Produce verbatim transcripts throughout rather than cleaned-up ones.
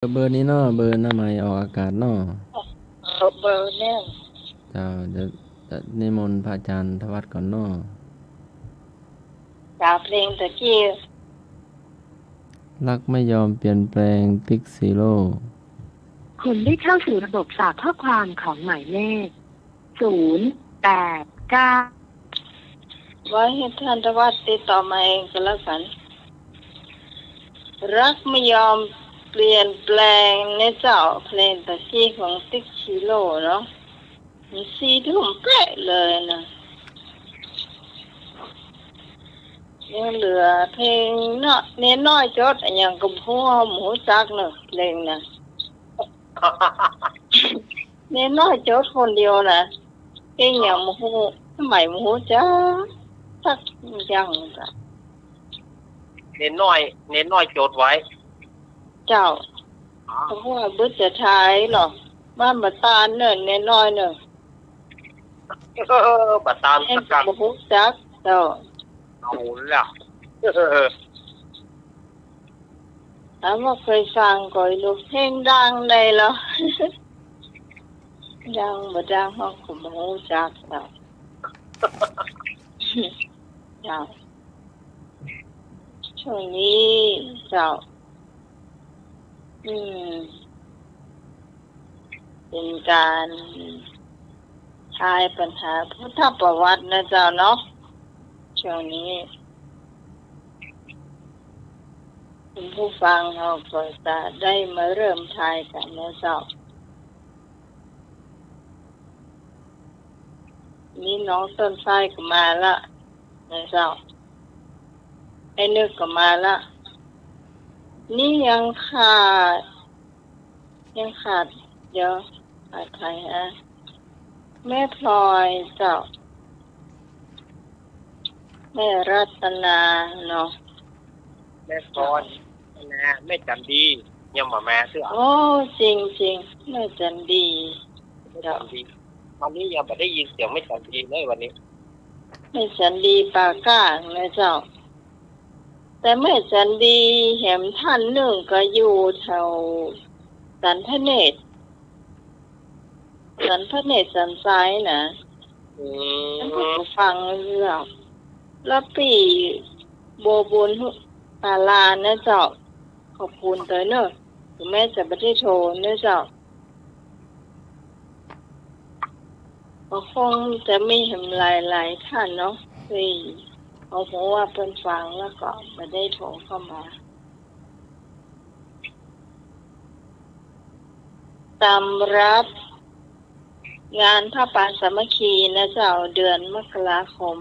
เบอร์นี้เนาะ เบอร์หน้าไมค์ออกอากาศเนาะ เออ เบอร์เนี่ย เจ้า เดี๋ยวจะนิมนต์พระอาจารย์ธวัชก่อนเนาะ เจ้า เพลงตะกี้ รักไม่ยอมเปลี่ยนแปลง ติ๊ก ซีโร่ คุณได้เข้าสู่ระบบฝากข้อความของหมายเลข ศูนย์แปดเก้า ไว้ให้ท่านธวัชติดต่อมาเองก็แล้วกัน รักไม่ยอมเปลี่ยนแปลงนะเจ้า เพลงตะกี้ของติ๊ก ซีโร่ เนาะ มันสี่ทุ่มเป๊ะเลยนะ ยังเหลือเพลงเนาะ เนนน้อยจดอะหยังก็บ่ฮู้ บ่ฮู้จักเนาะ เพลงนะ เนนน้อยจดคนเดียวนะ เพลงหยังบ่ฮู้ สมัยบ่ฮู้จักสักอย่างจ้ะ เนนน้อย เนนน้อยจดไว้ เจ้า อ๋อ เพราะว่าบ่จะทายหรอก บ้านบ่ตานเนิ่น เนนน้อยเนิ่น เออ บ่ตาน เนน สักกัง บ่ฮู้จักเจ้า เอาละ เออ ถามว่าเคยฟังก่อยลูก เพลงดังใดเหรอ ดังบ่ดังเฮาก็บ่ฮู้จักเนาะ เจ้า ช่วงนี้เจ้า อืม เป็นการทายปัญหาพุทธประวัตินะเจ้าเนาะ ช่วงนี้ คุณผู้ฟังเฮาก็จะได้มาเริ่มทายกั๋นนะเจ้า นี่น้องต้นฝ้ายก็มาละนะเจ้า ไอ้นึกก็มาละ นี่ยังขาด ยังขาด เดี๋ยว ขาดใครฮะ แม่พลอยเจ้า แม่รัตนาเนาะ แม่พลอย แม่ แม่จันดี ยังบ่มาเตื้อ โอ้ จริงๆ แม่จันดี แม่จันดี วันนี้ยังบ่ได้ยินเสียงแม่จันดีเลยวันนี้ แม่จันดีปากกลางนะเจ้า แต่แม่จันดีแหมท่านนึ่งก็อยู่แถวสันพระเนตร สันพระเนตรสันทรายนะ อืม ท่านก็ฟังเรื่อง แล้วปี้บัวบุญปาลานะเจ้า ขอบคุณเตยเนอะ ถึงแม้จะบ่ได้โทรนะเจ้า ก็คงจะมีแหมหลายๆ ท่านเนาะ ตี้เอาหัวว่าเปิ้นฟังแล้วก็บ่ได้โทรเข้ามา สำหรับงานผ้าป่าสามัคคีนะเจ้า เดือนมกราคม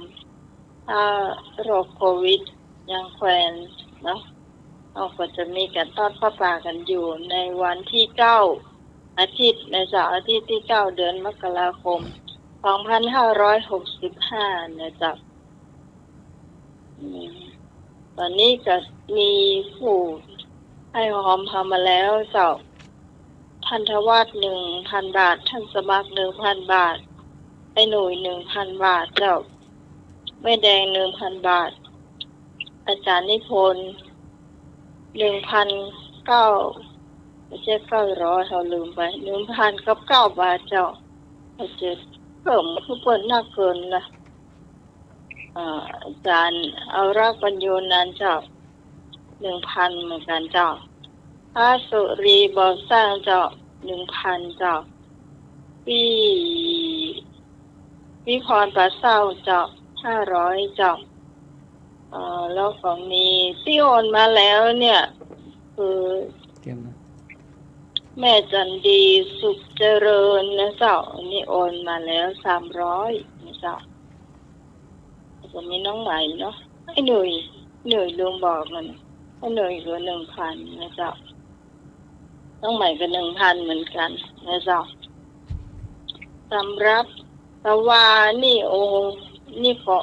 ถ้าโรคโควิดยังแควนเนาะ เฮาก็จะมีก๋านทอดผ้าป่ากั๋นอยู่ในวันตี้เก้า อาทิตย์นะเจ้า อาทิตย์ตี้เก้า เดือนมกราคม สองพันห้าร้อยหกสิบห้า นะเจ้า อืม ต๋อนนี้ก็มีผู้ให้ฮอมเฮามาแล้วเจ้า ท่านธวัชหนึ่งพันบาท ท่านสมัครหนึ่งพันบาท ไอ้หนุ่ยหนึ่งพันบาทเจ้า แม่แดงหนึ่งพันบาท อาจารย์นิพนธ์หนึ่งพันเก้า บ่ใจ้เก้าร้อย เฮาลืมไป หนึ่งพันกับเก้าบาทเจ้า เฮาจะเพิ่มหื้อเปิ้นนักเกิ๋นละ อ่า อาจารย์เอารักปัญโญนันท์เจ้า หนึ่งพันเหมือนกั๋นเจ้า พระสุรีบ่อสร้างเจ้า หนึ่งพันเจ้า ปี้ วิพรปาเศร้าเจ้า ห้าร้อยเจ้า เอ่อ แล้วก็มีตี้โอนมาแล้วเนี่ย คือ เตรียมนะ แม่จันดีสุขเจริญนะเจ้า อันนี้โอนมาแล้วสามร้อยนะเจ้า แล้วก็มีน้องใหม่เนาะ ไอ้หนุ่ย หนุ่ยลืมบอกมัน ไอ้หนุ่ยก็หนึ่งพันนะเจ้า น้องใหม่ก็หนึ่งพันเหมือนกั๋นนะเจ้า สำหรับตะวานี่ โอ้ นี่ก็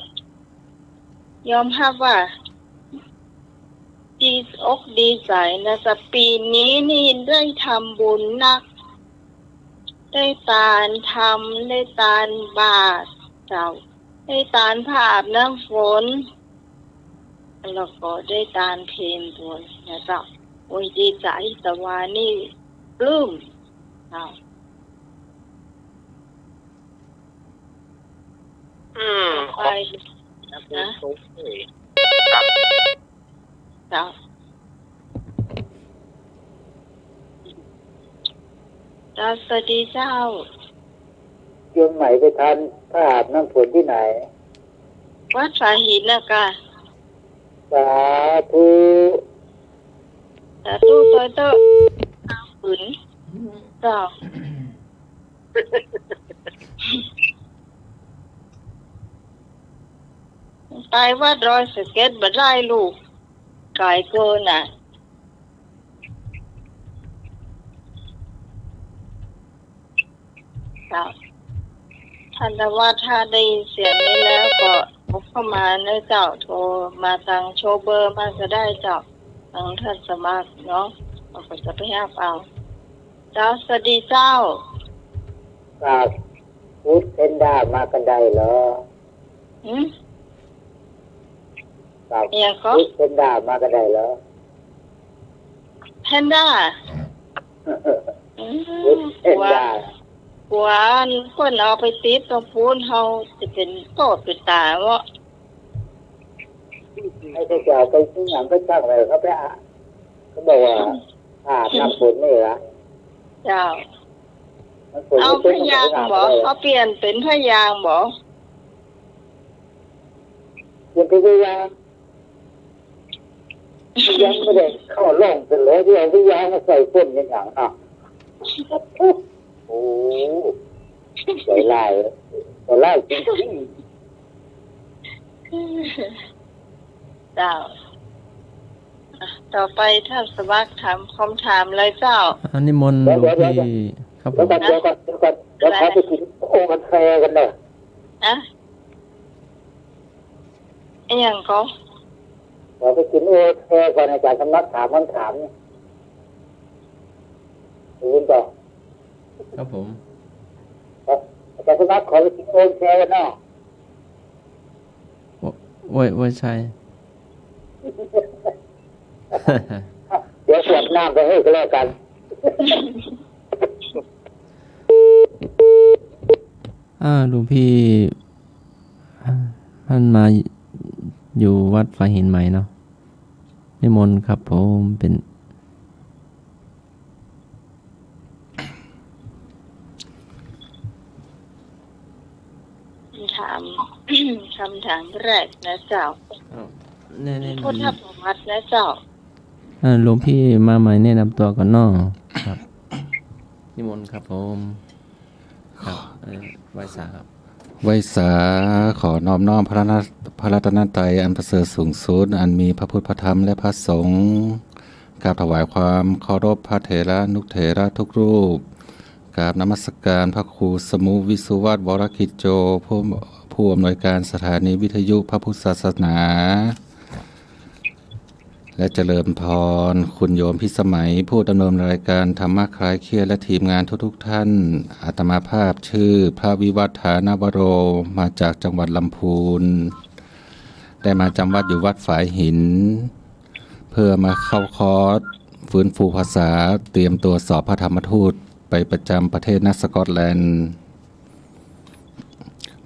ยอมฮับว่าดีอกดีใจ๋นะเจ้า ปี๋นี้นี่ได้ทำบุญนัก ได้ตานธรรม ได้ตานบาตรเจ้า ได้ตานผ้าอาบน้ำฝน แล้วก็ได้ตานเพลตวยนะเจ้า โอ้ย ดีใจ๋ ตะวานี่ปลื้ม อ้าว อืม ต่อไป ขอบคุณ นะ ครับ เจ้า เจ้า สวัสดีเจ้า เจียงใหม่ไปทานผ้าอาบน้ำฝนตี้ไหน วัดฝายหินน่ะก่ะ สาธุ สาธุ ตวยเต๊อะ เอาฝืน เจ้า ไปวัดดอยสะเก็ดบ่ได้ลูก ไก๋เกินน่ะ เจ้า ท่านว่าถ้าได้ยินเสียงนี้แล้วก็โทรเข้ามานะเจ้า โทรมาตางโชว์เบอร์มาก็ได้เจ้า ตางท่านสมัครเนาะ เฮาก็จะไปฮับเอา เจ้า สวัสดีเจ้า ครับ ฟู้ดแพนด้ามากันได้เหรอ หืม ครับ อิหยังก็ ฟู้ดแพนด้ามากันได้เหรอ แพนด้า อืม ฟู้ดแพนด้า กั๋ว กั๋วเปิ้นเอาไปติดตรงปู๊น เฮาจะเป๋นโต้เป๋นต๋าเนาะ ให้เขาจะเอาไปที่หยังก็ช่างเลย เขาไปอาบ เขาบอกว่าอาบน้ำฝนนี่เหรอ เจ้า น้ำฝน เอาผ้ายางบ่ เขาเปลี่ยนเป๋นผ้ายางบ่ เปลี่ยนเป๋นผ้ายาง ยังบ่ได้เข้าร่องเป๋นเลย ที่เอาผ้ายางมาใส่ฝนเป๋นหยังอ่ะ โอ้ ใจร้าย ใจร้ายจริงๆ เจ้า อ่ะ ต่อไปท่านสมัครถามคำถามเลยเจ้า อ่า นิมนต์หลวงพี่ ครับผม เดี๋ยวก่อน เดี๋ยวก่อน เดี๋ยวก่อน เดี๋ยวขอไปกิ๋นโอวันแฟร์ก่อนเน่อ ฮะ อิหยังก็ ขอไปกิ๋นโอวันแฟร์ก่อน อาจ๋ารย์สมัครถามคำถามเนี่ย ได้ยินก่อ ครับผม ครับ อาจ๋ารย์สมัครขอไปกิ๋นโอวันแฟร์ก่อนเน่อ โอ้ย โอ้ย ใช่ เดี๋ยวสวดน้ำไปหื้อก็แล้วกั๋น อ่า หลวงพี่ อ่า ท่านมาอยู่วัดฝายหินใหม่เนาะ นิมนต์ครับผม เป๋น คำถาม คำถามแรกนะเจ้า อ้าว แน่ๆ พุทธประวัตินะเจ้า อ่า หลวงพี่มาใหม่แนะนำตั๋วก่อนเนาะ ครับ นิมนต์ครับผม ครับ เอ่อ ไหว้สาครับ ไหว้สา ขอน้อมน้อมพระรัตน พระรัตนตรัยอันประเสริฐสูงสุด อันมีพระพุทธ พระธรรม และพระสงฆ์ กราบถวายความเคารพพระเถรานุเถระทุกรูป กราบนมัสการพระครูสมุวิสุวัฒน์ วรกิจโจ ผู้ ผู้อำนวยการสถานีวิทยุพระพุทธศาสนา และเจริญพรคุณโยมพิสมัย ผู้ดำเนินรายการธรรมะคลายเครียด และทีมงานทุกๆท่าน อาตมาภาพชื่อพระวิวัฒานวโร มาจากจังหวัดลำพูน ได้มาจำวัดอยู่วัดฝายหิน เพื่อมาเข้าคอร์สฟื้นฟูภาษา เตรียมตัวสอบพระธรรมทูตไปประจำประเทศณสกอตแลนด์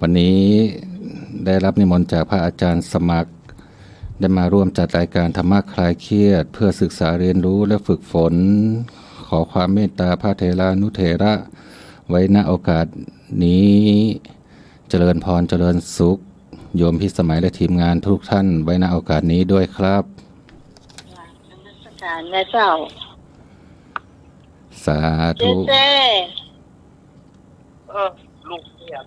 วันนี้ได้รับนิมนต์จากพระอาจารย์สมัคร ได้มาร่วมจัดรายการธรรมะคลายเครียด เพื่อศึกษาเรียนรู้และฝึกฝน ขอความเมตตาพระเถรานุเถระไว้ณโอกาสนี้ เจริญพรเจริญสุข โยมพิสมัยและทีมงานทุกท่านไว้ณโอกาสนี้ด้วยครับ นมัสการนะเจ้า สาธุ เจเจ เออ ลูกเนี่ย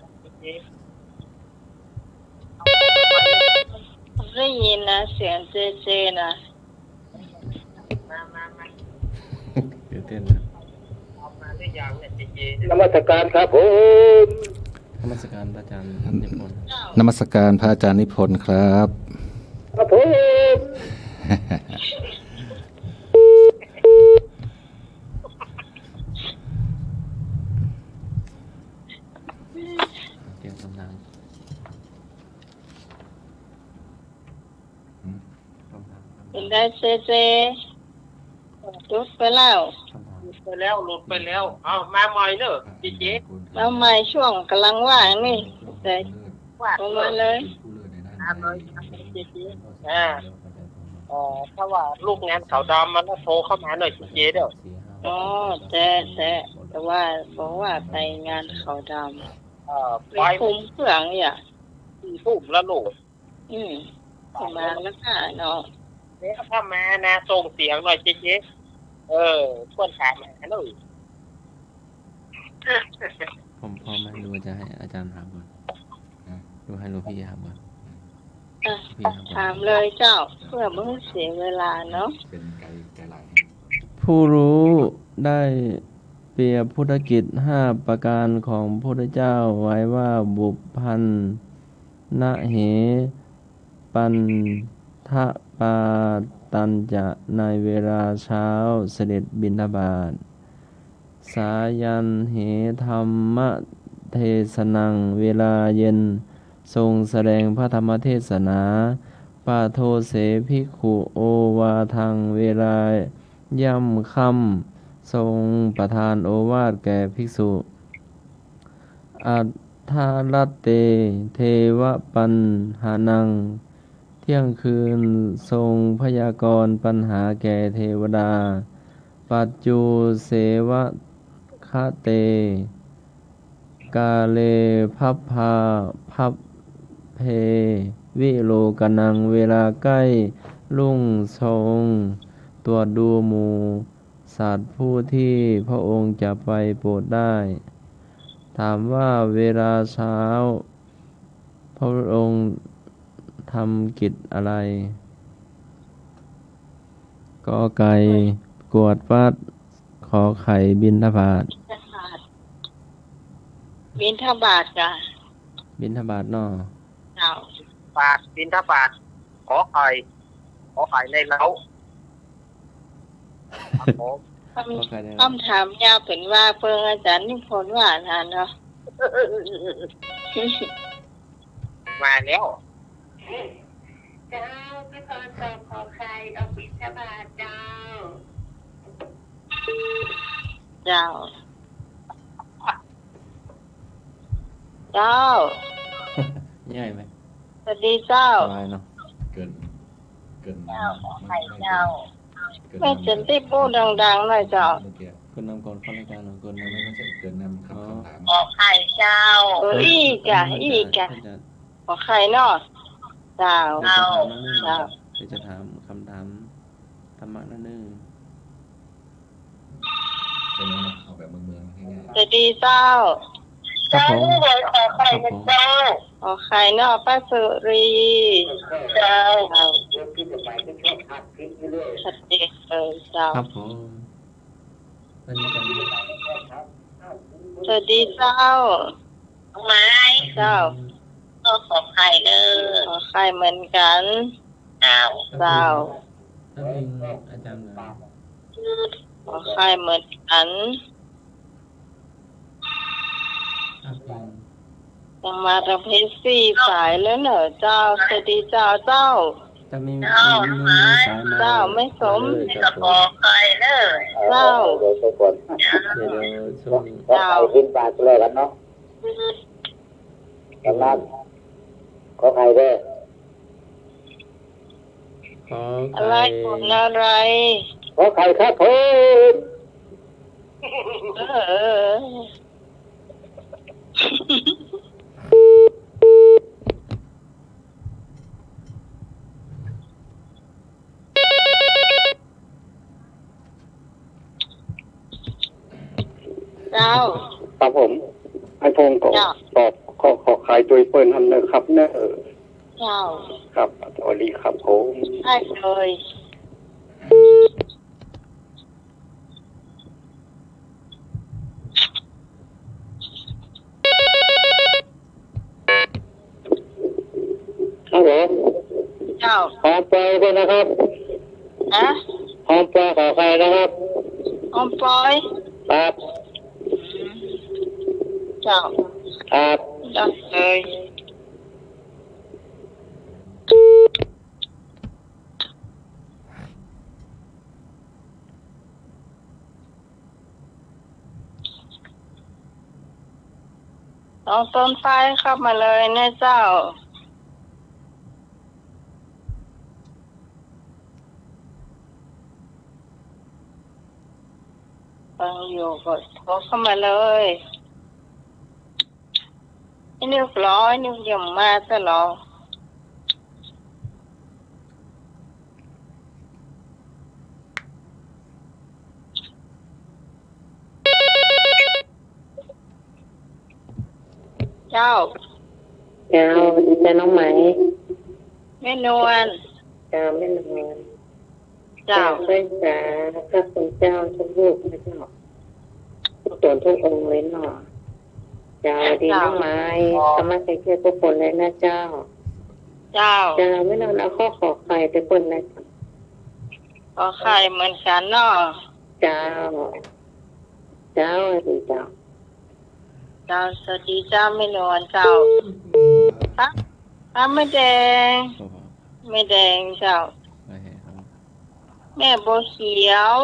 ได้ยินนะ เสียงเจเจนะ ตื่นเต้นนะ นมัสการครับผม นมัสการพระอาจารย์นิพนธ์ นมัสการพระอาจารย์นิพนธ์ครับ ครับผม เตรียมคำถาม หืม คำถาม เป๋นใดเจเจ เอ หลุดไปแล้ว หลุดไปแล้ว หลุดไปแล้ว เอามาใหม่เนอะ เจ๊เจ๊ มาใหม่ ช่วงก๋ำลังว่างนี่ แต่ ว่า เอามาเลย มาเลย เจ๊เจ๊ อ่า อ๋อ ถ้าว่าลูกงานขาวดำมันก็โทรเข้ามาหน่อย เจ๊เจ๊ เด้อ อ๋อ แต่ แต่ แต่ว่า บอกว่าไปงานขาวดำ เออ ไป ไปคุมเครื่องเนี่ย สี่ทุ่มแล้วลูก อืม ประมาณนั้นน่ะเนาะ เดี๋ยวถ้ามานะ ส่งเสียงหน่อย เจ๊เจ๊ เออ เปิ้นถามหาหน่อย ผมพร้อมไหม หรือว่าจะให้อาจารย์ถามก่อน ฮะ หรือให้หลวงพี่ถามก่อน อ่ะ พี่ถามก่อน ถามเลยเจ้า เพื่อบ่ให้เสียเวลาเนาะ เป็นไกล ไกลหลาย ผู้รู้ได้เปรียบพุทธกิจห้าประการของพุทธเจ้าไว้ว่า บุพพันนะเห ปัณฑปาตัญจะ ในเวลาเช้าเสด็จบิณฑบาต สายันเห ธัมมเทสนัง เวลาเย็นทรงแสดงพระธรรมเทศนา ปะโทเส ภิกขุ โอวาทัง เวลาย่ำค่ำทรงประทานโอวาทแก่ภิกษุ อัฏฐรัตเต เทวปัญหานัง เที่ยงคืนทรงพยากรณ์ปัญหาแก่เทวดา ปัจจูเสวคเต กาเล พัพพา พัพเพ วิโลกนัง เวลาใกล้รุ่งทรงตรวจดูหมู่สัตว์ผู้ที่พระองค์จะไปโปรดได้ ถามว่าเวลาเช้า พระองค์ทำกิจอะไร กอไก่ กวาดวัด ขอไข่ บิณฑบาต บิณฑบาตจ้ะ บิณฑบาตเนาะ เจ้า บาตร บิณฑบาต ขอไข่ ขอไข่ในเล้า ครับผม คำ ขอไข่ในเล้า คำถามยาวเป๋นว่าเปิงอาจารย์นิพนธ์ว่านั้นเนาะ มาแล้ว เจ้า พี่พรตอบขอไข่ ออกบิณฑบาตเจ้า เจ้า เจ้า ง่ายไหม สวัสดีเจ้า สบายเนาะ เกิน เกิน เจ้า ขอไข่เจ้า เกิน แม่เจ๋นตี้พูดดังๆหน่อยเจ้า เมื่อกี้ เกินนำก่อนเข้ารายการเนาะ เกินนำ ไม่ใช่ เกินนำคำ อ๋อ คำถาม ขอไข่เจ้า เออ อีกอ่ะ อีกอ่ะ ขอไข่เนาะ เจ้า เดี๋ยวจะถามนะ เจ้า เดี๋ยวจะถามคำถามธรรมะนะเน่อ ใช่ไหมนะ เอาแบบเมืองๆง่ายๆ สวัสดีเจ้า ครับผม เจ้า ขอไข่ ครับผม เจ้า ขอไข่เนาะ ป้าสุรี เจ้า เจ้า สวัสดี เออ เจ้า ครับผม สวัสดีเจ้า ไม้ เจ้า ก็ขอไข่เน่อ ขอไข่เหมือนกัน เจ้า เจ้า แล้วเพลงอาจารย์เหรอ ขอไข่เหมือนกัน อ่ะ เพลง ยังมาตางเพชรสี่สายแล้วเน่อเจ้า สวัสดีเจ้า เจ้า จะมี เจ้า มี มี มีสายมา เจ้า แม่สม มาเลยครับผม ขอไข่เน่อ เจ้า เดี๋ยวไปก่อน เดี๋ยว เดี๋ยวช่วง เจ้า ขอไข่บิณฑบาตเลยกันเนาะ กำนัน ขอไข่เด้อ ขอไข่ อะไร ขนอะไร ขอไข่ครับผม เออ เจ้า ครับผม ไอ้พงศ์ก็ เจ้า ตอบขอ ขอไข่ตวยเปิ้นหั้นเน่อครับเน่อ เจ้า ครับ สวัสดีครับผม ได้เลย ครับผม เจ้า หอมปอยด้วยนะครับ ฮะ หอมปอยขอไข่นะครับ หอมปอย ครับ อืม เจ้า ครับ ได้เลย ครับ สองต้นฟ้าเข้ามาเลยนะเจ้า ฟังอยู่ก็โทรเข้ามาเลย ไอ้นิวเหรอ ไอ้นิวยังมาซะเหรอ เจ้า เจ้า ดีเจ้าน้องไหม แม่นวล เจ้า แม่นวล เจ้า เจ้า เปิ้นจ๋า ข้าพเจ้าทุกรูปนะเจ้า ทุกต๋นทุกองค์เลยเนาะ เจ้า ดีน้องไหม เจ้า เข้ามาใส่เกลือทุกคนเลยนะเจ้า เจ้า เจ้า แม่นวลเอาข้อขอไข่ไปเปิ้นเลย ขอไข่เหมือนกั๋นเนาะ เจ้า เจ้า ดีเจ้า เจ้า สวัสดีเจ้า แม่นวลเจ้า ครับ ครับ แม่แดง ครับผม แม่แดงเจ้า โอเคครับ แม่บัวเขียว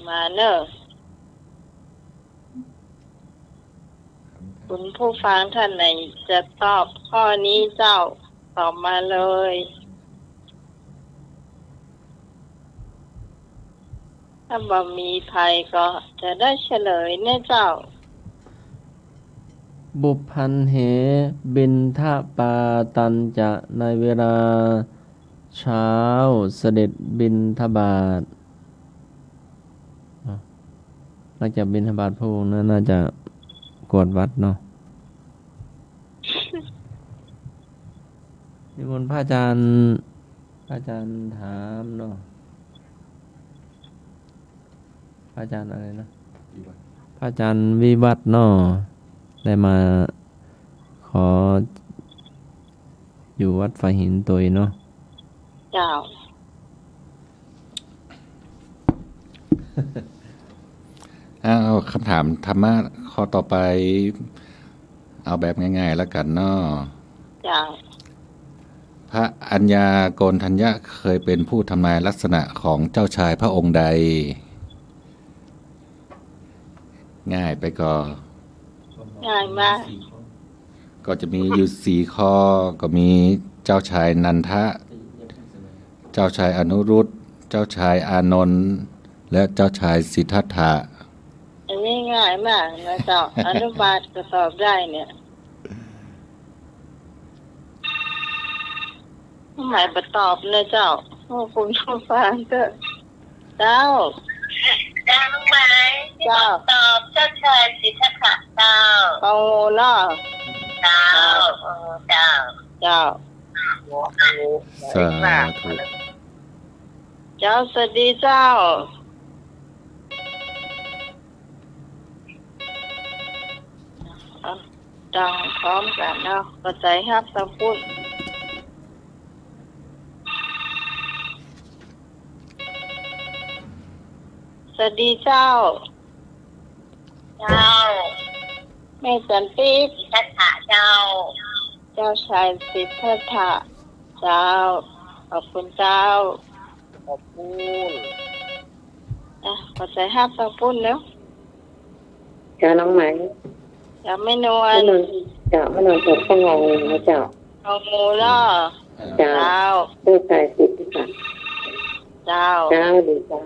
มาเนอะ คุณผู้ฟังท่านไหนจะตอบข้อนี้เจ้า ตอบมาเลย ถ้าบ่มีใผก็จะได้เฉลยเน่อเจ้า บุพพันเห บิณฑปาตัญจะ ในเวลาเช้าเสด็จบิณฑบาต อ่ะ หลังจากบิณฑบาตพระองค์นั้นน่าจะกวาดวัดเนาะ นิมนต์พระอาจารย์ พระอาจารย์ถามเนาะ พระอาจารย์อะไรนะ วิวัฒน์ พระอาจารย์วิวัฒน์เนาะ ได้มาขออยู่วัดฝายหินตวยเนาะ เจ้า อ้าว คำถามธรรมะข้อต่อไป เอาแบบง่ายๆ แล้วกั๋นเนาะ เจ้า พระอัญญาโกณฑัญญะเคยเป็นผู้ทำนายลักษณะของเจ้าชายพระองค์ใด ง่ายไปก่อ ง่ายมาก ก็จะมีอยู่สี่ข้อ ก็มีเจ้าชายนันทะ เจ้าชายอนุรุทธ เจ้าชายอานนท์ และเจ้าชายสิทธัตถะ อันนี้ง่ายมากนะเจ้า อนุบาลก็ตอบได้เนี่ย หมายบ่ตอบนะเจ้า โอ้ คุณผู้ฟังเจ้า เจ้า เจ้า น้องไหม เจ้า ตอบเจ้าชายสิทธัตถะเจ้า เอางูเนาะ เจ้า เออ เจ้า เจ้า สาธุ เจ้า สวัสดีเจ้า อ่ะ ดังพร้อมกั๋นเนาะ ขอใจ๋ฮับตางปุ้น สวัสดีเจ้า เจ้า แม่สันติ สิทธัตถะเจ้า เจ้าชายสิทธัตถะ เจ้า ขอบคุณเจ้า ขอบคุณ อ่ะ ขอใจ๋ฮับตางปุ้นเนาะ เจ้าน้องไหม เจ้าแม่นวล แม่นวล เจ้าแม่นวล ตอบข้ององูนะเจ้า งองูเนาะ เจ้า เจ้า เจ้าชายสิทธัตถะ เจ้า เจ้า ดีเจ้า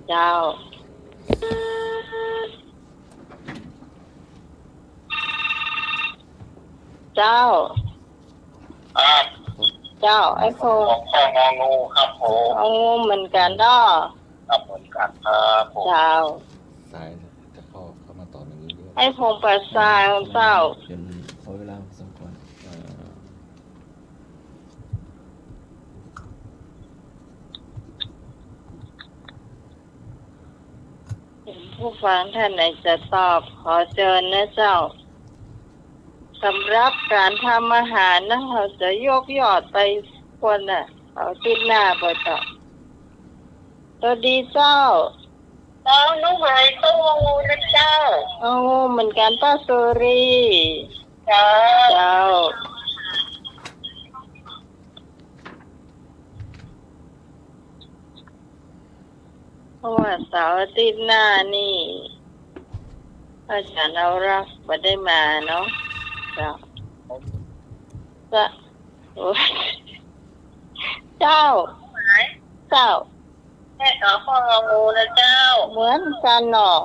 เจ้า เจ้า ครับ เจ้า ไอ้พงษ์ ข้ององูครับผม งองูเหมือนกั๋นเนาะ ครับ เหมือนกั๋นครับผม เจ้า สายจะเข้า เข้ามาต่ออย่างนี้ด้วย ไอ้พงษ์ประสานเจ้า เป็นขอเวลาพอสมควร เอ่อ ผู้ฟังท่านไหนจะตอบ ขอเจิญนะเจ้า สำหรับก๋านทำอาหารนะ เฮาจะยกยอดไปก่อนน่ะ เอาอาทิตย์หน้าบ่เจ้า สวัสดีเจ้า เจ้า น้องไหม ข้ององูนะเจ้า งองูเหมือนกั๋น ป้าสุรี เจ้า เจ้า เพราะว่าเสาร์อาทิตย์หน้านี่ พระอาจารย์เอารักษ์บ่ได้มาเนาะ เจ้า เจ้า โอ้ย เจ้า เจ้า แม่ขอข้อมูลนะเจ้า เหมือนกั๋นเนาะ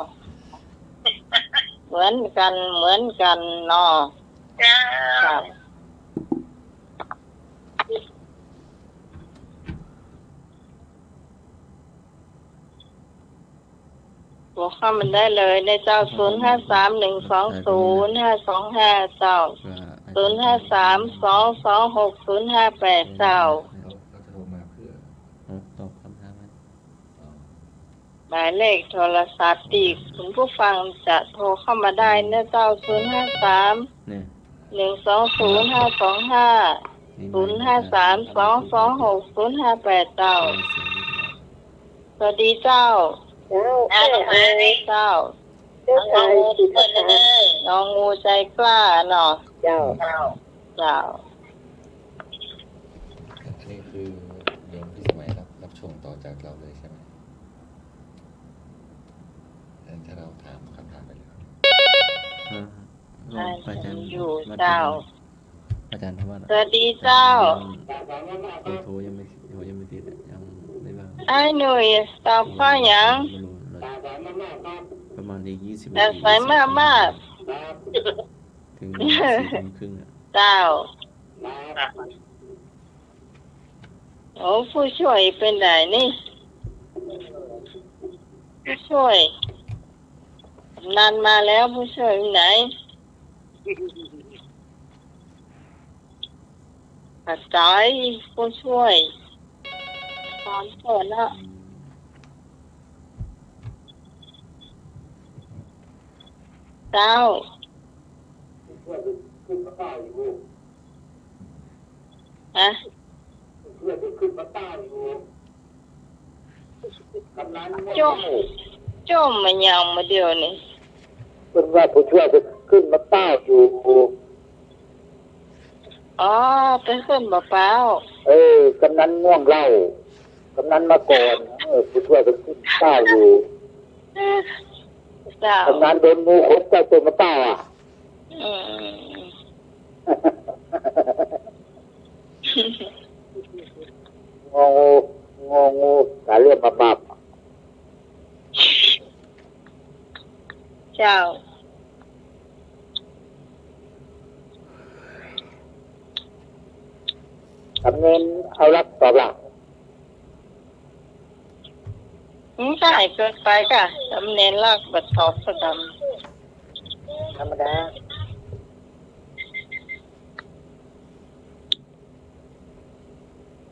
เหมือนกั๋น เหมือนกั๋นเนาะ เจ้า เจ้า โทรเข้ามาได้เลยนะเจ้า ศูนย์ห้าสาม หนึ่งสองศูนย์ ห้าสองห้า เจ้า ศูนย์ห้าสาม สองสองหก ศูนย์ห้าแปด เจ้า ตอบคำถามไหม หมายเลขโทรศัพท์ตี้คุณผู้ฟังจะโทรเข้ามาได้นะเจ้า ศูนย์ห้าสาม หนึ่งสองศูนย์ ห้าสองห้า ศูนย์ห้าสาม สองสองหก ศูนย์ห้าแปด เจ้า สวัสดีเจ้า เจ้า เจ้า เจ้า เจ้าชายสิทธัตถะ งองูใจกล้าเนาะ เจ้า เจ้า อันนี้คือโยมพิสมัยรับ รับช่วงต่อจากเราเลยใช่ไหม ถ้าเราถามคำถามไปแล้ว อ่า พระอาจารย์อยู่เจ้า พระอาจารย์ธวัช สวัสดีเจ้า โทร โทรยังไม่ โทรยังไม่ติดอะ ยังไม่ว่าง ไอ้หนุ่ยตอบข้อหยัง ไม่รู้ เราประมาณอีกยี่สิบนาที แต่สายมากๆ ถึงสี่ทุ่มครึ่งอะ เจ้า โอ้ ผู้ช่วยไปไหนนี่ ผู้ช่วย กำนันมาแล้ว ผู้ช่วยไปไหน อาจารย์ผู้ช่วย ตามก่อนนะ เจ้า ฮะ จ้ม จ้มมายังมาเดี๋ยวนี้ เปิ้นว่าผู้ช่วยไปขึ้นมาเต้าอยู่ อ๋อ ไปขึ้นบ่เปล่า เออ กำนันง่วงเหล้า กำนันมาก่อน เออ ผู้ช่วยไปขึ้นเต้าอยู่ เจ้า กำนันโดนงูขดใต้ต้นมะเต้าอะ อืม งองู งองู สายเลือดมาบาบ เจ้า สำเนียงเอารักตอบล่ะ อืม ใต้เกินไปก่ะ สำเนียงลากบ่ตอบสักกำ ธรรมดา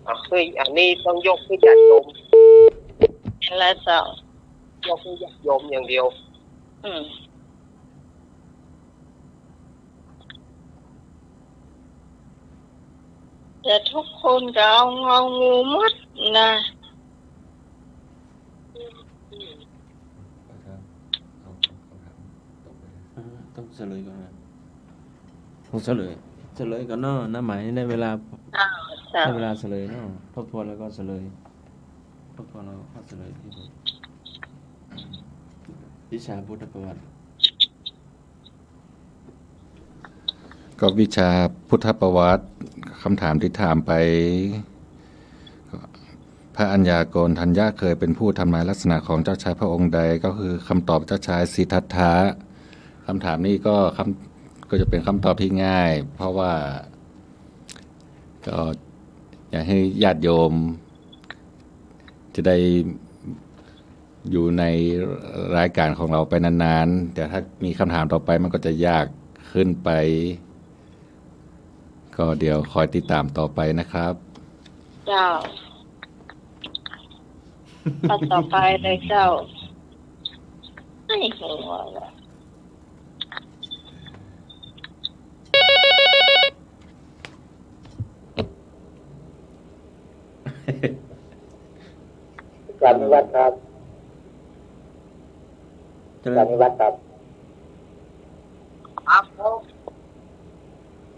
อ่ะ เฮ้ย อันนี้ต้องยกให้ญาติโยม เห็นแล้วเจ้า ยกให้ญาติโยมอย่างเดียว อืม แต่ทุกคนก็เอางองูหมดนะ อาจารย์ เอาคำถามตอบไปเลย อ่า ต้องเฉลยก่อนนะ ต้องเฉลย เฉลยก่อนเนาะ ณ หมายนี้ได้เวลา อ่า ได้เวลาเฉลยเนาะ ทบทวนแล้วก็เฉลย ทบทวนแล้วก็เฉลยที่วิชาพุทธประวัติ ก็วิชาพุทธประวัติ คำถามที่ถามไป พระอัญญาโกณฑัญญะเคยเป็นผู้ทำนายลักษณะของเจ้าชายพระองค์ใด ก็คือคำตอบเจ้าชายสิทธัตถะ คำถามนี้ก็คำ ก็จะเป็นคำตอบที่ง่าย เพราะว่า ก็อยากให้ญาติโยม จะได้อยู่ในรายการของเราไปนานๆ แต่ถ้ามีคำถามต่อไปมันก็จะยากขึ้นไป ก็เดี๋ยวคอยติดตามต่อไปนะครับ เจ้า ข้อต่อไปเลยเจ้า ไม่หัวละ อาจารย์นิวัฒน์ครับ เจริญ อาจารย์นิวัฒน์ครับ ครับผม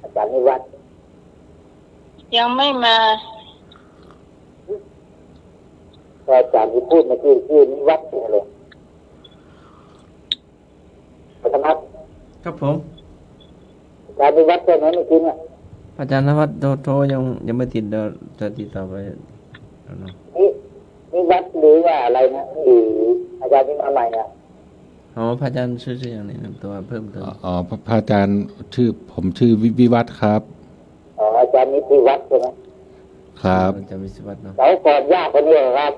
อาจารย์นิวัฒน์ ยังไม่มา ส อาจารย์ตี้พูดเมื่อกี้ชื่อนิวัฒน์อะไร ธรรมะ ครับผม อาจารย์นิวัฒน์ใช่ไหมเมื่อกี้เนี่ย พระอาจารย์นวัฒน์โทร โทรยัง ยังไม่ติด เดี๋ยวจะติดต่อไปเอาเนาะ นิ นิวัฒน์หรือว่าอะไรนะ หรืออาจารย์ที่มาใหม่เนี่ย อ๋อ พระอาจารย์ชื่อ ชื่ออย่างนี้นะ ตัวเพิ่มเติม อ๋อ อ๋อ พระ พระอาจารย์ชื่อ ผมชื่อวิ วิวัฒน์ครับ อ๋อ อาจารย์นิติวัฒน์ใช่ไหม ครับ อาจารย์วิศวัฒน์เนาะ เสาก่อนยากกว่านี้เหรอครับ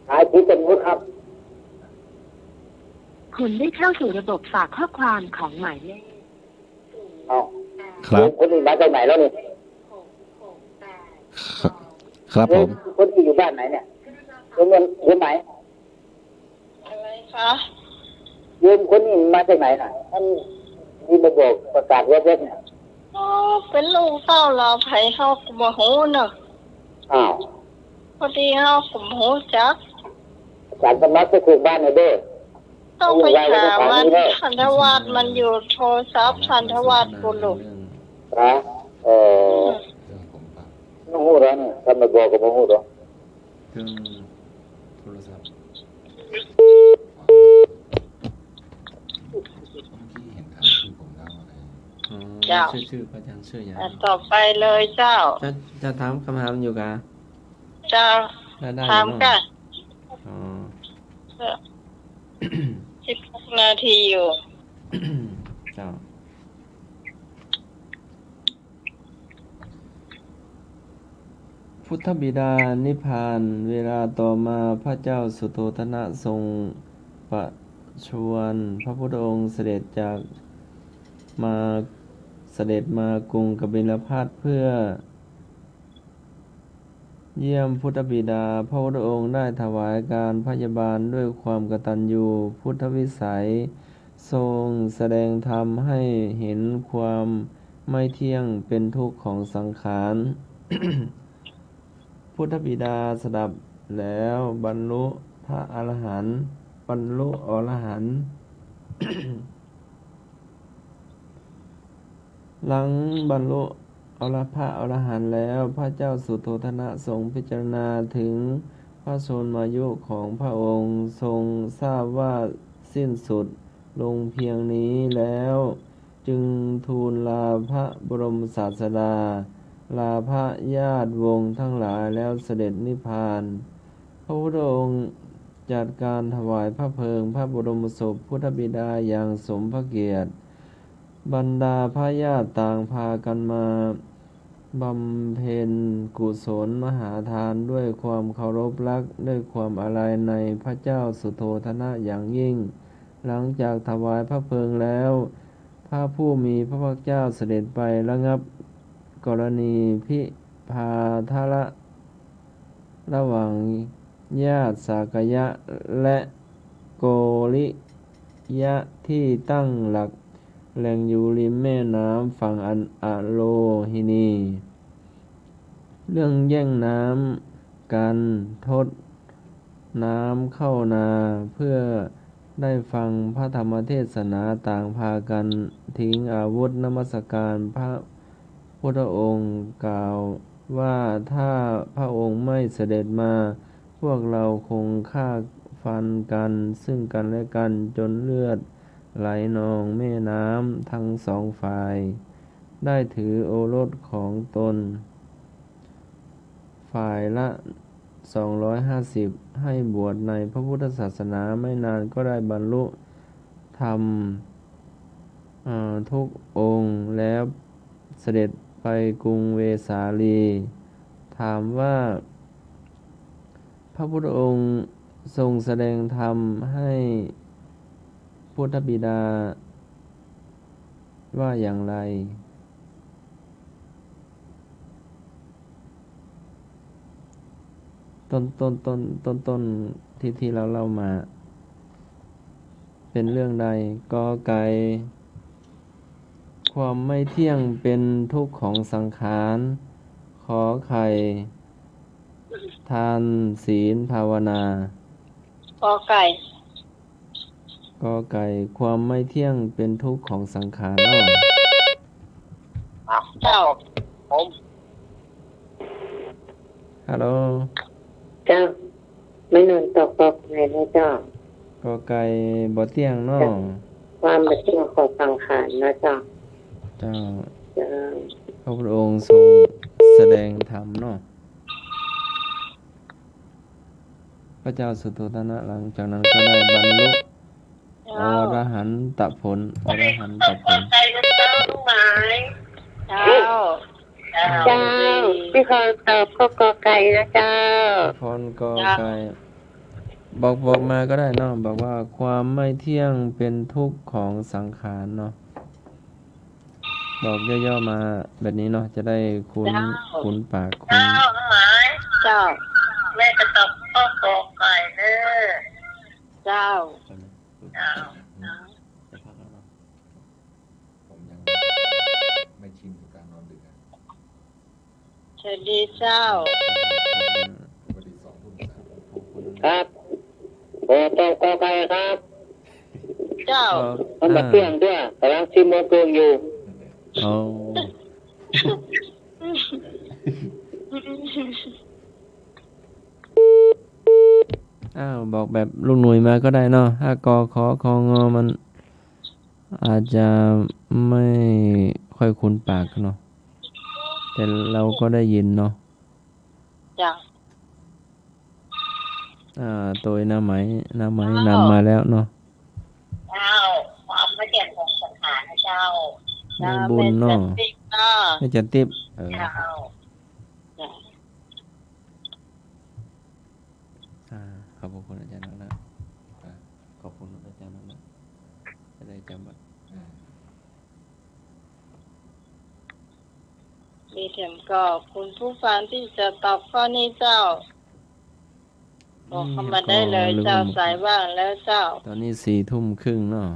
หาคิดกันรู้ครับ คุณได้เข้าสู่ระบบฝากข้อความของหมายเลข เอ้า ครับ คนอื่นมาจากไหนแล้วนี่ ครับ ครับผม คนอื่นอยู่บ้านไหนเนี่ย อยู่เมือง อยู่ไหน อะไรคะ โยมคนนี้มาจากไหนน่ะ ท่านที่มาบอกประกาศแวบๆเนี่ย อ๋อ เป๋นลูกเต้าลาวไผเฮาก็บ่ฮู้เนาะ อ้าว พอดีเฮาก็บ่ฮู้จัก อาจารย์สมัครไปถูกบ้านเลยเด้อ ต้องไปถามมัน สันทวาสมันอยู่โทรศัพท์ สันทวาสบุรุษ ฮะ เออ อืม บ่ฮู้แล้วเนี่ย ถ้าไม่บอกก็บ่ฮู้ดอก เครื่องโทรศัพท์ เมื่อกี้เห็นถามชื่อผมแล้วอะไร อ๋อ เจ้า ชื่อ ชื่อพระอาจารย์ชื่อหยัง อ่ะ ต่อไปเลยเจ้า จะ จะถามกำถามอยู่กา เจ้า ได้ ได้ ถาม เนาะ กา อ๋อ เจ้า สิบหกนาทีอยู่ เจ้า พุทธบิดานิพพาน เวลาต่อมาพระเจ้าสุโธทนะทรงประชวรพระพุทธองค์เสด็จจากมา เสด็จมากรุงกบิลพัสดุ์เพื่อเยี่ยมพุทธบิดา พระพุทธองค์ได้ถวายการพยาบาลด้วยความกตัญญูพุทธวิสัย ทรงแสดงธรรมให้เห็นความไม่เที่ยงเป็นทุกข์ของสังขาร พุทธบิดาสดับแล้วบรรลุพระอรหันต์ บรรลุอรหันต์ หลังบรรลุอร พระอรหันต์แล้ว พระเจ้าสุโธทนะทรงพิจารณาถึงพระชนมายุของพระองค์ ทรงทราบว่าสิ้นสุดลงเพียงนี้แล้ว จึงทูลลาพระบรมศาสดา ลาพระญาติวงศ์ทั้งหลายแล้วเสด็จนิพพาน พระพุทธองค์จัดการถวายพระเพลิงพระบรมศพพุทธบิดาอย่างสมพระเกียรติ บรรดาพระญาติต่างพากันมาบำเพ็ญกุศลมหาทานด้วยความเคารพรัก ด้วยความอาลัยในพระเจ้าสุโธทนะอย่างยิ่ง หลังจากถวายพระเพลิงแล้ว พระผู้มีพระภาคเจ้าเสด็จไประงับกรณีพิพาทละ ระหว่างญาติสากยะและโกริยะ ที่ตั้งหลักแหล่งอยู่ริมแม่น้ำฝั่งอันอโลหินี เรื่องแย่งน้ำกัน ทดน้ำเข้านา เพื่อได้ฟังพระธรรมเทศนา ต่างพากันทิ้งอาวุธนมัสการพระพุทธองค์ กล่าวว่า ถ้าพระองค์ไม่เสด็จมา พวกเราคงฆ่าฟันกันซึ่งกันและกันจนเลือดไหลนองแม่น้ำทั้งสองฝ่าย ได้ถือโอรสของตน ฝ่ายละสองร้อยห้าสิบ ให้บวชในพระพุทธศาสนา ไม่นานก็ได้บรรลุธรรม เอ่อ ทุกองค์ แล้วเสด็จไปกรุงเวสาลี ถามว่า พระพุทธองค์ทรงแสดงธรรมให้พุทธบิดาว่าอย่างไร ต้น ต้น ต้น ต้น ต้นที่ ที่เราเล่ามา เป็นเรื่องใด กอไก่ ความไม่เที่ยงเป็นทุกข์ของสังขาร ขอไข่ ทานศีลภาวนา กอไก่ กอไก่ ความไม่เที่ยงเป็นทุกข์ของสังขารเนาะ อ่ะ เจ้า ผม ฮัลโหล เจ้า ไม่นอนตอบกอไก่นะเจ้า กอไก่บ่เตี้ยงเนาะ เจ้า ความบ่เตี้ยงของสังขารนะเจ้า เจ้า เจ้า พระพุทธองค์ทรงแสดงธรรมเนาะ พระเจ้าสุโธทนะ หลังจากนั้นก็ได้บรรลุ เจ้า อรหันตผล อรหันตผล เจ้า เจ้า เจ้า ที่เขาตอบก็กอไก่นะเจ้า พรกอไก่ บอก บอกมาก็ได้เนาะ บอกว่าความไม่เที่ยงเป็นทุกข์ของสังขารเนาะ บอกย่อๆมาแบบนี้เนาะ จะได้คุ้น เจ้า คุ้นปากคุ้น เจ้า หมาย เจ้า แม่จะตอบข้อกอไก่เด้อ เจ้า เจ้า จะพักแล้วเนาะ ผมยังไม่ชินกับการนอนดึกอะ สวัสดีเจ้า ปกติสองทุ่มสามทุ่ม ครับ เบอร์ตกกอไก่ครับ เจ้า มันบ่เตี้ยงเตื้อ กำลังสิบโมงครึ่งอยู่ อ๋อ อ้าว บอกแบบลุงหนุ่ยมาก็ได้เนาะ ถ้ากอ ขอ คอ งอ มันอาจจะไม่ค่อยคุ้นปากเนาะ แต่เราก็ได้ยินเนาะ จ้ะ อ่า โตยน้าไหม น้าไหม เจ้า นำมาแล้วเนาะ เจ้า ความไม่เที่ยงของสังขารนะเจ้า แม่บุญเนาะ แม่จันติ๊บเนาะ แม่จันติ๊บ เออ เจ้า จ้ะ อ่า ขอบพระคุณอาจารย์มากนะ อ่า ขอบคุณอาจารย์มากนะ จะได้จำไว้ อ่า มีแถมก็คุณผู้ฟังที่จะตอบข้อนี้เจ้า บอกเข้ามาได้เลยเจ้า อืม สายว่างแล้วเจ้า ตอนนี้สี่ทุ่มครึ่งเนาะ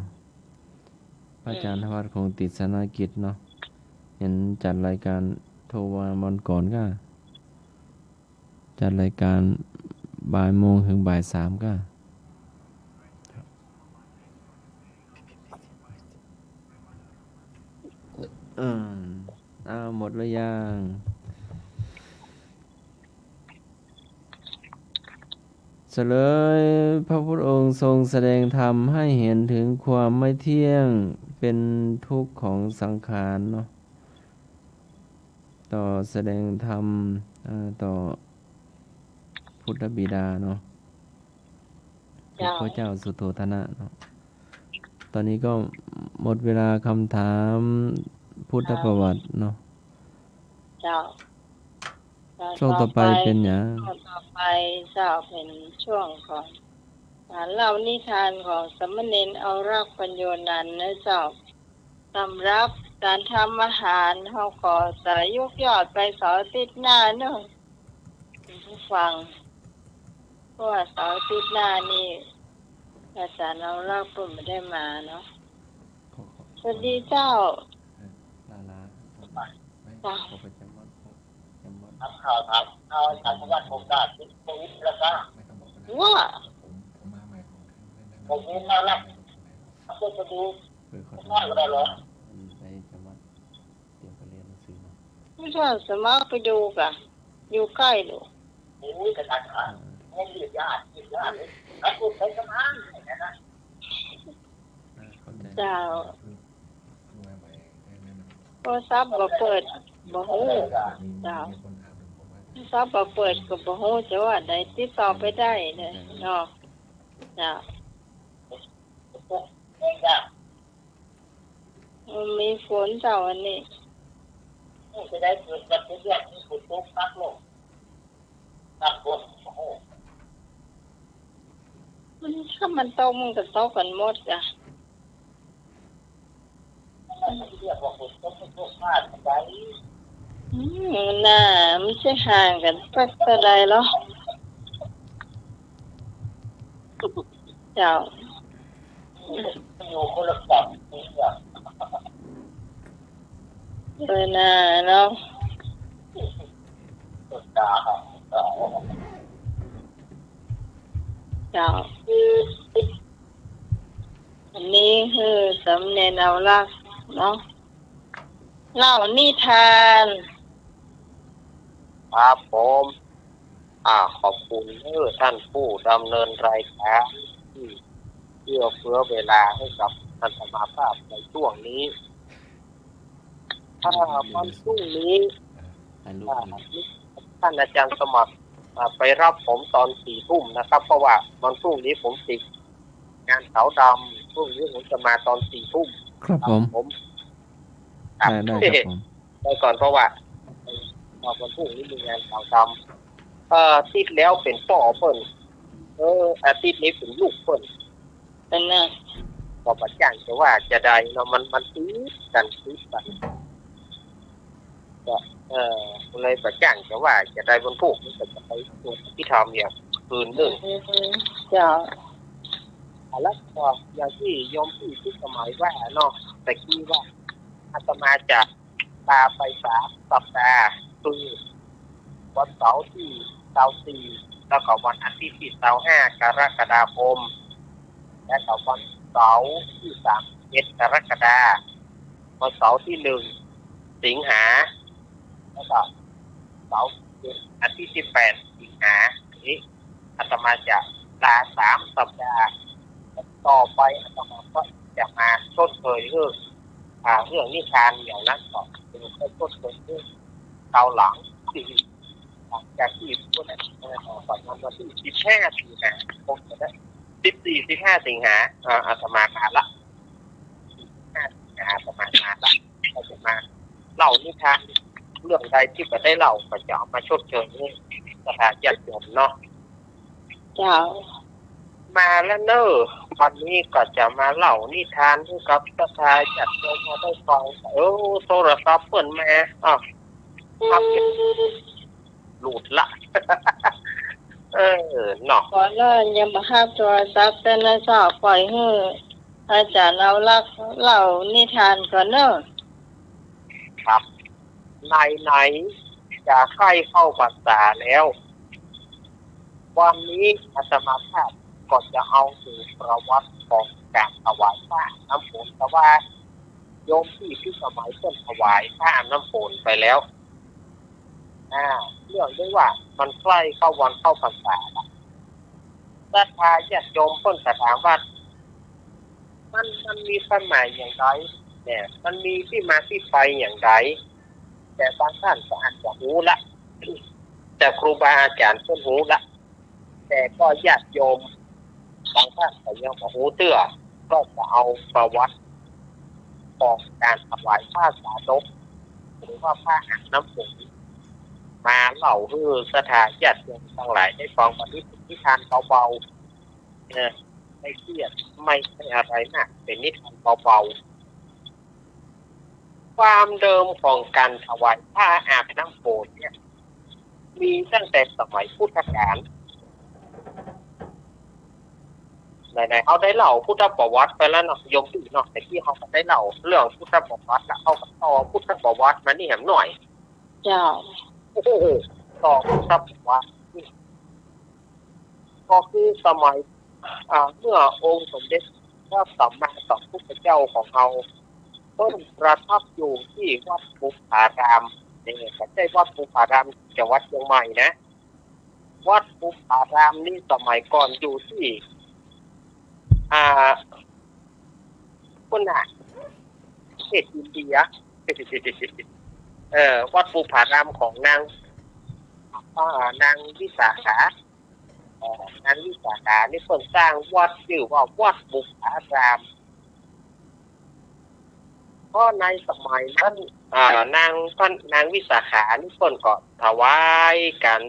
พระอาจารย์ อืม ธวัชคงติดศาสนกิจเนาะ เห็นจัดรายการโทรมาวันก่อนก็ จัดรายการบ่ายโมงถึงบ่ายสามก็ อืม อ้าว หมดแล้วยัง เสลยพระพุทธองค์ทรงแสดงธรรมให้เห็นถึงความไม่เที่ยงเป็นทุกข์ของสังขารเนาะ ต่อแสดงธรรม อ่า ต่อพุทธบิดาเนาะ เจ้า พระเจ้าสุโธทนะเนาะ ตอนนี้ก็หมดเวลาคำถามพุทธประวัติเนาะ เจ้า ช่วงต่อไปเป็นหยัง ช่วงต่อไปเจ้า เป็นช่วงของการเล่านิทานของสามเณรเอารักษ์ปัญโญนันท์นะเจ้า สำหรับการทำอาหาร เฮาก็จะยกยอดไปเสาร์อาทิตย์หน้าเนาะ คุณผู้ฟัง เพราะว่าเสาร์อาทิตย์หน้านี่ อาจารย์เอารักษ์เปิ้นบ่ได้มาเนาะ ขอ ขอ สวัสดีเจ้า เออ ลาลา เจ้า ขอประจำวัน ประจำวัน ถามข่าว ถามข่าวอาจารย์ธวัชคงได้ โควิดแล้วก็ ไม่ต้องบอกก็ได้ ว่า ผม ผมมาใหม่ ผม ผมมาแล้ว ก็จะดู เออ ขอโทษ น้อยก็ได้เหรอ อืม ไปจำวัด เตรียมไปเรียนหนังสือเนาะ ไม่ใช่ สมัครไปดูกะ อยู่ใกล้ดู โอ้ย กระทันหัน อ่า ไม่ยืดยาด ยืดยาดเลย แล้วคุณไปสมัครเนี่ยนะ อ่า เข้าใจ เจ้า เพิ่ง เพิ่งมาใหม่ ได้แนะนำ โทรศัพท์บ่เปิด บ่ฮู้ เจ้า มี มีคนถามถึงผมว่า โทรศัพท์บ่เปิดก็บ่ฮู้จะว่าใด ติดต่อไปได้เลยเนาะ เจ้า มันมีฝนเจ้าอันนี้ จะได้เกิดกับเรื่องที่ฝนตกหนักลง หนักลง โอ้โห มัน ถ้ามันตกมันก็ตกกันหมดจ้ะ มันเรียกว่าฝนตกไม่ตกมากเท่าใด อืม น่า มันจะห่างกันสักเท่าใดเหรอ เจ้า อยู่คนละฝั่ง เออ น่าเนาะ เจ้า อันนี้คือสามเณรเอารักษ์เนาะ เล่านิทาน ครับผม อ่า ขอบคุณเด้อท่านผู้ดำเนินรายการที่เอื้อเฟื้อเวลาให้กับอาตมาภาพในช่วงนี้ อ่า วันพรุ่งนี้ อ่า ลูก อ่า ท่านอาจารย์สมัคร อ่า ไปรับผมตอนสี่ทุ่มนะครับ เพราะว่าวันพรุ่งนี้ผมติดงานขาวดำ พรุ่งนี้ผมจะมาตอนสี่ทุ่ม ครับผม ครับผม ครับ ได้ ได้ครับผม ไปก่อน เพราะว่า เอ่อ วันพรุ่งนี้มีงานขาวดำ เอ่อ อาทิตย์แล้วเป๋นป้อเปิ้น เออ อาทิตย์นี้เป๋นลูกเปิ้น นั่นน่ะ ก็บ่จ้างจะว่าจะใดเนาะ มัน มันติดกั๋น ติดกั๋น ก็ เอ่อ เลยบ่จ้างจะว่าจะใด วันพรุ่งนี้ก็จะไปสวดอภิธรรมอย่างคืนนึ่ง อืม เจ้า อ่ะ แล้วก็อย่างตี้โยมตี้พิสมัยว่าเนาะ ตะกี้ว่าอาตมาจะ ลาไปสามสัปดาห์ คือวันเสาร์ตี้ซาวสี่ แล้วก็วันอาทิตย์ตี้ซาวห้ากรกฎาคม และก็วันเสาร์ตี้สามสิบเอ็ดกรกฎาคม วันเสาร์ตี้หนึ่งสิงหา แล้วก็เสาร์ตี้เจ็ด อาทิตย์ตี้แปดสิงหา นี้ อาตมาจะลาสามสัปดาห์ ต่อไปอาตมาก็จะมาชดเชยเรื่อง อ่า เรื่องนิทานอย่างนั้นต่อ เออ ก็ชดเชยเรื่องคราวหลัง หลังจากตี้พุทธ เอ่อ ประมาณวันตี้สิบห้าสิงหาคมนะ สิบสี่ สิบห้าสิงหา อ่า อาตมามาละ สิบห้าสิงหาอาตมามาละ ก็จะมาเล่านิทาน เรื่องใดตี้บ่ได้เล่าก็จะเอามาชดเชยให้ศรัทธาญาติโยมเนาะ เจ้า มาแล้วเน้อ วันนี้ก็จะมาเล่านิทานให้กับศรัทธาญาติโยมเฮาได้ฟัง เออ โทรศัพท์เปิ้นมา อ้าว ครับ หลุดละ เออ เนาะ ก่อนเน้อ ยังบ่ฮับโทรศัพท์ แต่นะเจ้า ปล่อยหื้ออาจ๋ารย์เอาลักษณ์เล่านิทานก่อนเน้อ ครับ ไหนๆ จะใกล้เข้าพรรษาแล้ว วันนี้อาตมาภาพก็จะเอาถึงประวัติของการถวายผ้าอาบน้ำฝน แต่ว่าโยมตี้พิสมัยเปิ้นถวายผ้าอาบน้ำฝนไปแล้ว อ่า เนื่องด้วยว่ามันใกล้เข้าวันเข้าพรรษาละ ศรัทธาญาติโยมเปิ้นก็ถามว่า มัน มันมีความหมายอย่างใดเนี่ย มันมีตี้มาตี้ไปอย่างใด แต่บางท่านก็อาจจะฮู้ละ แต่ครูบาอาจ๋ารย์เปิ้นฮู้ละ แต่ก็ญาติโยมบางท่านก็ยังบ่ฮู้เตื้อ ก็จะเอาประวัติของการถวายผ้าสาดก หรือว่าผ้าอาบน้ำฝน มาเล่าหื้อศรัทธาญาติโยมตังหลายได้ฟัง วันนี้เป๋นนิทานเบาๆ เออ ไม่เครียด ไม่ ไม่อะไรมาก เป๋นนิทานเบาๆ ความเดิมของการถวายผ้าอาบน้ำฝนเนี่ย มีตั้งแต่สมัยพุทธกาล ไหนๆ เฮาได้เล่าพุทธประวัติไปแล้วเนาะ โยมตี้เนาะ แต่กี้เฮาก็ได้เล่าเรื่องพุทธประวัติละ เฮาก็ต่อพุทธประวัติมานี่แหมหน่อย เจ้า โอ้โห ต่อพุทธประวัติ ก็คือสมัย อ่า เมื่อองค์สมเด็จพระสัมมาสัมพุทธเจ้าของเฮา เปิ้นประทับอยู่ตี้วัดบุปผาราม นี่ บ่ใจ้วัดบุปผาราม จังหวัดเจียงใหม่นะ วัดบุปผารามนี่สมัยก่อนอยู่ตี้ อ่า ปุ้นน่ะ ประเทศอินเดีย เออ วัดบุปผารามของนาง อ่า นางวิสาขา เอ่อ นางวิสาขานี่เปิ้นสร้างวัดจื้อว่าวัดบุปผาราม เพราะในสมัยนั้น อ่า นาง นางวิสาขานี่เปิ้นก็ถวายก๋าน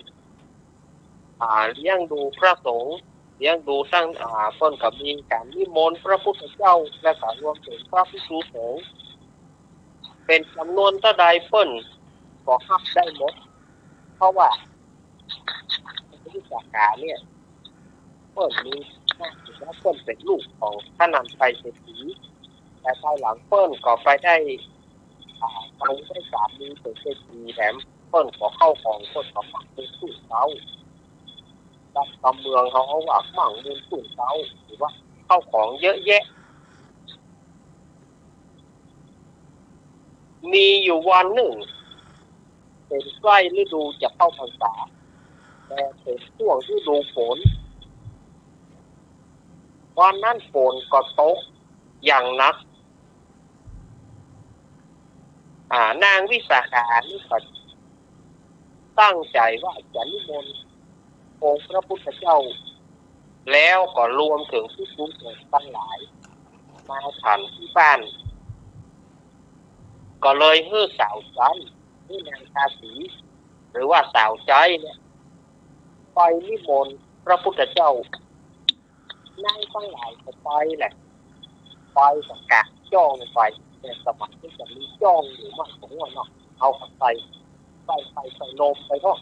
อ่า เลี้ยงดูพระสงฆ์ เลี้ยงดูตั้ง อ่า เปิ้นก็มีก๋านนิมนต์พระพุทธเจ้า และก็รวมเถิงพระภิกษุสงฆ์ เป๋นจ๋ำนวนเต้าใดเปิ้นก็ฮับได้หมด เพราะว่าวิสาขาเนี่ย เปิ้นมีหน้าถือว่าเปิ้นเป๋นลูกของพระนำชัยเศรษฐี แต่ภายหลังเปิ้นก็ไปได้ อ่า ไปได้สามีเป๋นเศรษฐีแถม เปิ้นก็เข้าของ เปิ้นก็มั่งมูลตู้เต๊า บ้านกำเมืองเฮาว่ามั่งมูลตู้เต๊า หรือว่าเข้าของเยอะแยะ มีอยู่วันนึ่ง เป๋นใก้ฤดูจะเข้าพรรษา แต่เป๋นช่วงฤดูฝน วันนั้นฝนก็ตกอย่างหนัก อ่า นางวิสาขานี่ก็ตั้งใจ๋ว่าจะนิมนต์องค์พระพุทธเจ้า แล้วก็รวมเถิงภิกษุสงฆ์ตังหลาย มาฉันตี้บ้าน ก็เลยหื้อสาวใจ๊ หื้อนางทาสี หรือว่าสาวใจ๊เนี่ย ไปนิมนต์พระพุทธเจ้า นางตังหลายก็ไปแหละ ไปก็ก๋างจ้องไป แต่สมัยนี้จะมีจ้องอยู่มั่ง ผมว่าเนาะ เอาก็ใส่ ใส่ ใส่ ใส่นมไปเนาะ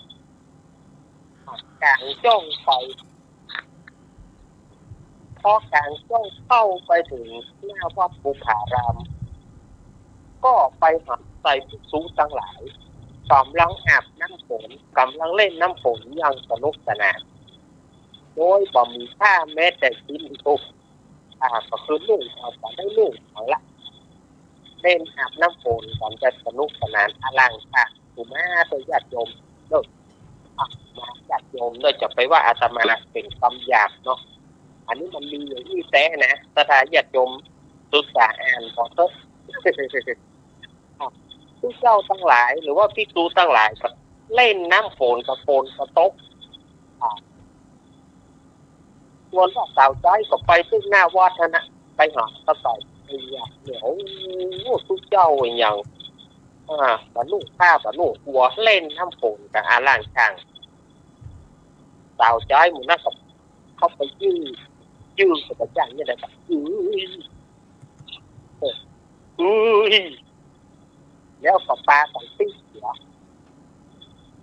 ก๋างจ้องไป พอก๋างจ้องเข้าไปเถิงหน้าวัดบุพาราม ก็ไปหันใส่ภิกษุตังหลาย ก่ำลังอาบน้ำฝน ก่ำลังเล่นน้ำฝนอย่างสนุกสนาน โดยบ่มีผ้าแม้แต่ชิ้นเดียว อ่า ก็คือนุ่งเอา ก็ได้นุ่งเอาละ เล่นอาบน้ำฝนก๋ำจะสนุกสนานอลังการ อุมาเต๊อะญาติโยมเนาะ อ่ะ มาญาติโยมเนาะ จะไปว่าอาตมาเป๋นกำหยาบเนาะ อันนี้มันมีอย่างอี้แต๊นะ ถ้าญาติโยมศึกษาอ่านผ่อเต๊อะ อ่ะ ผู้เจ้าตังหลาย หรือว่าภิกษุตังหลายก็เล่นน้ำฝน ก็ฝนก็ตก อ่ะ ส่วนว่าสาวใจ๊ก็ไปเถิงหน้าวัดหั้นนะ ไปหันเข้าไป ไอ้ยะ เนี่ย โอ้ ตุ๊เจ้าอะหยัง อ่า บ่นุ่งผ้า บ่นุ่งกั๋ว เล่นน้ำฝนกั๋นอลังการ สาวใจ๊หมู่นั้นก็เข้าไปยื้อ ยื้อกั๋นบ่จ้างเนี่ยนะ ก็ยื้อ เออ ยื้อ แล้วก็ปากั๋นตี้เสีย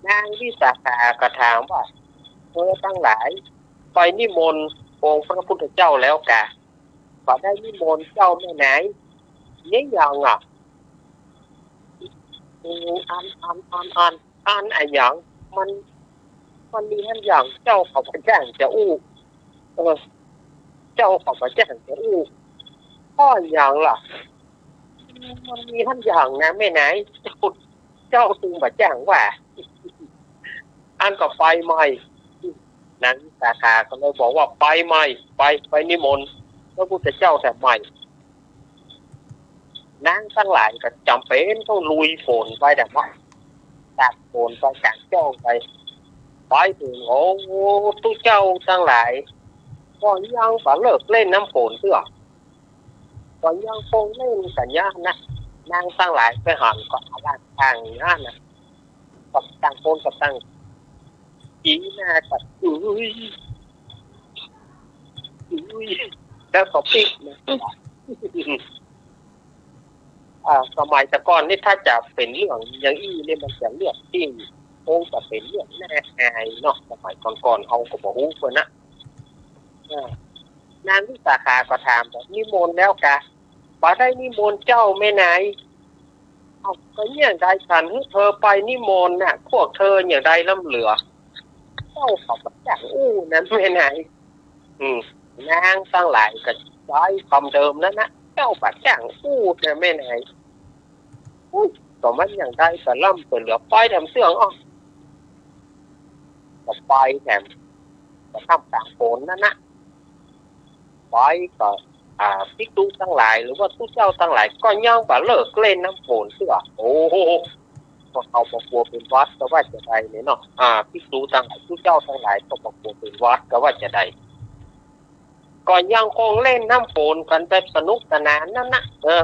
นางวิสาขาก็ถามว่า เธอตังหลาย ไปนิมนต์องค์พระพุทธเจ้าแล้วกา บ่ได้นิมนต์เจ้าแม่นาย เยียะหยังอะ อืม อัน อัน อัน อัน อันอะหยัง มัน มันมีหั้นหยัง เจ้าก็บ่จ้างจะอู้ เออ เจ้าก็บ่จ้างจะอู้ เพราะหยังล่ะ มันมีหั้นหยังนะแม่นาย เจ้า เจ้าตึงบ่จ้างว่า อันก็ไปใหม่ นางวิสาขาก็เลยบอกว่า ไปใหม่ ไป ไปนิมนต์พระพุทธเจ้าแถมใหม่ นางตังหลายก็จ๋ำเป๋นต้องลุยฝนไปแถมว่า ตากฝนไป ก๋างจ้องไป ไปเถิง โอ้ ตุ๊เจ้าตังหลาย ก็ยังบ่เลิกเล่นน้ำฝนเตื้อ ก็ยังคงเล่นกั๋นอย่างนั้นนะ นางตังหลายไปหันก็อลังการอย่างนั้นนะ ก็ต่างคนก็ต่างชี้หน้ากั๋น อุ๊ย อุ๊ย แล้วก็ปิ๊กนะ อ่า สมัยแต่ก่อนนี่ถ้าจะเป๋นเรื่องอย่างอี้เนี่ยมันจะเรื่องตี้ คงจะเป๋นเรื่องน่าอายเนาะ สมัยก่อนๆ เฮาก็บ่ฮู้เปิ้นนะ อ่า นางวิสาขาก็ถามว่า นิมนต์แล้วกา บ่ได้นิมนต์เจ้าแม่นาย เอ้า ก็เยียะใดฉันหื้อเธอไปนิมนต์น่ะ พวกเธอเยียะใดล้ำเหลือ เจ้าก็บ่จ้างอู้นะแม่นาย อืม นางตังหลายก็ใจ๊กำเดิมนั้นนะ เจ้าบ่จ้างอู้นะแม่นาย อุ๊ย ก็มันเยียะใดก็ล้ำไปเหลือ ไปแถมเตื้องอ้อ ก็ไปแถม ก็ท่ามกลางฝนนั้นนะ ไปก็ อ่า ภิกษุตังหลาย หรือว่าตุ๊เจ้าตังหลาย ก็ยังบ่เลิกเล่นน้ำฝนเตื้อ โอ้โห ก็เฮาบ่กั๋วเป๋นหวัดก็ว่าจะใดเนี่ยเนาะ อ่า ภิกษุตังหลาย ตุ๊เจ้าตังหลาย ก็บ่กั๋วเป๋นหวัดก็ว่าจะใด ก็ยังคงเล่นน้ำฝนกั๋นแบบสนุกสนานนั้นนะ เออ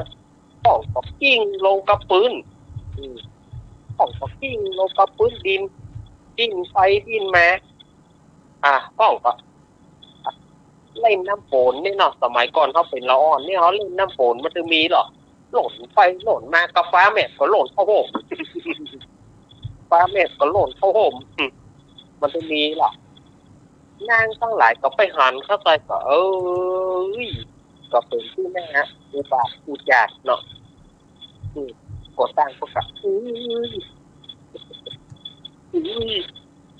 ก้องก็กิ้งลงกับปื๊น อืม ก้องก็กิ้งลงกับปื๊น ดิ้น ดิ้นไปดิ้นมา อ่ะ ก้องก็ อ่ะ เล่นน้ำฝนนี่เนาะ สมัยก่อนเฮาเป๋นละอ่อนนี่ เฮาเล่นน้ำฝนมันจะมีเหรอ หล่นไปหล่นมา กาฟ้าแมบก็หล่นเข้าโฮ่ม ฟ้าแมบก็หล่นเข้าโฮ่ม อืม มันจะมีเหรอ นางตังหลายก็ไปหันเข้าไปก็ เอ้ย ก็เป๋นตี้น่าอุบาทอุจารเนาะ อืม ก็ต่างก็กะ อุ๊ย อุ๊ย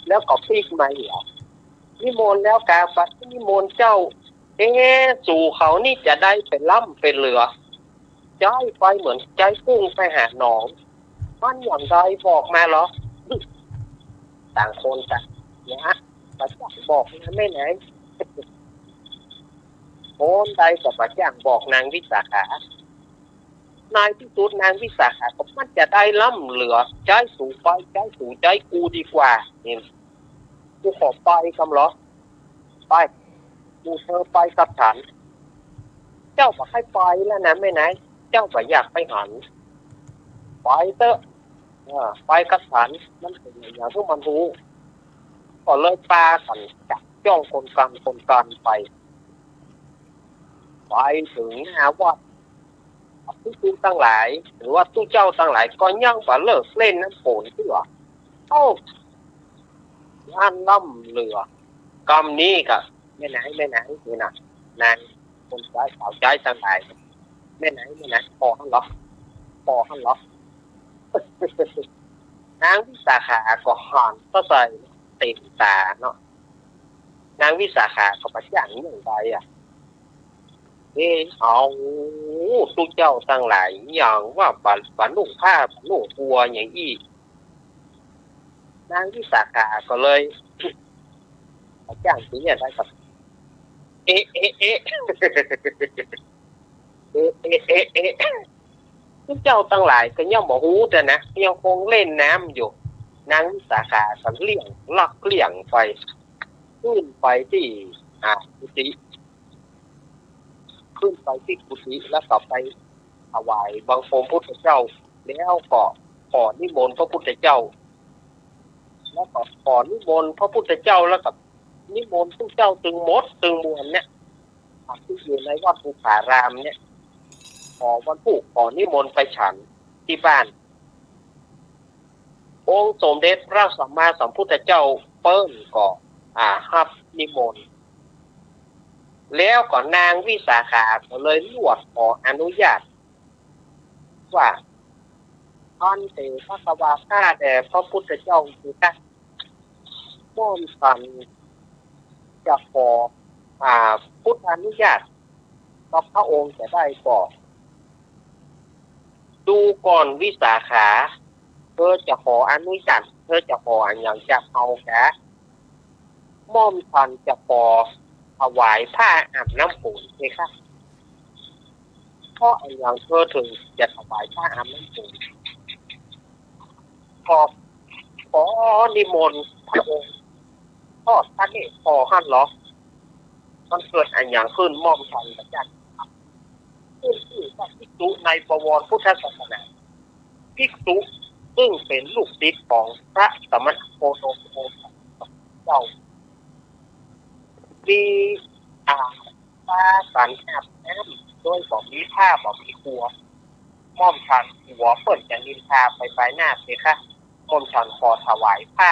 แล้วก็ปิ๊กใหม่เหรอ นิมนต์แล้วกา บ่ได้นิมนต์เจ้า เอ๊ะ สูเขานี่จะได้ไปล้ำไปเหลือ ใจ๊ไปเหมือนใจ๊กุ้งไปหาหนอง มันอย่างใดบอกมาเหรอ ต่างคนต่าง เนี่ย บ่จ้างบอกนะแม่นาย คนใดก็บ่จ้างบอกนางวิสาขา ในตี้สุดนางวิสาขาก็มันจะได้ล้ำเหลือ ใจ๊สูไป ใจ๊สู ใจ๊กูดีกว่า นี่ กูขอไปกำเหรอ ไป หมู่เธอไปกับฉัน เจ้าบ่ใค่ไปแล้วนะแม่นาย เจ้าบ่อยากไปหัน ไปเต๊อะ เออ ไปกับฉัน มันเป๋นอย่างตี้มันฮู้ ก็เลยปากั๋นจับจ้องคนกั๋นคนกั๋นไป ไปเถิงหน้าวัด ภิกษุตังหลาย หรือว่าตุ๊เจ้าตังหลาย ก็ยังบ่เลิกเล่นน้ำฝนเตื้อ เอ้า อันล้ำเหลือ กำนี้ก็ แม่นาย แม่นาย นี่นะ นางคนใจ๊สาวใจ๊ตังหลาย แม่นาย แม่นาย ปอหั้นเหรอ ปอหั้นเหรอ นางวิสาขาก็หันเข้าใส่เต็มต๋าเนาะ นางวิสาขาก็บ่จ้างอย่างใดอะ เอ๊ะ เอา ตุ๊เจ้าตังหลาย อย่างว่าบ่ บ่นุ่งผ้า บ่นุ่งปัวอย่างอี้ นางวิสาขาก็เลย บ่จ้างตี้อย่างใดก็ เอ๊ะ เอ๊ะ เอ๊ะ เอ๊ะ เอ๊ะ เอ๊ะ เอ๊ะ ตุ๊เจ้าตังหลายก็ยังบ่ฮู้เตื้อนะ ยังคงเล่นน้ำอยู่ นางวิสาขาก็เลี่ยง ลัดเลี่ยงไป ขึ้นไปตี้ อ่า กุฏิ ขึ้นไปตี้กุฏิ แล้วก็ไปถวายบังคมพุทธเจ้า แล้วก็ขอนิมนต์พระพุทธเจ้า แล้วก็ขอนิมนต์พระพุทธเจ้า แล้วก็นิมนต์ตุ๊เจ้าตึงหมดตึงมวลเนี่ย ตี้อยู่ในวัดภูผารามเนี่ย ขอวันพูก ขอนิมนต์ไปฉันตี้บ้าน องค์สมเด็จพระสัมมาสัมพุทธเจ้าเปิ้นก็ อ่า ฮับนิมนต์ แล้วก็นางวิสาขาก็เลยลวดขออนุญาต ว่า ภันเต ภะคะวา ข้าแต่พระพุทธเจ้า คือกั๋น หม่อมฉันจะขอ อ่า พุทธานุญาตกับพระองค์จะได้ก่อ ดูก่อนวิสาขา เธอจะขออนุญาต เธอจะขออะหยังจากเฮากา หม่อมฉันจะขอถวายผ้าอาบน้ำฝนเพคะ เพราะอะหยังเธอเถิงจะถวายผ้าอาบน้ำฝน ขอ ขอนิมนต์พระองค์ทอดพระเนตรผ่อหั้นเหรอ มันเกิดอะหยังขึ้น หม่อมฉันบ่จ้าง ขึ้นชื่อว่าภิกษุในบวรพุทธศาสนา ภิกษุซึ่งเป๋นลูกศิษย์ของพระสมณโคดมโคสาเจ้า มี อ่า ปากั๋นอาบน้ำ โดยบ่มีผ้าบ่มีปัว หม่อมฉันกั๋วเปิ้นจะนินทาไปปายหน้าเพคะ หม่อมฉันขอถวายผ้า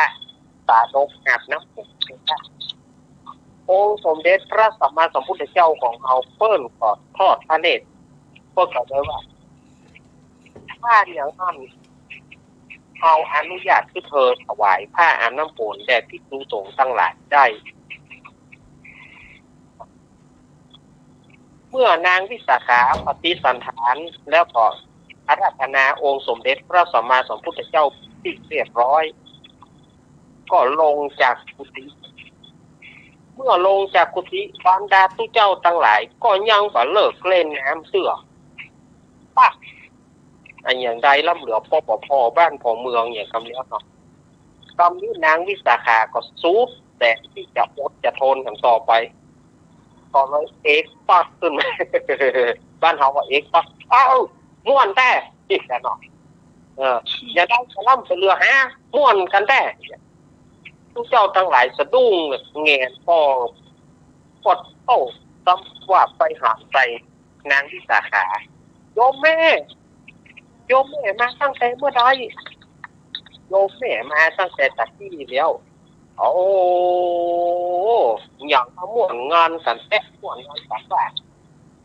สาดกอาบน้ำฝนเพคะ องค์สมเด็จพระสัมมาสัมพุทธเจ้าของเฮาเปิ้นก็ทอดพระเนตร เปิ้นก็เลยว่า ถ้าอย่างนั้น เฮาอนุญาตหื้อเธอถวายผ้าอาบน้ำฝนแด่ภิกษุสงฆ์ตังหลายได้ เมื่อนางวิสาขาปฏิสันถานแล้วก็อาราธนาองค์สมเด็จพระสัมมาสัมพุทธเจ้าเสร็จเรียบร้อย ก็ลงจากกุฏิ เมื่อลงจากกุฏิ บรรดาตุ๊เจ้าตังหลายก็ยังบ่เลิกเล่นน้ำเตื้อ ปะ อะหยังได้ล้ำเหลือปอปอผ่อบ้านผ่อเมืองอย่างกำเนี้ยเนาะ กำนี้นางวิสาขาก็สุดแสนตี้จะอดจะทนกั๋นต่อไป ก็เลยเอกปักขึ้นมา บ้านเฮาว่าเอกปัก เอ้า ม่วนแต๊ อีกแล้วเนาะ เออ อย่าได้กะล้ำไปเหลือฮะ ม่วนกั๋นแต๊ ตุ๊เจ้าตังหลายสะดุ้งแหงนปอ ปอด โอ้ ซ้ำว่าไปหันใส่นางวิสาขา โยมแม่ โยมแม่มาตั้งแต่เมื่อใด โยมแม่มาตั้งแต่ตะกี้แล้ว โอ้ หยังมาม่วนงานกั๋นแต๊ ม่วนงานกั๋นว่า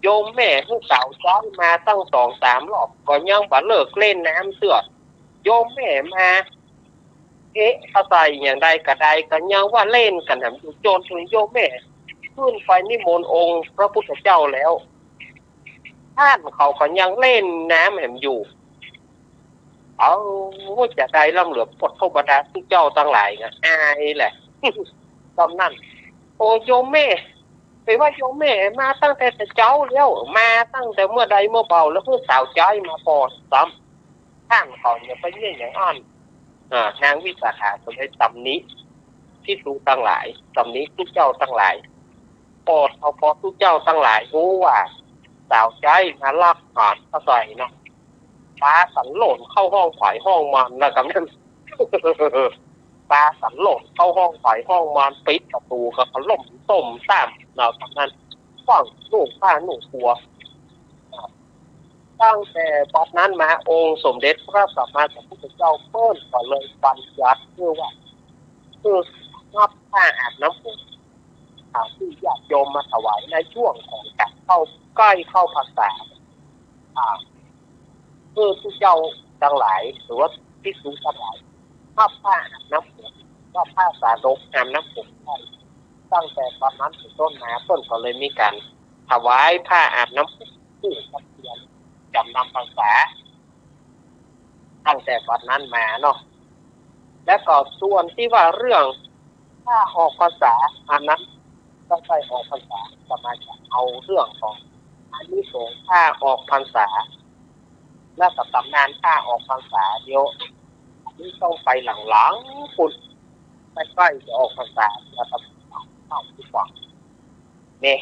โยมแม่หื้อสาวใจ๊มาตั้งสองสามรอบ ก็ยังบ่เลิกเล่นน้ำเตื้อ โยมแม่มา เอ๊ะ อาศัยอย่างใดกะได้ ก็ยังว่าเล่นกั๋นแหมอยู่ จ๋นเถิงโยมแม่ขึ้นไปนิมนต์องค์พระพุทธเจ้าแล้ว ต้านเขาก็ยังเล่นน้ำแหมอยู่ เอ้า จะได้ล้ำเหลือปอด บรรดาตุ๊เจ้าตังหลายนะ อายแหละ ต๋อนนั้น โอ้ โยมแม่ ไปว่าโยมแม่มาตั้งแต่แต่เจ๊าแล้ว มาตั้งแต่เมื่อใดเมื่อเบาแล้ว หื้อสาวใจ๊มาปอดซ้ำ ต้านเขาเนี่ยไปเยียะอย่างอั้น อ่า นางวิสาขาก็เลยตำหนิภิกษุตังหลาย ตำหนิตุ๊เจ้าตังหลาย ปอดเอา ปอตุ๊เจ้าตังหลายฮู้ว่า สาวใจ๊มาลักอาหารข้าใจ๋เนาะ ปาสันโหลนเข้าห้องใผห้องมันนะกำนั้น ปาสันโหลนเข้าห้องใผห้องมัน ปิดประตู๋ก็ถล่มตุ้มต้ามเนาะกำนั้น ฟั่งนุ่งผ้านุ่งครัว ตั้งแต่บัดนั้นมาองค์สมเด็จพระสัมมาสัมพุทธเจ้าเปิ้นก็เลยบัญญัติเพื่อว่า คือฮับผ้าอาบน้ำฝน อ่า ตี้ญาติโยมมาถวายในช่วงของก๋านเข้า ใก้เข้าพรรษา อ่า คือตุ๊เจ้าตังหลาย หรือว่าภิกษุตังหลาย ฮับผ้าอาบน้ำฝน ว่าผ้าสาดกอาบน้ำฝนได้ ตั้งแต่บัดนั้นเป๋นต้นมา เปิ้นก็เลยมีก๋านถวายผ้าอาบน้ำฝน ผูกกับเตียน จ๋ำนำพรรษา ตั้งแต่บัดนั้นมาเนาะ แล้วก็ส่วนตี้ว่าเรื่องผ้าออกพรรษา อันนั้นก็ใจ้ออกพรรษา อาตมาจะเอาเรื่องของอานิสงส์ผ้าออกพรรษา แล้วก็ต๋ำนานผ้าออกพรรษา เดี๋ยวอันนี้ต้องไปหลังๆ ปุ้น ใก้ๆ จะออกพรรษา แล้วก็เล่าดีกว่า เนี่ย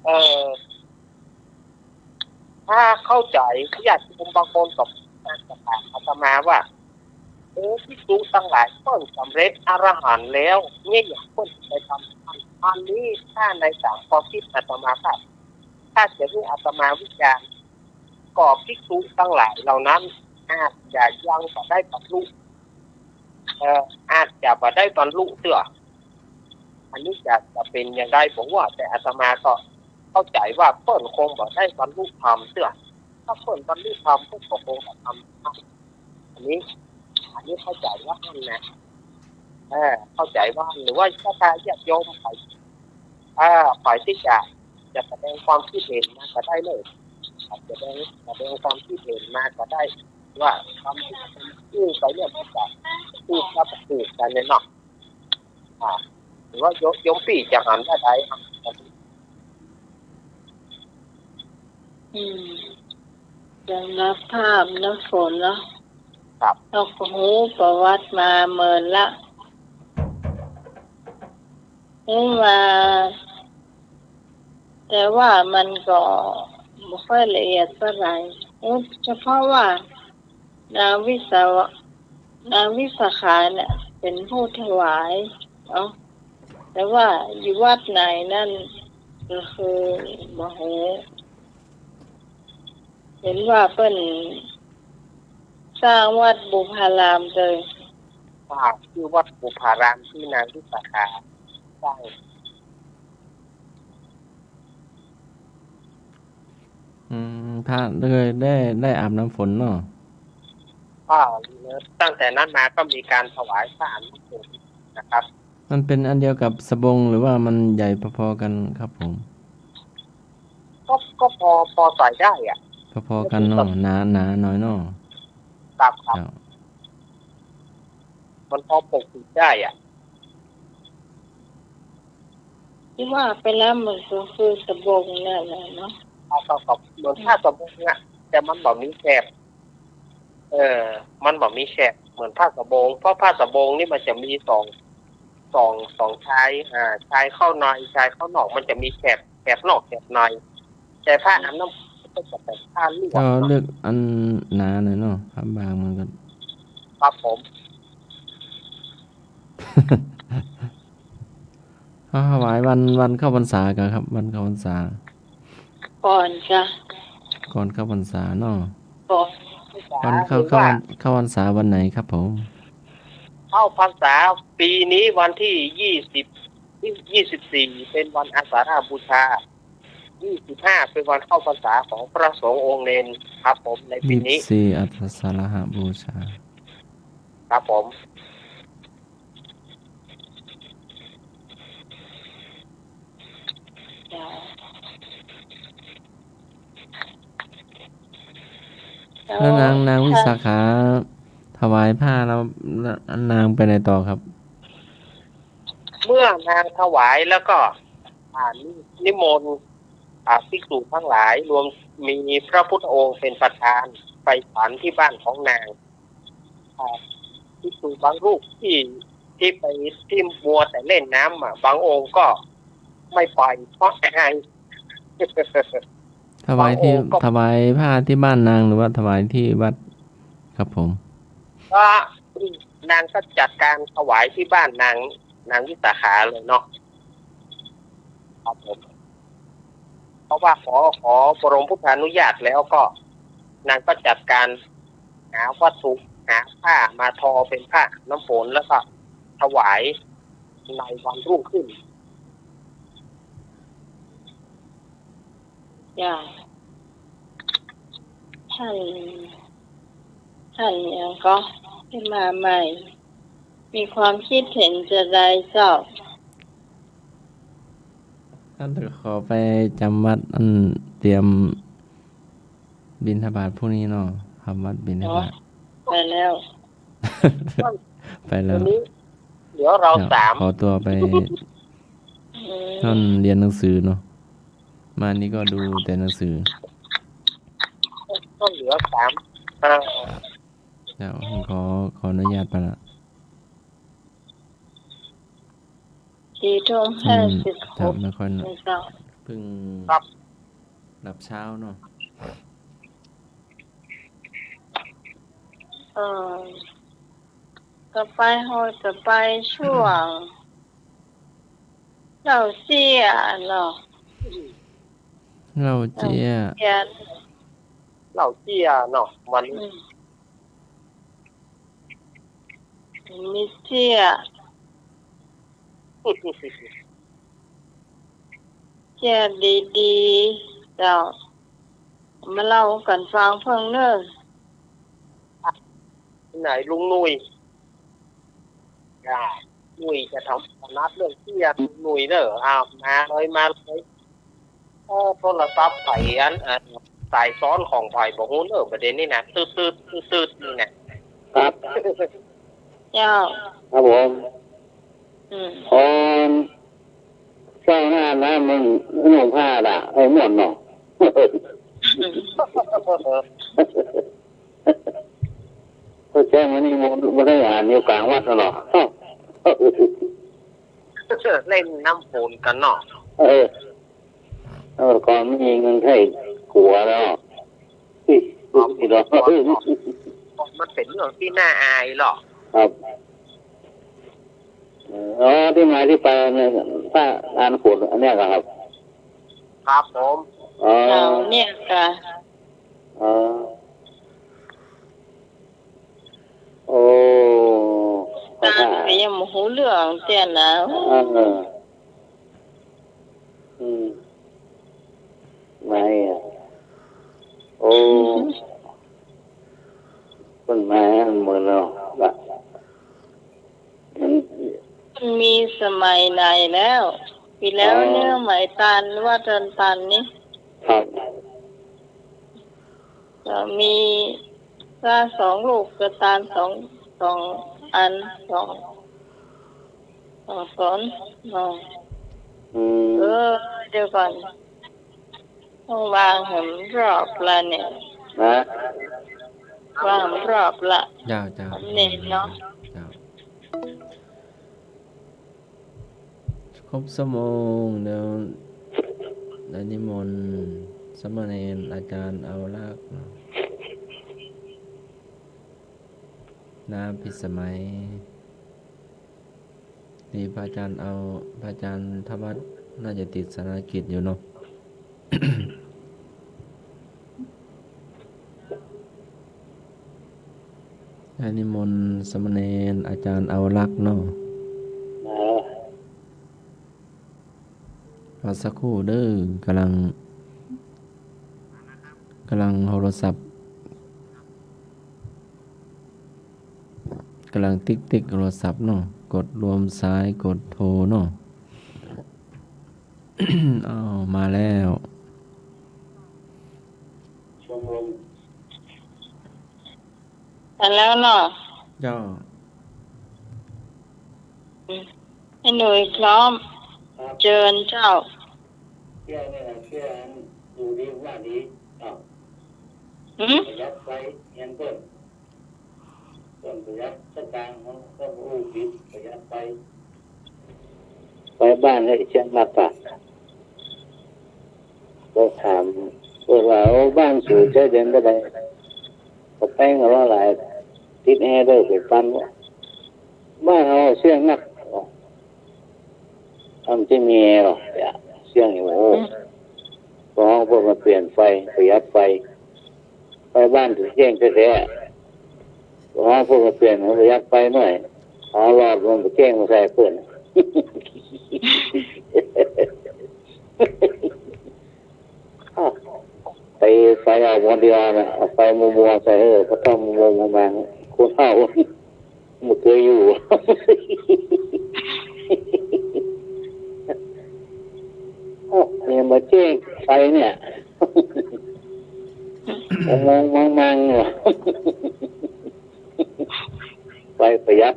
เอ่อ ถ้าเข้าใจ๋ ญาติโยมบางคนก็มาถามอาตมาว่า เออ ภิกษุตังหลายเปิ้นสำเร็จอรหันต์แล้ว เนี่ย เปิ้นไปทำอัน อันนี้ถ้าในต๋ามความกึ๊ดอาตมาภาพ ถ้าจะหื้ออาตมาวิจารณ์ ก็ภิกษุตังหลายเหล่านั้น อาจจะยังบ่ได้บรรลุ เอ่อ อาจจะบ่ได้บรรลุเตื้อ อันนี้จะ จะเป๋นอย่างใดบ่ฮู้ แต่อาตมาก็เข้าใจ๋ว่าเปิ้นคงบ่ได้บรรลุธรรมเตื้อ ถ้าเปิ้นบรรลุธรรม เปิ้นก็คงบ่ทำ อันนี้ อันนี้เข้าใจ๋ว่าอั้นนะ เออ เข้าใจ๋ว่าอั้น หรือว่าถ้าญาติโยมใผ อ่า ใผตี้จะ จะแสดงความกึ๊ดเห็นมาก็ได้เลย อาจจะแสดง แสดงความกึ๊ดเห็นมาก็ได้ ว่าความกึ๊ดเห็นไปเนี่ยมันจะถูกกับบ่ถูกกั๋นเนี่ยเนาะ อ่า หรือว่าโยม โยมปี้จะหันว่าใดครับ อืม สำหรับผ้าอาบน้ำฝนเนาะ ครับ เฮาก็ฮู้ประวัติมาเมินละ ฮู้มา แต่ว่ามันก็บ่ค่อยละเอียดเท่าใด ฮู้เฉพาะว่านางวิสา นางวิสาขาเนี่ยเป๋นผู้ถวายเนาะ แต่ว่าอยู่วัดไหนนั้นก็คือบ่ฮู้ เห็นว่าเปิ้นสร้างวัดบุพารามเลย อ่า ชื่อวัดบุพารามตี้นางวิสาขาสร้าง อืม พระเลยได้ ได้อาบน้ำฝนเนาะ อ่า ตั้งแต่นั้นมาก็มีการถวายผ้าอาบน้ำฝนนะครับ มันเป๋นอันเดียวกับสบงหรือว่ามันใหญ่พอๆ กั๋นครับผม ก็ ก็พอ พอใส่ได้อะ พอๆ กั๋นเนาะ หนา หนาหน่อยเนาะ ครับ ครับ ครับ มันพอปกปิดได้อะ ที่ว่าไปแล้วมันก็คือสบงนั่นแหละเนาะ ก็ ก็เหมือนผ้าสบงอะ แต่มันบ่มีแถบ เออ มันบ่มีแถบเหมือนผ้าสบง เพราะผ้าสบงนี่มันจะมีสอง สอง สองชาย อ่า ชายเข้าใน ชายเข้านอก มันจะมีแถบ แถบนอก แถบใน แต่ผ้าอาบน้ำก็จะเป็นผ้าลวด ก็เลือกอันหนาหน่อยเนาะ ผ้าบางมันก็ ครับผม เขาถวายวัน วันเข้าพรรษาก่อนครับ วันเข้าพรรษา ก่อนจ้ะ ก่อนเข้าพรรษาเนาะ ก่อน วันเข้า หรือว่า เข้าวัน เข้าพรรษาวันไหนครับผม เข้าพรรษาปีนี้วันที่ยี่สิบ ยี่สิบสี่ เป็นวันอาสาฬหบูชา ยี่สิบห้า เป็นวันเข้าพรรษาของพระสงฆ์องค์เณรครับผม ในปีนี้ ยี่สิบสี่ อาสาฬหบูชา ครับผม แล้วนาง นางวิสาขา ถ ถวายผ้าแล้ว แล้วนางไปไหนต่อครับ เมื่อนางถวายแล้วก็ อ่า นิ นิมนต์ อ่า ภิกษุทั้งหลาย รวมมีพระพุทธองค์เป็นประธาน ไปฉันที่บ้านของนาง อ่า ภิกษุบางรูปที่ ที่ไป ที่มัวแต่เล่นน้ำอะ บางองค์ก็ไม่ไป เพราะอาย ถวายที่ บางองค์ก็ ถวายผ้าที่บ้านนางหรือว่าถวายที่วัดครับผม ก็นางก็จัดการถวายที่บ้านนาง นางวิสาขาเลยเนาะ ครับผม เพราะว่าขอ ขอบรมพุทธานุญาตแล้วก็ นางก็จัดการหาวัตถุ หาผ้ามาทอเป็นผ้าอาบน้ำฝน แล้วก็ถวายในวันรุ่งขึ้น จ้ะ ท่าน ท่านหยังก็ ที่มาใหม่ มีความคิดเห็นจะใดเจ้า ท่านขอไปจำวัด อันเตรียมบิณฑบาตพรุ่งนี้เนาะ ทำวัตรบิณฑบาต อ๋อ ไปแล้ว ไปแล้ว วันนี้เดี๋ยวเรา ครับ สาม ขอตัวไป อืม ท่านเรียนหนังสือเนาะ มานี่ก็ดูแต่หนังสือ ก็เหลือสาม อ่า เดี๋ยวผมขอ ขออนุญาตไปละ สี่ทุ่ม อืม ห้าสิบหก ครับ ไม่ค่อย เจ้า เพิ่ง ครับ หลับเช้าเนาะ เออ ก็ไป เฮาจะไปช่วง เล่าเจี้ยเนาะ เล่าเจี้ย เล่าเจี้ย เล่าเจี้ยเนาะ วันนี้ อืม มีเจี้ย เจี้ยดีๆ เจ้า มาเล่ากั๋นฟังเพิ่งเน่อ ไหนลุงหนุ่ย อ่า หนุ่ยจะถนัดเรื่องเจี้ย หนุ่ยเน่อ อ้าว มาเลย มาเลย เออ โทรศัพท์ใผอัน อ่า สายซ้อนของใผบ่ฮู้เน่อ ประเด็นนี้นะ ตึ๊ดๆ ตึ๊ดๆ นี่นะ ครับ เจ้า ครับผม อืม อ๋อ เจ้าหน้านะ มันนุ่งผ้าละ ไอ้ม่วนเนาะ อืม ก็แจ้งไว้นี่ บ่ บ่ได้อ่านอยู่กลางวัดน่ะหรอก เล่นน้ำฝนกั๋นเนาะ เออ เออ ก็มีเงินไถ่ผัวแล้ว อ๋อ นี่เนาะ มันเป๋นเรื่องตี้น่าอายหรอ ครับ เออ อ๋อ ตี้มาตี้ไปเนี่ย ผ้าอาบน้ำฝนอันเนี้ยเหรอครับ ครับผม อ๋อ เจ้า เนี่ยค่ะ อ๋อ โอ้ ตาก็ยังบ่ฮู้เรื่องเตี้ยนะ เออ อืม ไม่อะ โอ้ อือฮึ ต้นไม้มันเหมือนเราละ มันมีสมัยไหนแล้ว ปี๋แล้ว อ๋อ เนี่ย สมัยตาน ว่าตาน ตานนี่ ครับ ก็มีพระสองรูปกับตานสอง สองอัน สอง สองต๋นเนาะ อืม เออ เดี๋ยวก่อน ต้องวางหื้อรอบละเนี่ย ฮะ วางหื้อรอบละ เจ้า เจ้า เน้นเนาะ เจ้า ครบชั่วโมงแล้ว ได้นิมนต์สามเณรอาจารย์เอาลักษณ์เนาะ ณ พิสมัย นี่พระอาจารย์เอา พระอาจารย์ธวัชน่าจะติดสารกิจอยู่เนาะ ได้นิมนต์สามเณรอาจารย์เอาลักษณ์เนาะ อ๋อ รอสักครู่เด้อ ก่ำลัง ก่ำลังโทรศัพท์ ก่ำลังติ๊กติ๊กโทรศัพท์เนาะ กดรวมสาย กดโทรเนาะ อ้าว มาแล้ว มาแล้วเนาะ เจ้า ไอ้หนุ่ยพร้อม เจิญเจ้า เตี้ยนี่นะ เตี้ยอยู่ดีว่าดี อ้าว หืม ประหยัดไฟเฮียนเปิ้น เปิ้นประหยัดสตางค์ เปิ้นอู้ผิด ประหยัดไฟ ไฟบ้านเนี่ยเสี้ยงนักอะ ก็ถามเปิ้นว่า โอ้ บ้านสูใจ๊เดือนเต้าใด ก็แป้งก็ว่าหลาย ติดแอร์เด้อ ไปปัน บ้านเฮาเสี้ยงนัก อ้าว มันจะมีแอร์หรอ เสี้ยงอยู่ โอ้ อืม ก็ฮ้องเปิ้นมาเปลี่ยนไฟ ประหยัดไฟ ไฟบ้านถือแจ้งแต๊ๆ ก็ฮ้องเปิ้นมาเปลี่ยน ประหยัดไฟหน่อย เอาหลอดมันไปแจ้งมาใส่เปิ้น อ้าว ไป ไฟเอาวันเดียวนะ เอาไฟมัวๆ ใส่ เออ ก็ต้องมัวๆ มาๆ คนเฒ่า บ่เกยอยู่ โอ้ เนี่ยมาแจ้งไฟเนี่ย มองๆ มังๆ ว่ะ ไฟประหยัด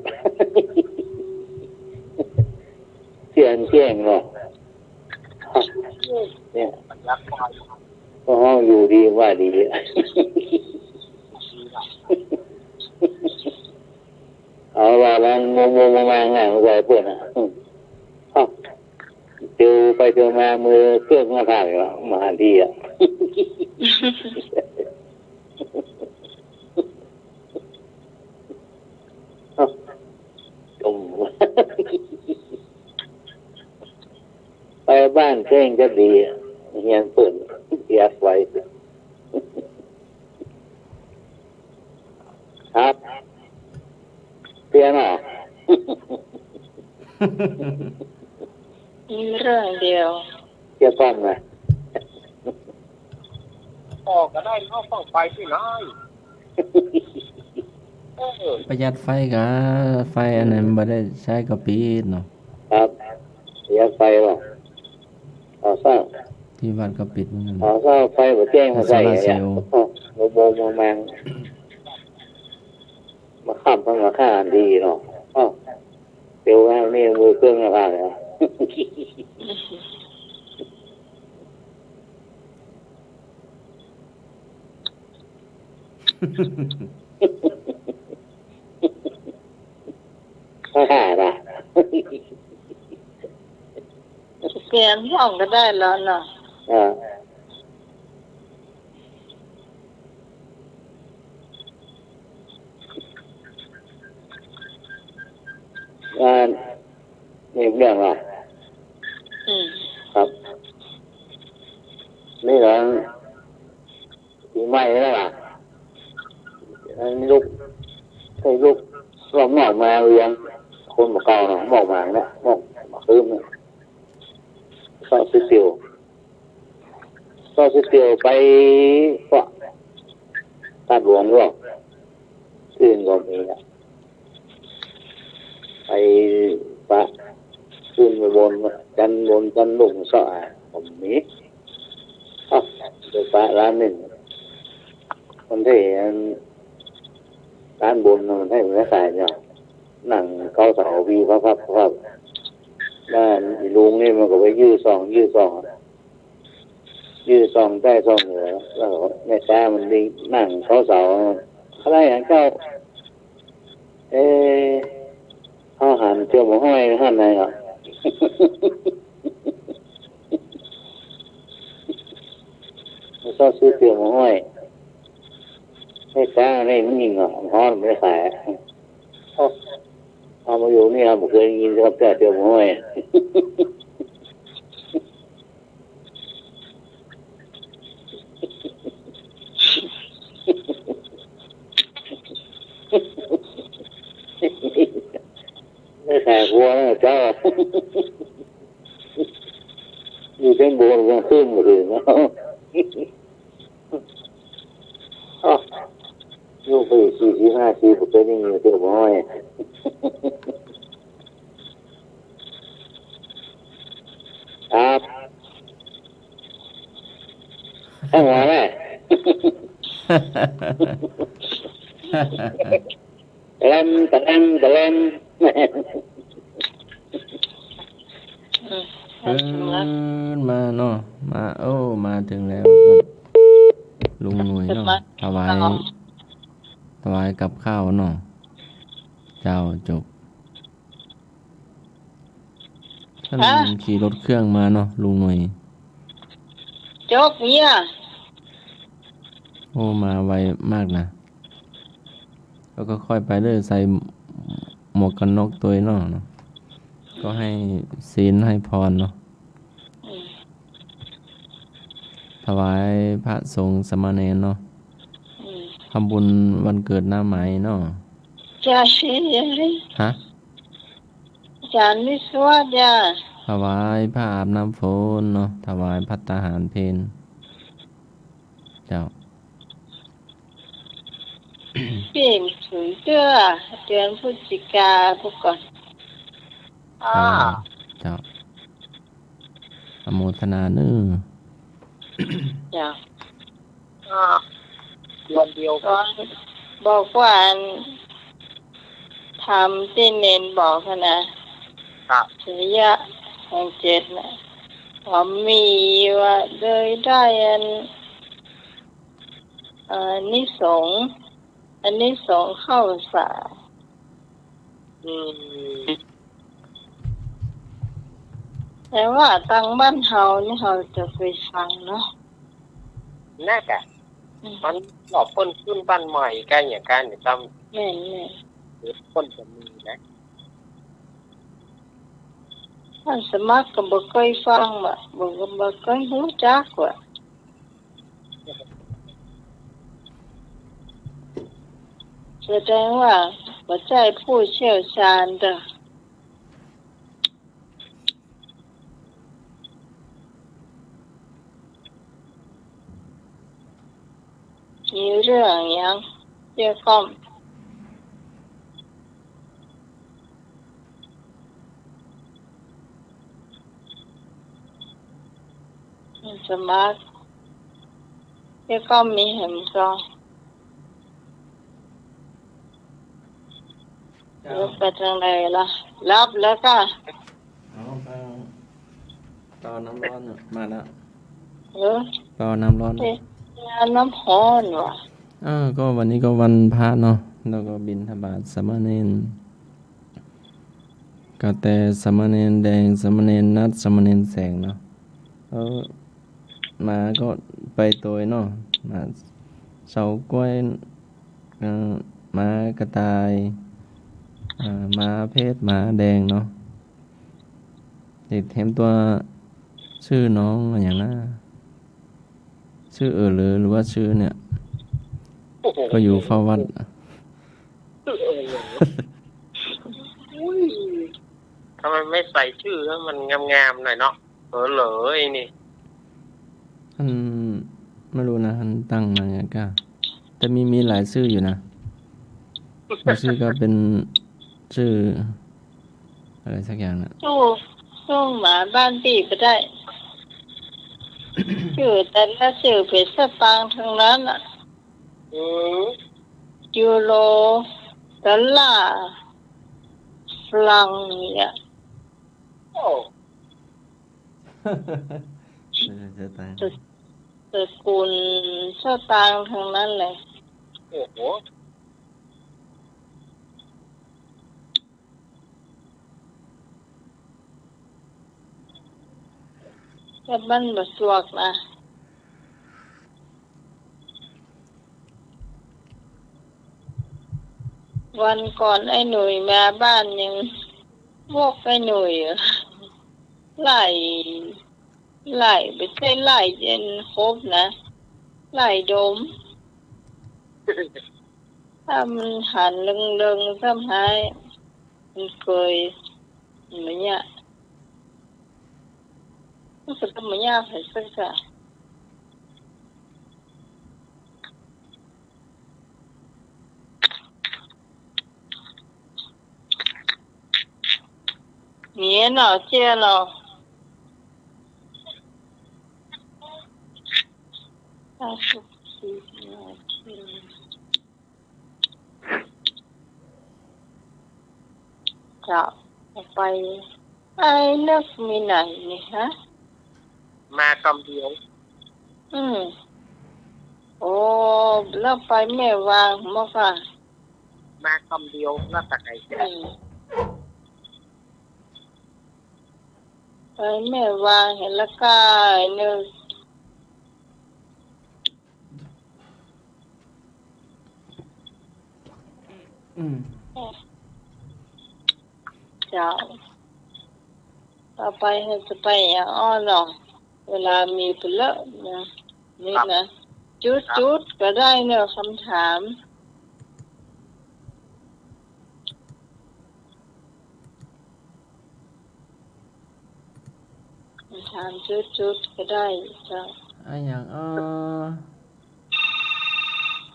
เสี้ยงแจ้งเนาะ เนี่ย ก็ฮ้องอยู่ดีว่าดี เอาว่าแล้ว มัวๆ มาๆ ไง มาใส่เปิ้นอะ อ้าว เตียวไปเตียวมา มือเกื้องมาถ่ายละ มาดีอะ อ้าว จม ไปบ้านเซ้งจะดีอะ เฮียนเปิ้น ประหยัดไฟ ครับ เปลี่ยนเหรอ มีเรื่องเดียว เกี่ยวกับอะไร ออกก็ได้ นอกก็ไปสิไง เออ ประหยัดไฟก็ ไฟอันนั้นบ่ได้ใจ๊ก็ปิดเนาะ ครับ ประหยัดไฟว่ะ เอาซะ ตี้วัดก็ปิดเหมือนกั๋น เอาซะ ไฟบ่แจ้งมาใส่ โซลาร์เซลล์ อ้าว โมโมโมแมง มาค้ำพันราคาดีเนาะ อ้าว เตียวว่านี่มือเกื้องราคาเลยอะ ฮ่าฮ่า เปลี่ยนห้องก็ได้แล้วเนาะ อ่า อ่า นี่เรื่องเหรอ อืม ครับ นี่เหรอ ปี๋ใหม่นี่แหละ อันลูก ไอ้ลูกรอบนอกมาเรียน คนบ่เก่าเนาะ บอกมาเนี่ย บอกมาคืนเนี่ย ก็ซื้อเตียว ก็ซื้อเตียวไป ก็ ตาดหลวงก็ อื่นก็มีอะ ไปปะ ขึ้นไปบน จั๊นบนจั๊นลุ่มเซาะอะ ผมมี อ้าว ไปปะร้านนึ่ง มันได้อัน ร้านบนน่ะมันได้ มันได้ขายเนี่ย นั่งเกาเสาวีพับพับพับ บ้านอีลุงนี่มันก็ไปยื้อส่อง ยื้อส่อง ยื้อส่องใต้ส่องเหนือ แล้วแม่ค้ามันได้นั่งเกาเสา เขาได้อย่างเจ้า เอ๊ะ เขาหันเตียวหมกฮ้อยหันไหนเหรอ มันชอบซื้อเตียวหมกฮ้อย แม่ค้านี่มันยิงเหรอ มันฮ้อนมันไม่ขายอะ เอา เอามาอยู่นี่ เอา บ่เคยได้ยินครับ เตียวหมกฮ้อย ไม่แตกหัวนะเจ้า อยู่เทิงบนเทิงตื้นหมดเลยเนาะ อ้าว อยู่ไปสี่สิบห้าสิบ บ่เคยได้ยินเตียวหมกฮ้อย ครับ เอาหัวแม่ แล้ว กะแลมกะแลม อืม เปิ้นมาเนาะ มา โอ้ มาเถิงแล้ว ลุงหน่วยเนาะ ถวาย ถวายกับข้าวเนาะ เจ้า จบ เปิ้น ฮะ ขี่รถเครื่องมาเนาะ ลุงหน่วย จบเนี่ย โอ้ มาไวมากนะ ก็ค่อยๆ ไปเด้อ ใส่หมวกกันน็อกตวยเนาะ ก็หื้อศีลหื้อพรเนาะ อืม ถวายพระสงฆ์สามเณรเนาะ อืม ทำบุญวันเกิดน้าไหมเนาะ ใช่ ฮะ อาจ๋ารย์วิศวะจ้ะ ถวายผ้าอาบน้ำฝนเนาะ ถวายภัตตาหารเพล เจ้า เป๋นถือเตื้อ เดือนพฤศจิกาพุ้นก่อ อ่า เจ้า อนุโมทนาเน้อ เจ้า อ่า วันเดียวกัน บอกว่าอัน ธรรมตี้เณรบอกหั้นนะ ครับ สุริยะแห่งเจ็ดนะ ว่ามีว่าเลยได้อัน เอ่อ อานิสงส์ อานิสงส์เข้าพรรษา อืม แต่ว่าตางบ้านเฮานี่เฮาจะไปฟังเนาะ น่าจะ อืม มันรอบเปิ้นขึ้นบ้านใหม่กั๋นอย่างกั๋นเนี่ย ตาม แม่นๆ เดี๋ยวเปิ้นจะมีนะ อาตมาก็บ่เกยฟังว่ะ บ่ ก็บ่เกยฮู้จักว่ะ แสดงว่าบ่ใจ้ผู้เชี่ยวชาญเต๊อะ มีเรื่องหยัง เจ๊ก้อม สมัคร เจ๊ก้อมมีแหมก่อ เดี๋ยวไปตางใดละ หลับแล้วก่อ เอา เอา ต่อน้ำร้อนน่ะ มาแล้ว เออ ต่อน้ำร้อนน่ะ เอ๊ะ น้ำฮ้อนว่ะ เออ ก็วันนี้ก็วันพระเนาะ แล้วก็บิณฑบาตสามเณร กระแตสามเณรแดง สามเณรนัด สามเณรแสงเนาะ เออ หมาก็ไปตวยเนาะ หมาเสาก๊วย เอ่อ หมากระต่าย เอ่อ หมาเพชร หมาแดงเนาะ เด็กเตรียมตั๋ว ชื่อน้องอะหยังนะ ชื่อเอ๋อเหลอ หรือว่าชื่อเนี่ย โอ้โห ก็อยู่เฝ้าวัด ชื่อเอ๋อเหลอ อุ้ย ทำไมไม่ใส่ชื่อให้มันงามๆ หน่อยเนาะ เอ๋อเหลอไอ้นี่ อัน ไม่รู้นะ อันตั้งมาไงก็ แต่มี มีหลายชื่ออยู่นะ บางชื่อก็เป็นชื่อ อะไรสักอย่างน่ะ สู้ สู้หมาบ้านตี้บ่ได้ ชื่อแต่ละชื่อเป๋นสตางค์ทั้งนั้นน่ะ อืม ยูโร ดอลลาร์ ฝรั่งเนี่ย โอ้ เออ สตางค์ ตระ ตระกูลสตางค์ทั้งนั้นเลย โอ้โห แต่มันบ่สะดวกนะ วันก่อนไอ้หนุ่ยมาบ้านยังบอกไอ้หนุ่ย ไล่ ไล่ บ่ใจ้ไล่เย็นครบนะ ไล่ดม ถ้ามันหันเริงๆ ซ้ำหาย มันเกย มันบ่ยะ มันก็ต้องบ่ยะไปสักกะ เนี่ยเนาะ เจ้าเนาะ ห้าสิบสี่นาที เ เจ้า ไป ไอ้นกมีไหนนี่ฮะ มากำเดียว อืม โอ้ แล้วไปแม่วางมะค่ะ มากำเดียว แล้วตะไคร้ อืม ไปแม่วางเห็นแล้วก็ไอ้นึก อืม เจ้า ต่อไปเราจะไปอย่างอ้อเนาะ เวลามีไปแล้วนะ นี่นะ จุดๆ ก็ได้เนาะ คำถาม ถามจุดๆ ก็ได้เจ้า อะหยังอ้อ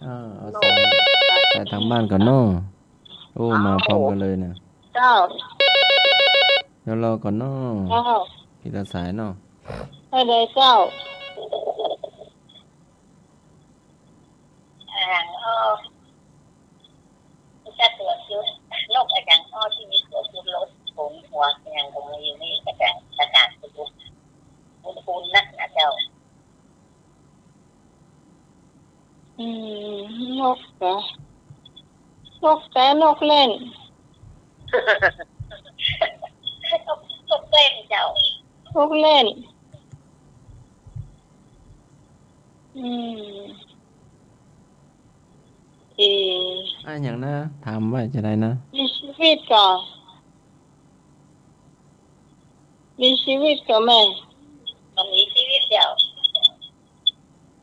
เออ เอาสาย สายตางบ้านก่อนเนาะ โอ้ มาพร้อมกั๋นเลยนะ เจ้า เดี๋ยวรอก่อนเนาะ เจ้า ทีละสายเนาะ ได้เลยเจ้า อะหยังอ้อ จะตรวจจุด นกอะหยังอ้อ ตี้มีตั๋วจุดรถ หงส์หัวอะหยังก็มีอยู่นี่ กระดาษ กระดาษจุด คุ้นๆ นักนะเจ้า อืม นกเหรอ นกแต๊ นกเล่น นกเล่นเจ้า นกเล่น อืม เอ อะหยังนะ ถามว่าจะได้นะ มีชีวิตก่อ มีชีวิตก่อแม่ มันมีชีวิตเจ้า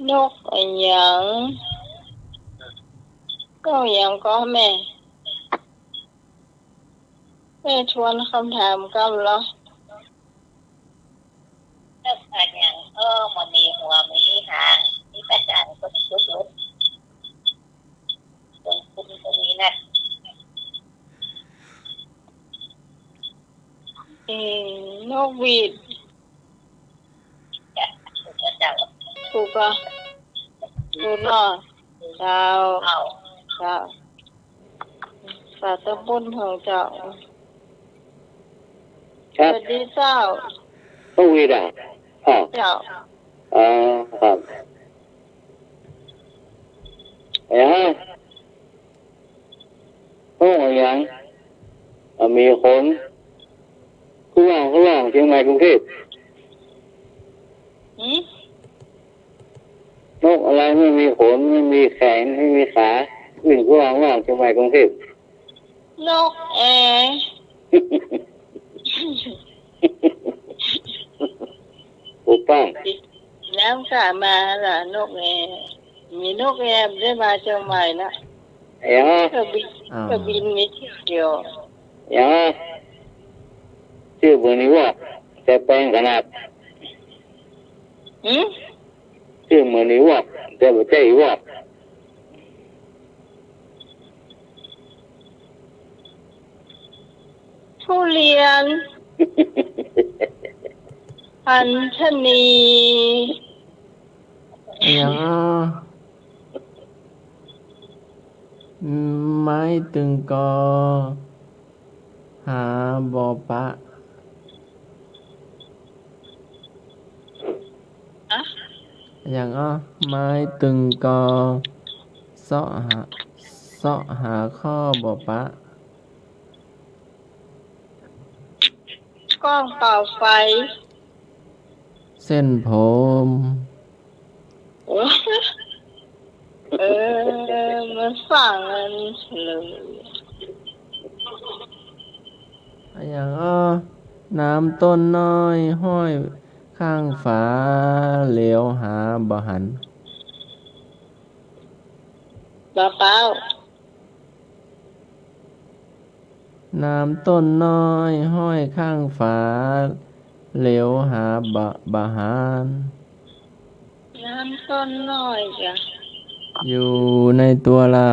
นกอะหยัง นกอะหยังก่อแม่ แม่ทวนคำถามกำเหรอ นกอะหยังอ้อ บ่มีหัว มีหาง มีกระดาษจุดๆ ตรงคุณตรงนี้นะ เอ่อ นกหวีด ถูกก่อ ถูกเนาะ เจ้า เจ้า สาธุบุญของเจ้า ครับ สวัสดีเจ้า นกหวีดอะ ครับ เจ้า อ๋อ ครับ เอ้ย นกอะหยัง บ่มีขน คือว่า คือว่าเจียงใหม่กรุงเทพฯ หืม นกอะไรไม่มีขน ไม่มีแขน ไม่มีขา วิ่งคือว่า คือว่าเจียงใหม่กรุงเทพฯ นกแอร์ ถูกต้อง น้ำกะมาล่ะ นกแอร์ มีนกแอร์ได้มาเจียงใหม่ละ เอ้ย เที่ยวบิน อ่า เที่ยวบินมีเที่ยวเดียว เอ้ย จื้อเหมือนอีวอก แต่แปลงขนาด หืม จื้อเหมือนอีวอก แต่บ่ใจ้อีวอก ทุเรียน อัญชลี อะหยังอ้อ ไม้ตึงกอ หาบ่ปะ อะหยังอ้อ ไม้ตึงกอ เซาะหา เซาะหาข้อบ่ปะ กล้องเป่าไฟ เส้นผม เออ มันฟังมันเลย อะหยังอ้อ น้ำต้นน้อยห้อยข้างฝา เหลียวหาบ่หัน บ่เป๋า น้ำต้นน้อยห้อยข้างฝา เหลียวหาบ่ บ่หัน น้ำต้นน้อยจ้ะ อยู่ในตัวเรา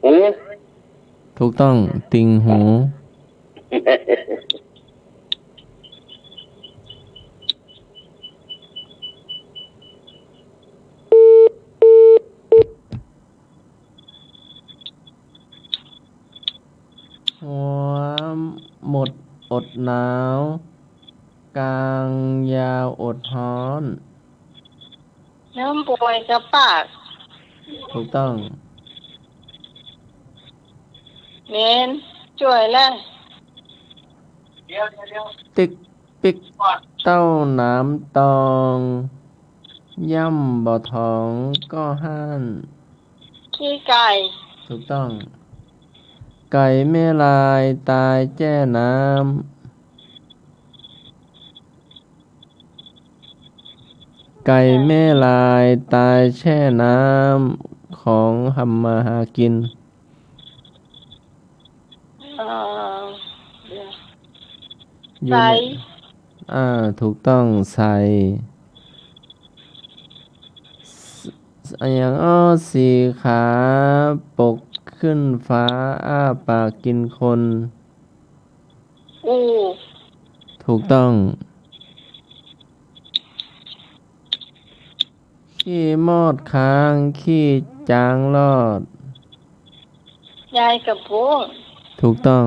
หือ ถูกต้อง ติ่งหู หัว หนาว กางยาวอดฮ้อน น้ำบ่อยกะปาก ถูกต้อง เหม็นจ้วยแล ติ๊กปิ๊กเต้าหนามตอง ย่ำบ่ถองก็ฮ้าน ขี้ไก่ ถูกต้อง ไก่แม่ลายตายแจ้น้ำ ไก่แม่ลายตายแช่น้ำ ของทำมาหากิน เอ่อ เดี๋ยว อยู่ใน ใส อ่า ถูกต้อง ใส อะหยังอ้อ สี่ขา ปกขึ้นฟ้า อ้าปากกินคน อู่ ถูกต้อง ขี้มอดค้าง ขี้จางลอด ยายกะปุ้ง ถูกต้อง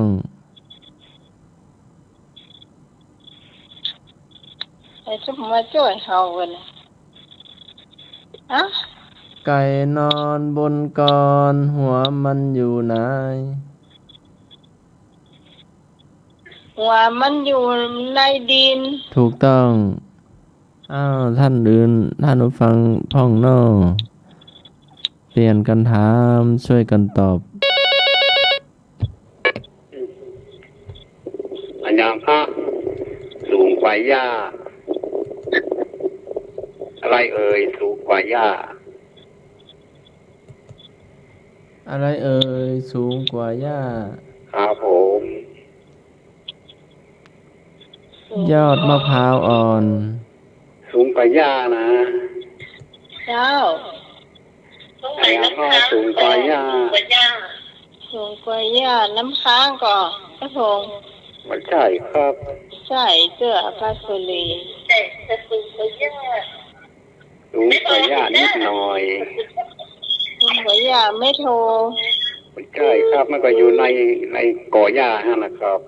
ใผจะมาจ้วยเฮาวันนี้ อะ ไก่นอนบนกอน หัวมันอยู่ไหน หัวมันอยู่ในดิน ถูกต้อง อ้าว ท่านอื่น ท่านผู้ฟังพ่องเนาะ เปลี่ยนกั๋นถาม จ้วยกั๋นตอบ อะหยังฮะ สูงกว่าหญ้า อะไรเอ่ย สูงกว่าหญ้า อะไรเอ่ย สูงกว่าหญ้า ครับผม ยอดมะพร้าวอ่อน สูงกว่าหญ้านะ เจ้า อะไรฮะ สูงกว่าหญ้า สูงกว่าหญ้า น้ำค้างก่อ พระสงฆ์ บ่ใจ้ครับ ใจ้เตื้อ พระสุรี สูงกว่าหญ้านิดหน่อย สูงกว่าหญ้าไม่โท บ่ใจ้ครับ มันก็อยู่ใน ในกอหญ้าหั้นนะครับ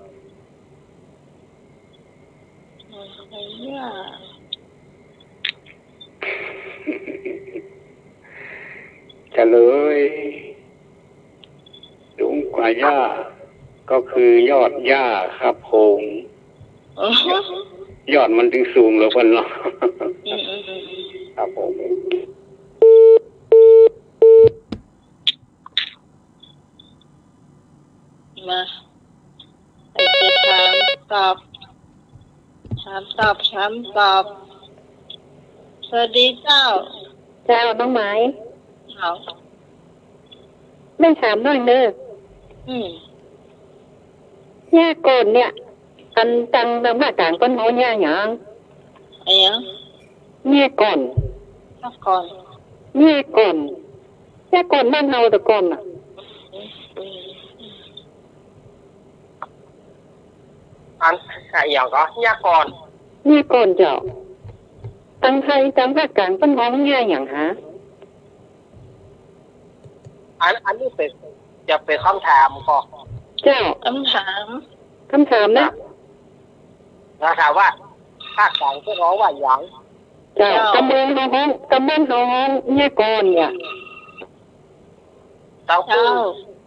สูงกว่าหญ้า เฉลย สูงกว่าหญ้า ก็คือยอดหญ้าครับผม อ๋อ ยอดมันจึงสูงเหลือเปิ้นเนาะ อืมๆๆ ครับผม มา ใผจะถามตอบ ถามตอบ ถามตอบ สวัสดีเจ้า เจ้า น้องไหม เจ้า แม่ถามหน่อยเน่อ อืม หญ้าก่อนเนี่ย อันตัง ตังภาคกลางเปิ้นฮ้องหญ้าหยัง อะหยัง หญ้าก่อน หญ้าก่อน หญ้าก่อน หญ้าก่อนบ้านเฮาแต่ก่อนน่ะ อัน อะหยังก็ หญ้าก่อน หญ้าก่อนเจ้า ตังไทย ตังภาคกลางเปิ้นฮ้องหญ้าหยังหา อัน อันนี้เป๋น จะเป๋นกำถามก่อ เจ้า กำถาม กำถามนะ จะถามว่า ภาคกลางเปิ้นฮ้องว่าหยัง เจ้า เจ้า กำเมืองเฮาฮ้อง กำบ้านเฮาฮ้องหญ้าก่อนเนี่ย เจ้า เจ้า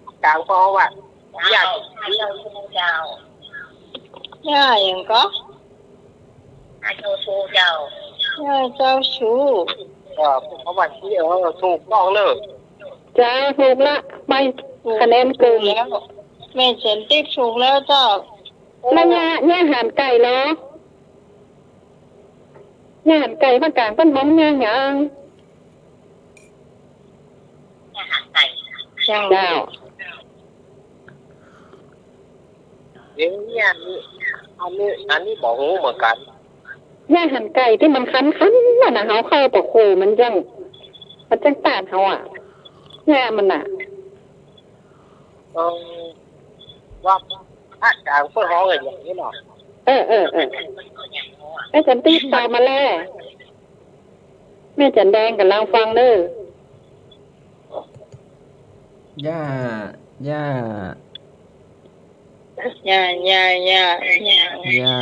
ภาคกลางเปิ้นฮ้องว่า หญ้า เจ้า หญ้าหยังก็ หญ้าเจ้าชู้เจ้า หญ้าเจ้าชู้ เออ ผมก็ว่าที่ เออ ถูกต้องเลย เจ้า ถูกละ ไป ถูก คะแนนเกิน ถูกแล้ว แม่เจ๋นติ๊บถูกแล้วเจ้า แล้วหญ้า หญ้าหางไก่เหรอ หญ้าหางไก่ภาคกลางเปิ้นฮ้องหญ้าหยัง เจ้า เจ้า เดี๋ยวเนี่ย อันนี้ อันนี้บ่ฮู้เหมือนกั๋น หญ้าหางไก่ตี้มันคันๆ นั่นน่ะ เฮาเข้าปะโขมันจั้ง มันจั้งตาดเฮาอะ หญ้ามันน่ะ เออ ว่าภาคกลางเปิ้นฮ้องอะหยังนี่เนาะ เออ เออ เออ แม่จันตี้ตอบมาแล้ว แม่จันแดงก่ำลังฟังเน่อ หญ้า หญ้า ย่า ย่า ย่า ย่า ย่า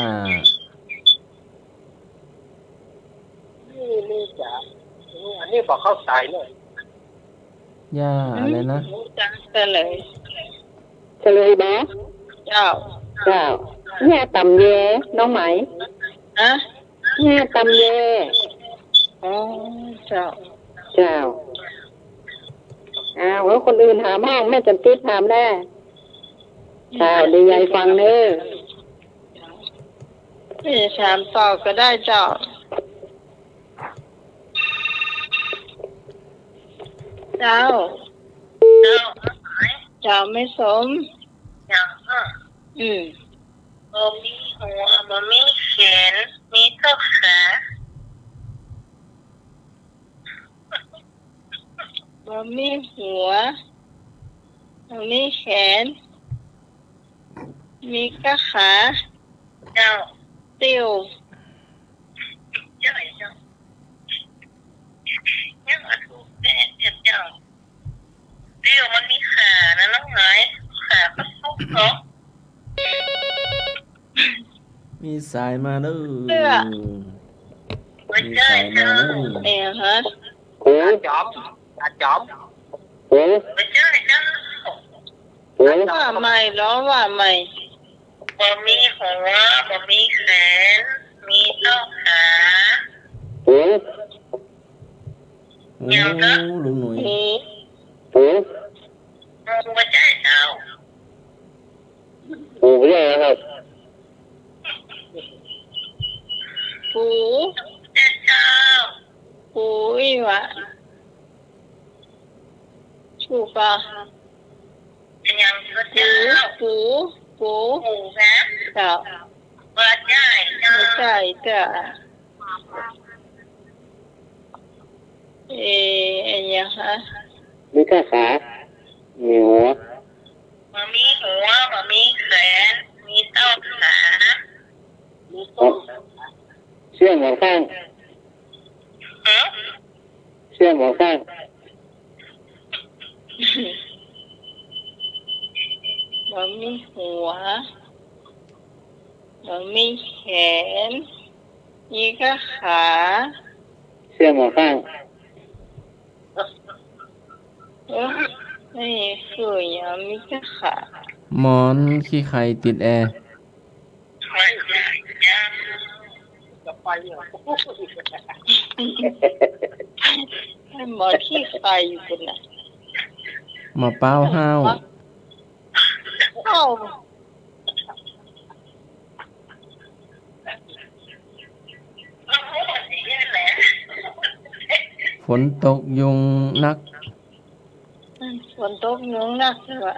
นี่ นี่จ๋า นี่ อันนี้บ่เข้าใจ๋เลย ย่า อืม อะไรนะ จ๋า เสลย เสลยบ่ เจ้า เจ้า ย่าต่ำแย น้องไหม ฮะ ย่าต่ำแย อ๋อ เจ้า เจ้า อ้าว แล้วคนอื่นถามห้อง แม่จันติ๊บถามแน่ เจ้า เดี๋ยวยายฟังเน้อ เอ้ย ถามต่อก็ได้เจ้า เจ้า เจ้า เจ้าแม่สม เจ้า อืม บ่มีหัว บ่มีแขน มีเต้าขา บ่มีหัว บ่มีแขน มีก้าขา เจ้า ติ้ว เจ้า เจ้า ยังบ่ถูกแน่เจ้า เดี๋ยวมันมีขานะน้องหาย ขาก็ทุกเนาะ มีสายมาแล้ว เตื้อ มีสายมาแล้ว เอ๋ฮะ จ๋อม จ๋อม เอ๋ ว่าใหม่เหรอ ว่าใหม่ บ่มีหัว บ่มีแขน มีเต้าขา เอ๋ โอ้ ลุงหนุ่ย หู หู บ่ใจ้เจ้า หูบ่ใจ้ครับ หู เจ้า หูอีหวะ ถูกปะ เป็นยังก็เจ้า หู หู หู หูนะ เจ้า บ่ใจ้เจ้า บ่ใจ้เจ้า เอ อันยังฮะ มีก้าขา มีหัว บ่มีหัว บ่มีแขน มีเต้าขา เสี้ยงหมอนข้าง ฮะ เสี้ยงหมอนข้าง บ่มีหัว บ่มีแขน มีก้าขา เสี้ยงหมอนข้าง เออ นี่คือยังมีก้าขา หมอนขี้ไข่ติดแอร์ หมอนขี้ไข่อยู่พุ้นน่ะ หมอเป้าห้าว เอ้า ฝนตกยุงนัก ฝนตกยุงนักเลยว่ะ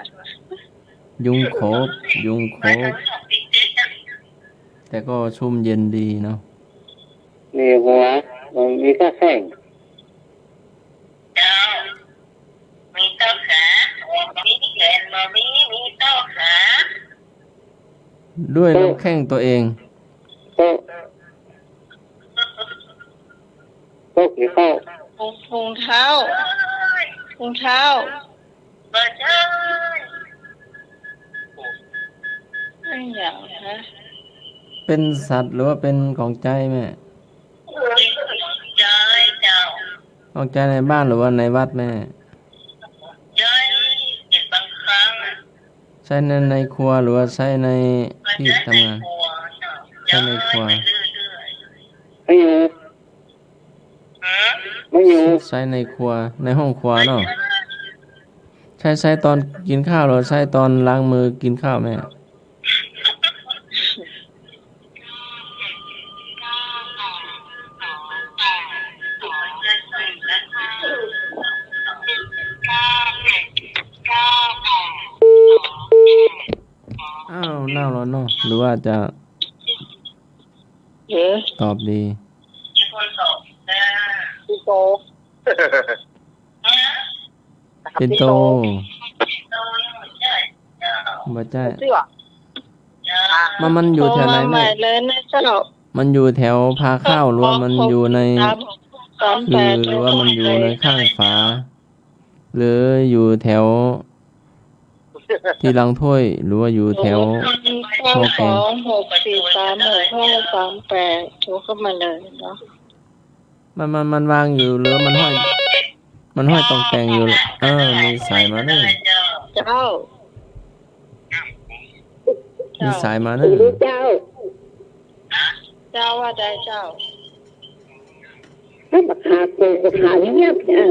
ยุงโขบ ยุงโขบ แต่ก็ชุ่มเย็นดีเนาะ มีหัว มีก้าแข้ง เจ้า มีเต้าขา บ่มีแขน บ่มี มีเต้าขา ด้วยลำแข้งตัวเอง โต๊ะ โต๊ะกิ๋นข้าว ถุง ถุงเท้า ถุงเท้า บ่ใจ้ อันยังฮะ เป็นสัตว์หรือว่าเป็นของใจ๊แม่ ใจ๊เจ้า ของใจ๊ในบ้านหรือว่าในวัดแม่ ใจ๊เป็นบางครั้ง ใจ๊ใน ในครัวหรือว่าใจ๊ในที่ทำงาน ใจ๊ในครัว ใจ๊ในครัว ไม่อยู่ ไม่อยู่ ใจ๊ในครัว ในห้องครัวเนาะ ใจ๊ ใจ๊ตอนกิ๋นข้าวหรือใจ๊ตอนล้างมือกิ๋นข้าวแม่ อ้าว เน่าแล้วเนาะ หรือว่าจะ เอ๊ะ ตอบดี ปิ่นโต ปิ่นโต บ่ใจ้ บ่ใจ้ มัน มันอยู่แถวไหนแม่ โทรมาใหม่เลยนะเจ้า มันอยู่แถวพาข้าวหรือว่ามันอยู่ใน ขอ ขอ หือ หรือว่ามันอยู่ในข้างฝา หรืออยู่แถว ตี้หลังถ้วย หรือว่าอยู่แถว เก้าสองหกสี่สามหกห้าสามแปด โทรเข้ามาเลยเนาะ มัน มัน มันวางอยู่ หรือว่ามันห้อย มันห้อยต่องแต่งอยู่ เออ มีสายมาเน่อ เจ้า มีสายมาเน่อ เจ้า เจ้าว่าใดเจ้า ถ้าบ่ขาโกงก็ขาเงียบนะ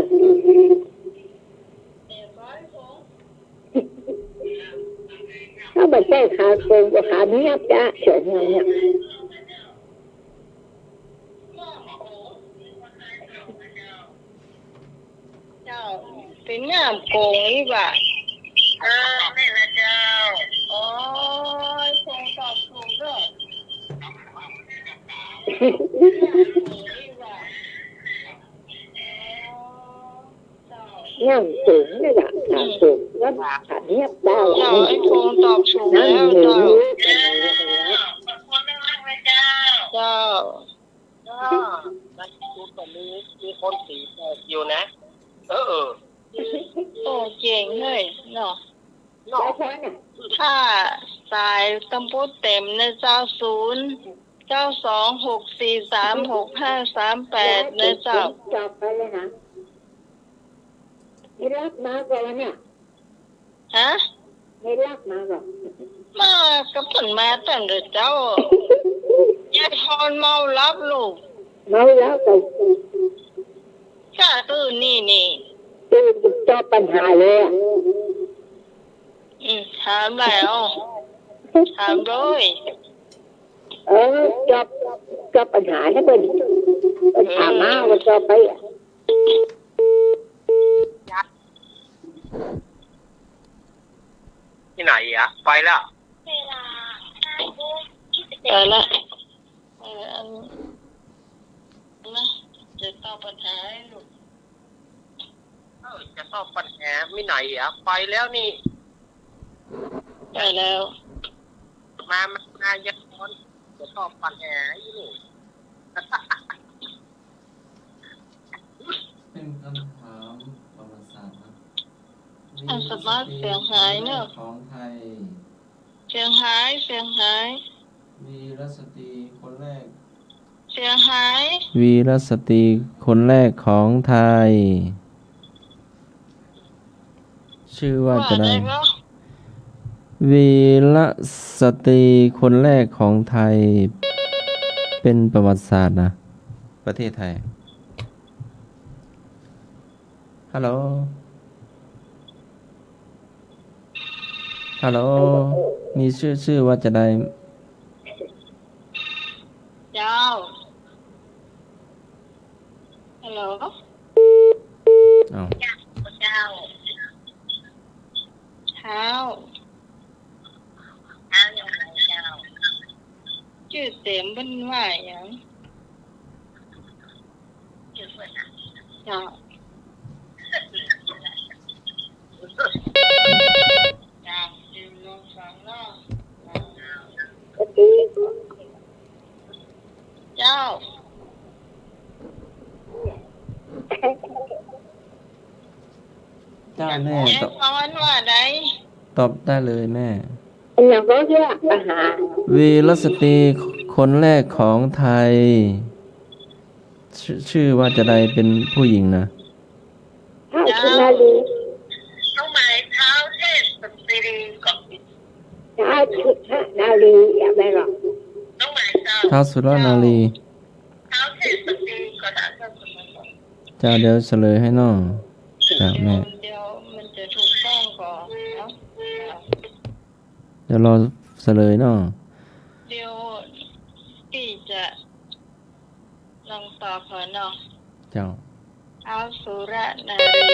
ถ้าบ่ใจ้ขาโกงก็ขาเงียบจ้ะ เสียงเงียบ เจ้า เป๋นหยังโกงอีกบ่า เออ แม่นละเจ้า โอ้ย โกงตอบถูกเน่อ หยังโกงเนี่ยล่ะ หยังโกง แล้วเจ้า ไอ้โกงตอบถูกแล้วเจ้า เจ้า เจ้า มี มีคนตีแปดอยู่นะ เออ โอ้ เจ๋งเลยเนาะ เนาะ ถ้าสายตำปูเต็มเนี่ยเจ้า ศูนย์เก้าสองหกสี่สามหกห้าสามแปด เนี่ยเจ้า จอบไปเลยนะ ไม่รับมาก่อนเนี่ย ฮะ ไม่รับมาก่อน มาก็เปิ้นมาตั้งแต่เจ๊า ยายทอนเมาหลับลูก เมาหลับไป ก็ตื่นนี่นี่ ตื่นจอบปัญหาเลยอะ อืม ถามแล้ว ถามเลย เออ จอบ จอบปัญหาให้เปิ้น เปิ้นถามมา เออ ก็จอบไปอะ ตี้ไหนอะ ไปแล้ว ไปละ เออ อัน นะ จะตอบปัญหาให้ลูก เออ จะตอบปัญหา มีไหนอะ ไปแล้วนี่ ไปแล้ว มา มา มา ยังก่อน จะตอบปัญหาอยู่นี่ เป๋นกำถามประวัติศาสตร์นะ อ่ะ สมาร์ทเสียงหายเนาะ ของไทย เสียงหาย เสียงหาย วีรสตรีคนแรก เสียงหาย วีรสตรีคนแรกของไทย ชื่อว่าจะใด ว่าใดเนาะ วีรสตรีคนแรกของไทย เป๋นประวัติศาสตร์นะ ประเทศไทย ฮัลโหล ฮัลโหล มีชื่อ ชื่อว่าจะใด เจ้า ฮัลโหล อ้าว เจ้า เจ้า เท้า เท้ายังไงเจ้า จื้อเต็มเปิ้นว่าหยัง เจ้า เจ้า เจ้าแม่ ตอบ ตอบได้เลยแม่ อันหยังก็เรียกอาหาร วีรสตรีคนแรกของไทย ชื่อ ชื่อว่าจะใด เป๋นผู้หญิงนะ ท้าวสุนารี ต้องหมายท้าวเทพสตรีก่อน ท้าวสุนารี อย่าไปหรอก ต้องหมายท้าว ท้าวสุรนารี ท้าวเทพสตรีก่อน ท้าวเทพสตรีก่อน เจ้า เดี๋ยวเฉลยให้เนาะ เจ้าแม่ เดี๋ยว เดี๋ยวมันจะถูกต้องก่อนเนาะ เดี๋ยวรอเฉลยเนาะ เดี๋ยวตี้จะ ลองตอบเปิ้นเนาะ เจ้า ท้าวสุรนารี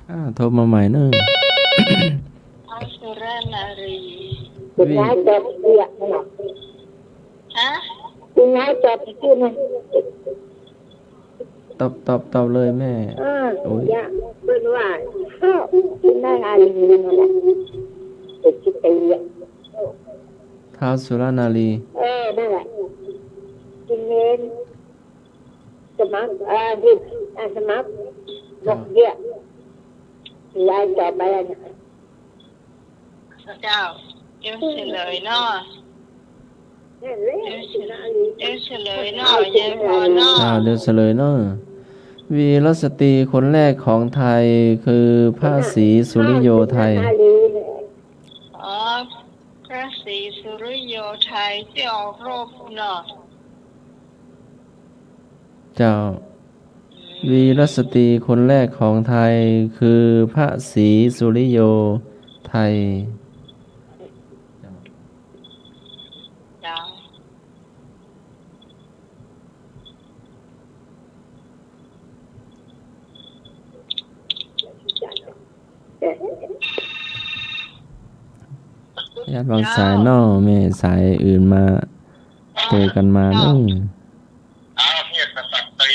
อ่า โทรมาใหม่เนาะ ท้าวสุรนารี เป๋นไงตอบเตี้ยขนาด ฮะ เป๋นไงตอบเตี้ยนะ ตอบ ตอบ ตอบเลยแม่ อ่า โอ้ย อย่า เปิ้นว่า ท้าวสุรนารีนั่นแหละ เป๋นสตรีอะ ท้าวสุรนารี เออ นั่นแหละ กินเนน สมัคร เอ่อ ที่ ต่อไปอะ เจ้า เดี๋ยวเฉลยเนาะ เดี๋ยวเฉลย เดี๋ยวเฉลยเนาะ ยายพรเนาะ เจ้า เดี๋ยวเฉลยเนาะ วีรสตรีคนแรกของไทยคือพระศรีสุริโยไทย อ๋อ พระศรีสุริโยไทยตี้ออกรบเนาะ เจ้า วีรสตรีคนแรกของไทยคือพระศรีสุริโยไทย เจ้า ญาติบางสายเนาะ แม่สายอื่นมา เจอกันมาเนาะ ท้าวเทพกษัตรี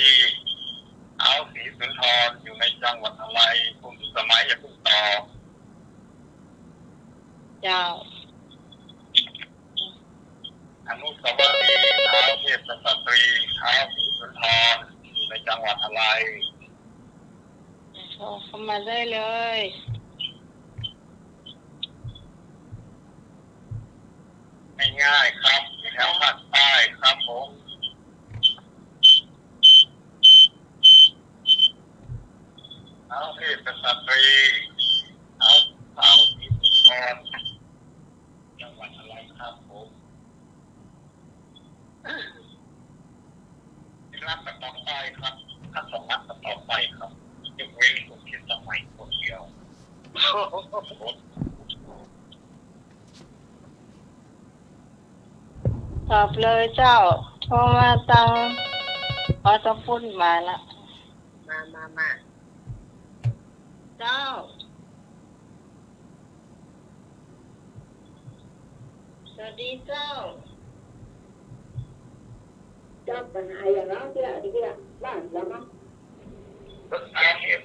ท้าวศรีสุนทร อยู่ในจังหวัดอะไร คุณสมัยอย่าเพิ่งตอบ เจ้า อนุสาวรีย์ท้าวเทพกษัตรี ท้าวศรีสุนทร อยู่ในจังหวัดอะไร โทรเข้ามาได้เลย ง่ายๆ ครับ อยู่แถวภาคใต้ครับผม ท้าวเทพกษัตรี ท้าว ท้าวศรีสุนทร จังหวัดอะไรครับผม รับกับตอบได้ครับ ทั้งสองรับกับตอบได้ครับ ยกเว้นคุณพิสมัยคนเดียว ตอบเลยเจ้า โทรมาตัง อ๋อ ต้องพูดมาละ มา มา มา เจ้า สวัสดีเจ้า เจ้าปัญหาอย่างเราเสียทีเดียวบ้านเรามั้ง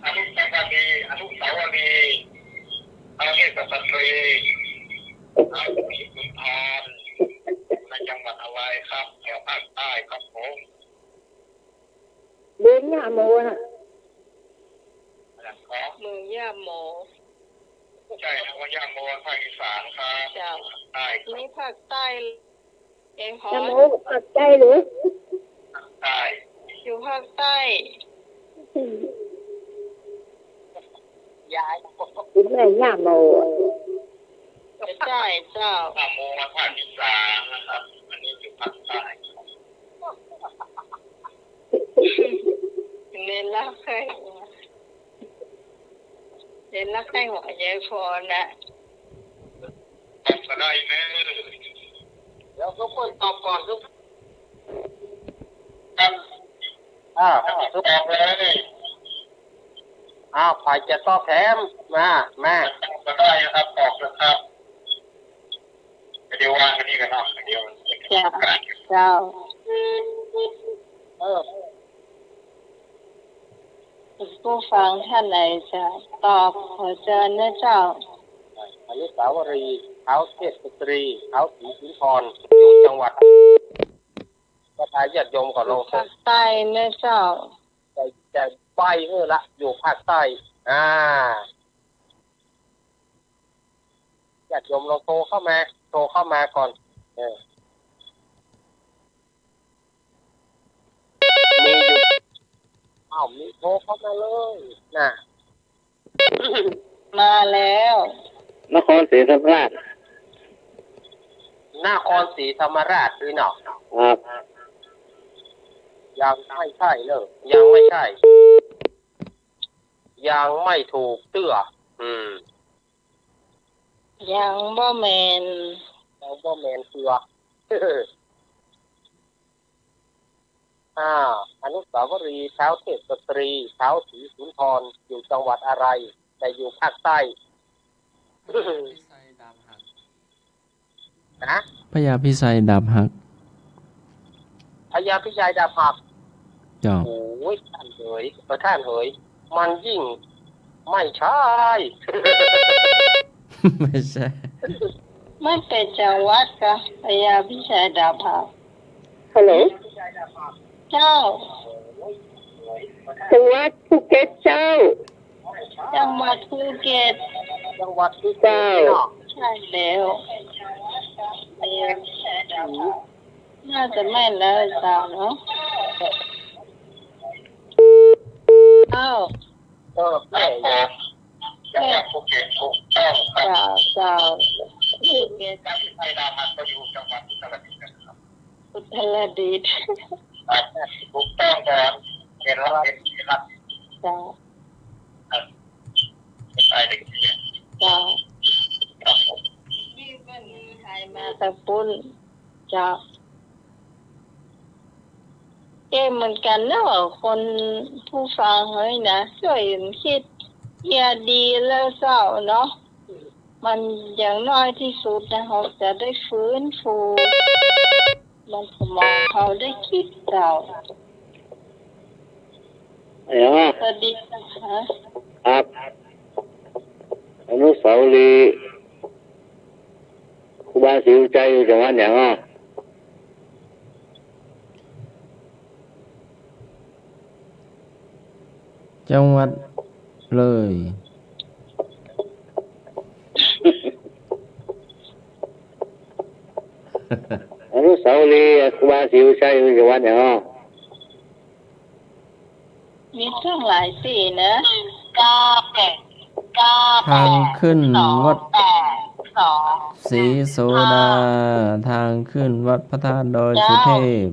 อนุสาวรีย์ อนุสาวรีย์ ท้าวเทพกษัตรี ท้าวศรีสุนทร อยู่ในจังหวัดอะไรครับ แถวภาคใต้ครับผม เมืองย่าโมนะ อะไรครับ เมืองย่าโม ใช่ครับ ว่าย่าโมภาคอีสานครับ เจ้า ใต้ครับ นี่ภาคใต้ เองพอ ย่าโมภาคใต้หรือ ภาคใต้ อยู่ภาคใต้ ย้าย คุณแม่ย่าโม ใช่เจ้า ย่าโมภาคอีสานนะครับ อันนี้อยู่ภาคใต้ เน้นละใคร่ เน้นละใคร่หัวยายพรน่ะ ตอบก็ได้เนอะ เดี๋ยวทุกคนตอบก่อนทุก ครับ อ้าว ตอบเลย อ้าว ใผจะตอบแถม มา มา ตอบก็ได้นะครับ ตอบนะครับ เดี๋ยววางอันนี้กันเนาะ เดี๋ยว เจ้า เจ้า เออ ผู้ฟังท่านไหนจะตอบ ขอเจิญนะเจ้า อนุสาวรีย์ท้าวเทพสตรี ท้าวศรีสุนทร อยู่จังหวัด ก็พาญาติโยมก็ลอง ภาคใต้นะเจ้า จะ จะใบ้หื้อละ อยู่ภาคใต้ อ่า ญาติโยมลองโทรเข้ามา โทรเข้ามาก่อน เออ มีอยู่ อ้าว มีโทรเข้ามาเลย น่ะ มาแล้ว นครศรีธรรมราช นครศรีธรรมราชนี่เนาะ ครับ ยังไม่ใช่เนอะ ยังไม่ใช่ ยังไม่ถูกเตื้อ อืม ยังบ่แม่น ยังบ่แม่นเตื้อ อ่า อนุสาวรีย์ท้าวเทพสตรี ท้าวศรีสุนทร อยู่จังหวัดอะไร แต่อยู่ภาคใต้ นะ พญาพิชัยดาบหัก พญาพิชัยดาบหัก เจ้า โอ้ย ท่านเหย เออ ท่านเหย มันยิ่งไม่ใช่ ไม่ใช่ มันเป๋นจังหวัดกา พญาพิชัยดาบหัก ฮัลโหล เจ้า จังหวัดภูเก็ตเจ้า จังหวัดภูเก็ต จังหวัดภูเก็ต เจ้า ใช่แล้ว น่าจะแม่นแล้วเจ้าเนาะ เอ้า เออ ใช่ จังหวัดภูเก็ต ถูกต้องครับ เจ้า เจ้า ภูเก็ต ไทยดามันก็อยู่จังหวัดอุตรดิตถ์นะครับ อุตรดิตถ์ อ่า ถูกต้องครับ เห็นแล้ว เห็นครับ เจ้า ครับ เจ้า ครับผม นี่เปิ้นไทยมาตะปุ้น เจ้า เกมเหมือนกันเนาะ คนผู้ฟังเฮานี่นะ จ้วยกันกึ๊ด เยียะดีแล้วเจ้าเนาะ มันอย่างน้อยตี้สุดนะ เฮาจะได้ฟื้นฟู มันสมองเฮาได้กึ๊ดเจ้า เอ้า สวัสดีค่ะ ครับ อนุสาวรีย์ครูบาศรีวิชัยอยู่จังหวัดหยังอ่ะ จังหวัดเลย อนุสาวรีย์ครูบาศรีวิชัยอยู่จังหวัดหยังอ่ะ มีตั้งหลายตี้นะ ทางขึ้นวัดศรีโสดา ทางขึ้นวัดพระธาตุดอยสุเทพ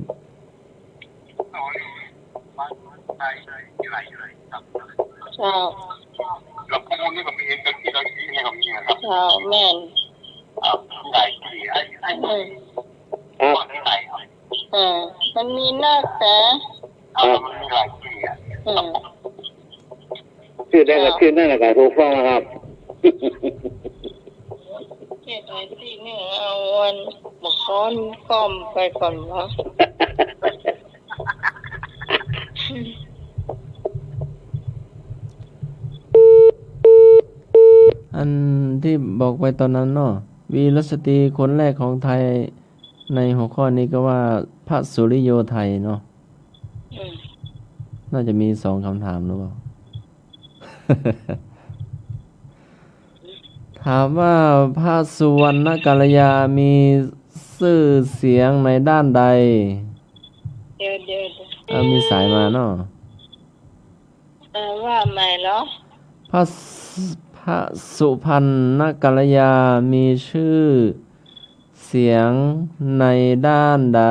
เจ้า เจ้า แม่น อืม ครับ เออ มันมีนักแต่ ครับ อืม ชื่อใดก็ชื่อนั้นแหละครับ ถูกต้องแล้วครับ เจ็ดร้อยสี่หนึ่ง เอาอันบักค้อนก้อมไปก่อนวะ อันตี้บอกไปตอนนั้นเนาะ วีรสตรีคนแรกของไทย ในหัวข้อนี้ก็ว่าพระสุริโยไทยเนาะ อืม น่าจะมีสองคำถามหรือเปล่า ถามว่าพระสุวรรณกัลยามีชื่อเสียงในด้านใด เดี๋ยว เดี๋ยว เดี๋ยว อ่ะ มีสายมาเนาะ เออ ว่าใหม่เหรอ พระสุ พระสุพรรณกัลยามีชื่อเสียงในด้านใด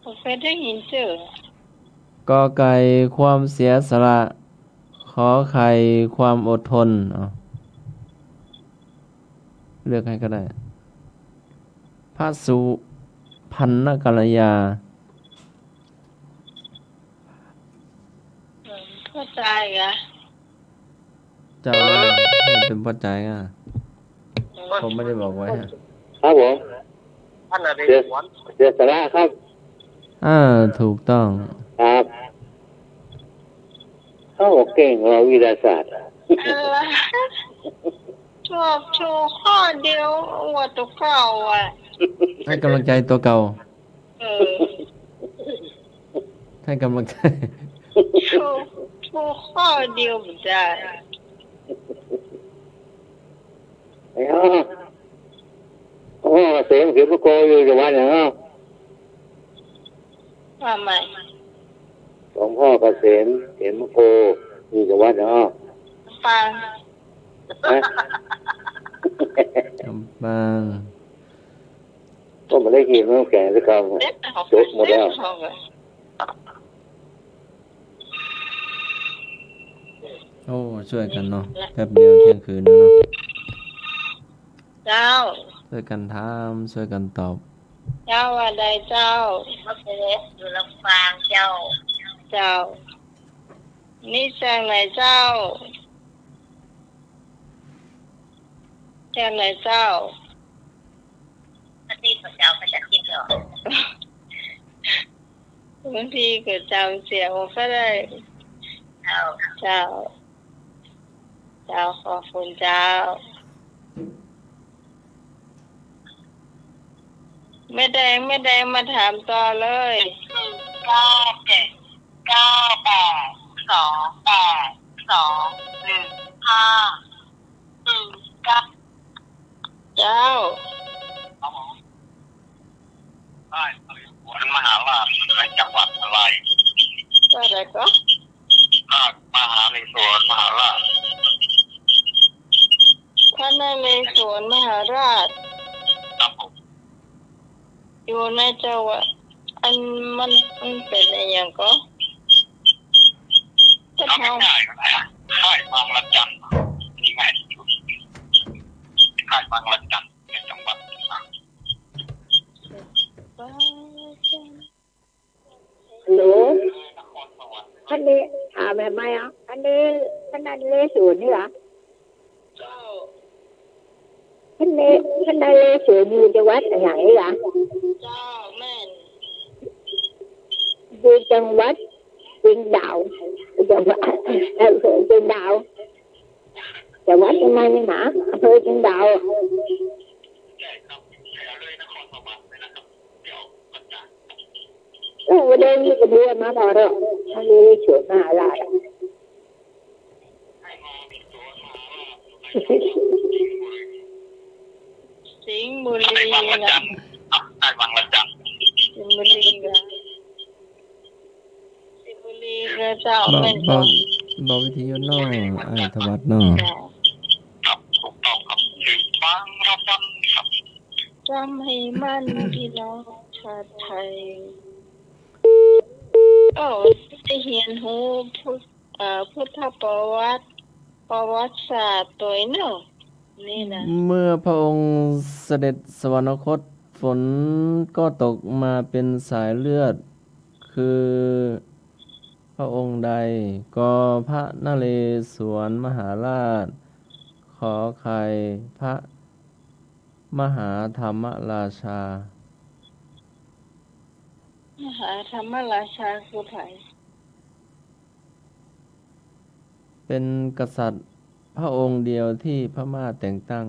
บ่เคยได้ยินจื้อ กอไก่ ความเสียสละ ขอไข่ ความอดทน เอา เลือกให้ก็ได้ พระสุพรรณกัลยา อืม พ่อจายกะ เจ้า ให้เป็นพ่อจายกะ ผมไม่ได้บอกไว้ฮะ ครับผม เสีย เสียสละครับ อ่า ถูกต้อง ครับ เขาเก่งกว่าวิทยาศาสตร์ อะไร ถูก ถูกข้อเดียว ว่าตัวเก่าอ่ะ ให้กำลังใจตัวเก่า เออ ให้กำลังใจ ถูก ถูกข้อเดียวบ่ได้ ไอ้ห่า หลวงพ่อเกษม เขมโก อยู่จังหวัดหยังอ่ะ ว่าใหม่ หลวงพ่อเกษม เขมโก อยู่จังหวัดหยังอ่ะ ลำปาง ฮะ ลำปาง ก็ไม่ได้ยินน้ำแข็งสักคำ เอ๊ะ จบหมดแล้ว โอ้ ช่วยกันเนาะ แป๊บเดียวเที่ยงคืนแล้วเนาะ เจ้า ช่วยกันถาม ช่วยกันตอบ เจ้าว่าใดเจ้า อยู่ลำปางเจ้า เจ้า นี่จากไหนเจ้า จากไหนเจ้า บางทีก็เจ้าก็จะคิดออก บางทีก็จำเสียงบ่ได้ เจ้า เจ้า เจ้า ขอบคุณเจ้า แม่แดง แม่แดงมาถามต่อเลย เก้าเจ็ด เก้าแปดสองแปดสองหนึ่งห้าหนึ่งเก้า เจ้า ครับผม ใต้นเรศวรมหาราชในจังหวัดอะไร ว่าอะไรก็ ภาคมหาเรศวรมหาราช พระนเรศวรมหาราช ครับผม อยู่ในจังหวัด อันมัน มันเป๋นอะหยังก็ ถ้า เอา ง่ายๆก็ได้ ค่ายบางระจัน นี่ง่ายที่สุด ค่ายบางระจันในจังหวัดตาก ฮัลโหล พระนเร ถามแบบใหม่อ่ะ พระนเร พระนเรศวรนี่เหรอ เจ้า พระนเร พระนเรศวรอยู่จังหวัดอะหยังนี่เหรอ เจ้า แม่น อยู่จังหวัดเจียงดาว จังหวัด อำเภอเจียงดาว จังหวัดเจียงใหม่นี่นะ อำเภอเจียงดาว เออ วันนี้มีกระบวนมาพอแล้ว พระนเรศวรมหาราชอะ สิงห์บุรี ใต้บางระจัน นะ อ่ะ ใต้บางระจัน สิงห์บุรีนะ สิงห์บุรีนะเจ้า เบา แม่น เบา เจ้า เบาวิทยุหน่อย อ้ายธวัชเนาะ เจ้า ครับ ถูกต้องครับ บางระจันครับ จ๋ำหื้อมั่นพี่น้องชาวไทย โอ้ ได้เฮียนฮู้พุทธ เอ่อ พุทธประวัติ ประวัติศาสตร์ตวยเนาะ นี่นะ เมื่อพระองค์เสด็จสวรรคต ฝนก็ตกมาเป็นสายเลือด คือพระองค์ใด ก พระนเรศวรมหาราช ข ไข่ พระมหาธรรมราชา มหาธรรมราชาคือใผ เป็นกษัตริย์พระองค์เดียวที่พม่าแต่งตั้ง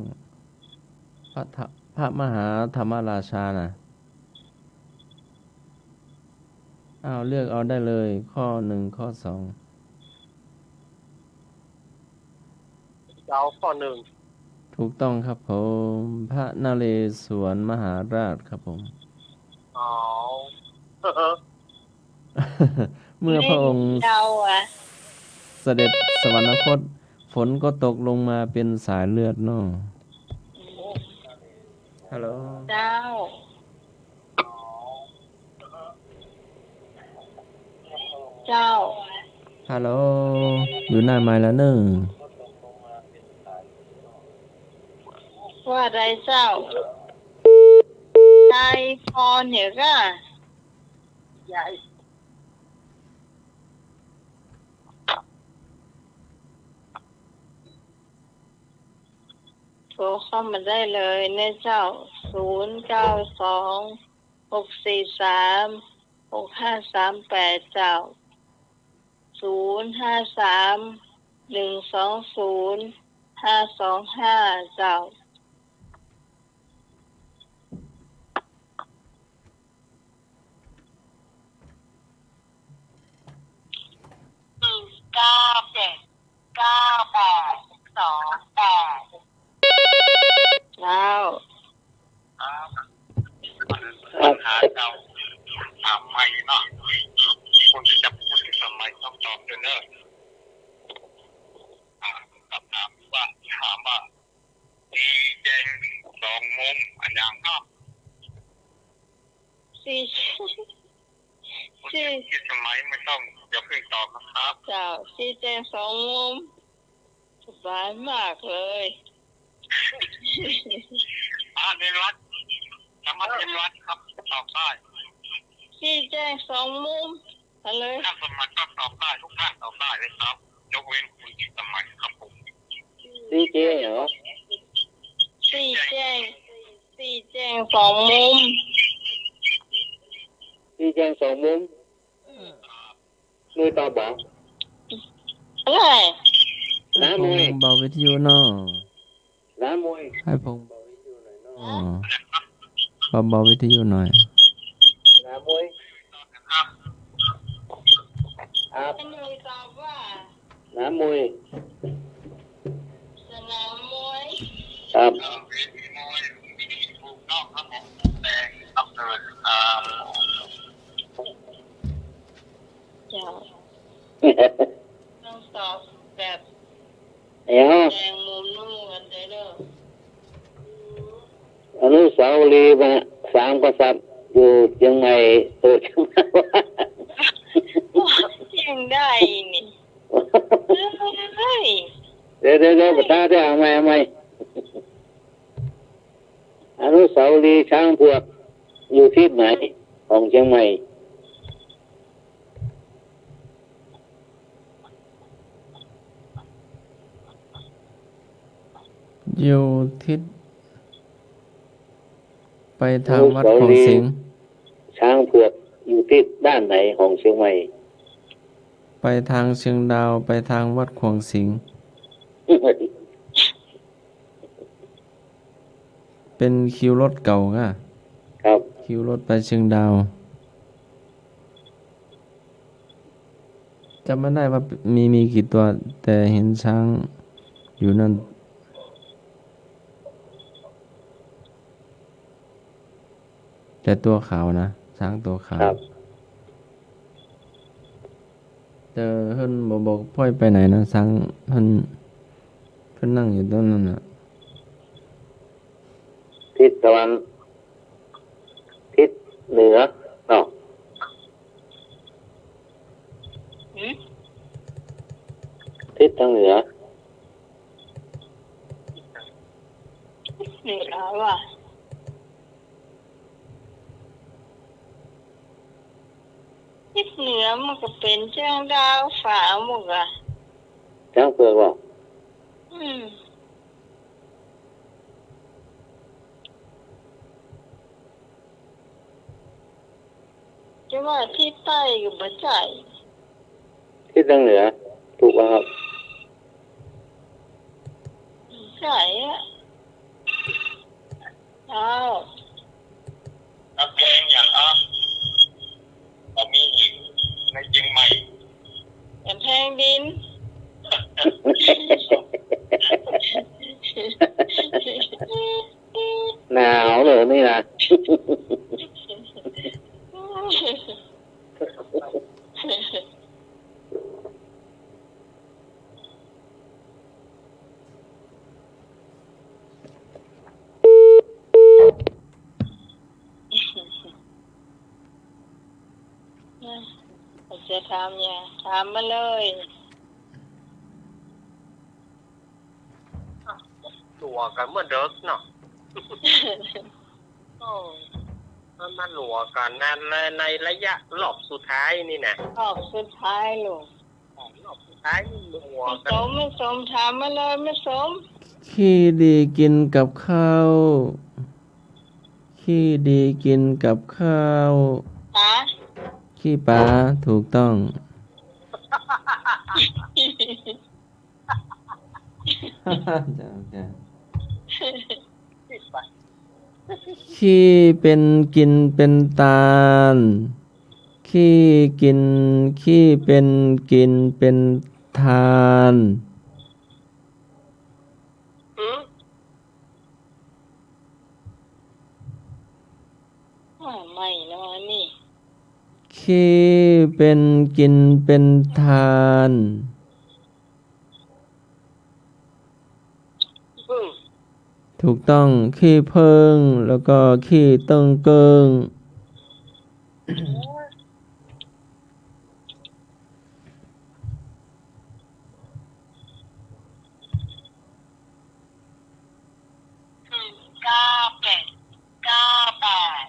พระทะ พระมหาธรรมราชาน่ะ อ้าว เลือกเอาได้เลย ข้อหนึ่ง ข้อสอง จะเอาข้อหนึ่ง ถูกต้องครับผม พระนเรศวรมหาราชครับผม อ๋อ เมื่อพระองค์ เจ้าอะ เสด็จสวรรคต ฝนก็ตกลงมาเป็นสายเลือดเนาะ ฮัลโหล เจ้า เจ้า ฮัลโหล อยู่หน้าไมค์แล้วเน่อ ว่าใดเจ้า ยายพรเหรอก้า ยาย โทรเข้ามาได้เลยนะเจ้า ศูนย์เก้าสอง หกสี่สาม หกห้าสามแปด เจ้า ศูนย์ห้าสาม หนึ่งสองศูนย์ ห้าสองห้า เจ้า หนึ่งเก้าเจ็ด เก้าแปดสองแปด เจ้า ครับ ปัญหาเจ้า ถามใหม่เนาะ คนที่จะพูดที่สมัยต้องตอบด้วยเนอะ อ่า คำถามที่ว่า ถามว่า สี่แจ้งสองมุม อะหยังครับ สี่ สี่ คนที่คิดสมัยไม่ต้อง อย่าเพิ่งตอบนะครับ เจ้า สี่แจ้งสองมุม สบายมากเลย อ่า เรียนวัด สามารถเรียนวัดครับ ตอบได้ สี่แจ้งสองมุม เอาเลย ท่านสมัครก็ตอบได้ ทุกท่านตอบได้เลยครับ ยกเว้นคุณสมัครครับผม สี่แจ้งเหรอ สี่แจ้ง สี่แจ้งสองมุม สี่แจ้งสองมุม อืม นุ้ยตอบบ่ เอ้ย นะ ให้ผม นุ้ย เบาวิทยุหน่อย นะมุ้ย ให้ผมเบาวิทยุหน่อยเนาะ เบาๆวิทยุหน่อย นะมุ้ย ครับ สนามมวยตอบว่า สนามมวย สนามมวย ครับ เจ้า ต้องตอบแบบ เอ้า แดงมุมน้ำเงินได้เด้อ อนุสาวรีย์สามกษัตริย์อยู่เชียงใหม่ เปิดขึ้นมา ยังได้นี่ เฮ้ย เดี๋ยว เดี๋ยว เดี๋ยว เดี๋ยว เอาใหม่ เอาใหม่ อนุสาวรีย์ช้างเผือกอยู่ทิศไหนของเชียงใหม่ อยู่ทิศ ไปทางวัดขวางสิงห์ อนุสาวรีย์ช้างเผือกอยู่ทิศด้านไหนของเชียงใหม่ ไปทางเชียงดาว ไปทางวัดขวางสิงห์ เป็นคิวรถเก่าอะ ครับ คิวรถไปเชียงดาว จำไม่ได้ว่ามี มีกี่ตัว แต่เห็นช้างอยู่นั่น แต่ตัวขาวนะ ช้างตัวขาว ครับ แต่เปิ้นบ่บอกป้อยไปไหนนะ ช้างเปิ้น เปิ้นนั่งอยู่ตรงนั้นน่ะ ทิศตะวัน ทิศเหนือเนาะ หืม ทิศทางเหนือ เหนือว่ะ ทิศเหนือมันก็เป๋นเชียงดาวฝาหมดอะ ช้างเผือกเหรอ อืม จะว่าทิศใต้ก็บ่ใจ้ ทิศทางเหนือ ถูกแล้วครับ ใจ้อะ เจ้า กำแพงหยังอะ บ่มีหินในเจียงใหม่ กำแพงดิน หนาวเลยนี่นะ จะถามหยัง ถามมาเลย หลัวกั๋นเมื่อเดิกเนาะ โอ้ มันมาหลัวกั๋นใน ในระยะรอบสุดท้ายนี่นะ รอบสุดท้ายลูก รอบสุดท้ายนี่หลัวกั๋น แม่สม แม่สม ถามมาเลย แม่สม ขี้ดีกิ๋นกับข้าว ขี้ดีกิ๋นกับข้าว ปลา ขี้ปลา ถูกต้อง จ้ะ จ้ะ ขี้เป๋นกิ๋นเป๋นตาน ขี้กิ๋น ขี้เป๋นกิ๋นเป๋นตาน หืม ว่าใหม่เนาะนี่ ขี้เป๋นกิ๋นเป๋นตาน ถูกต้อง ขี้เผิ้ง แล้วก็ขี้เติ๊งเกิ่ง เก้าแปด เก้าแปด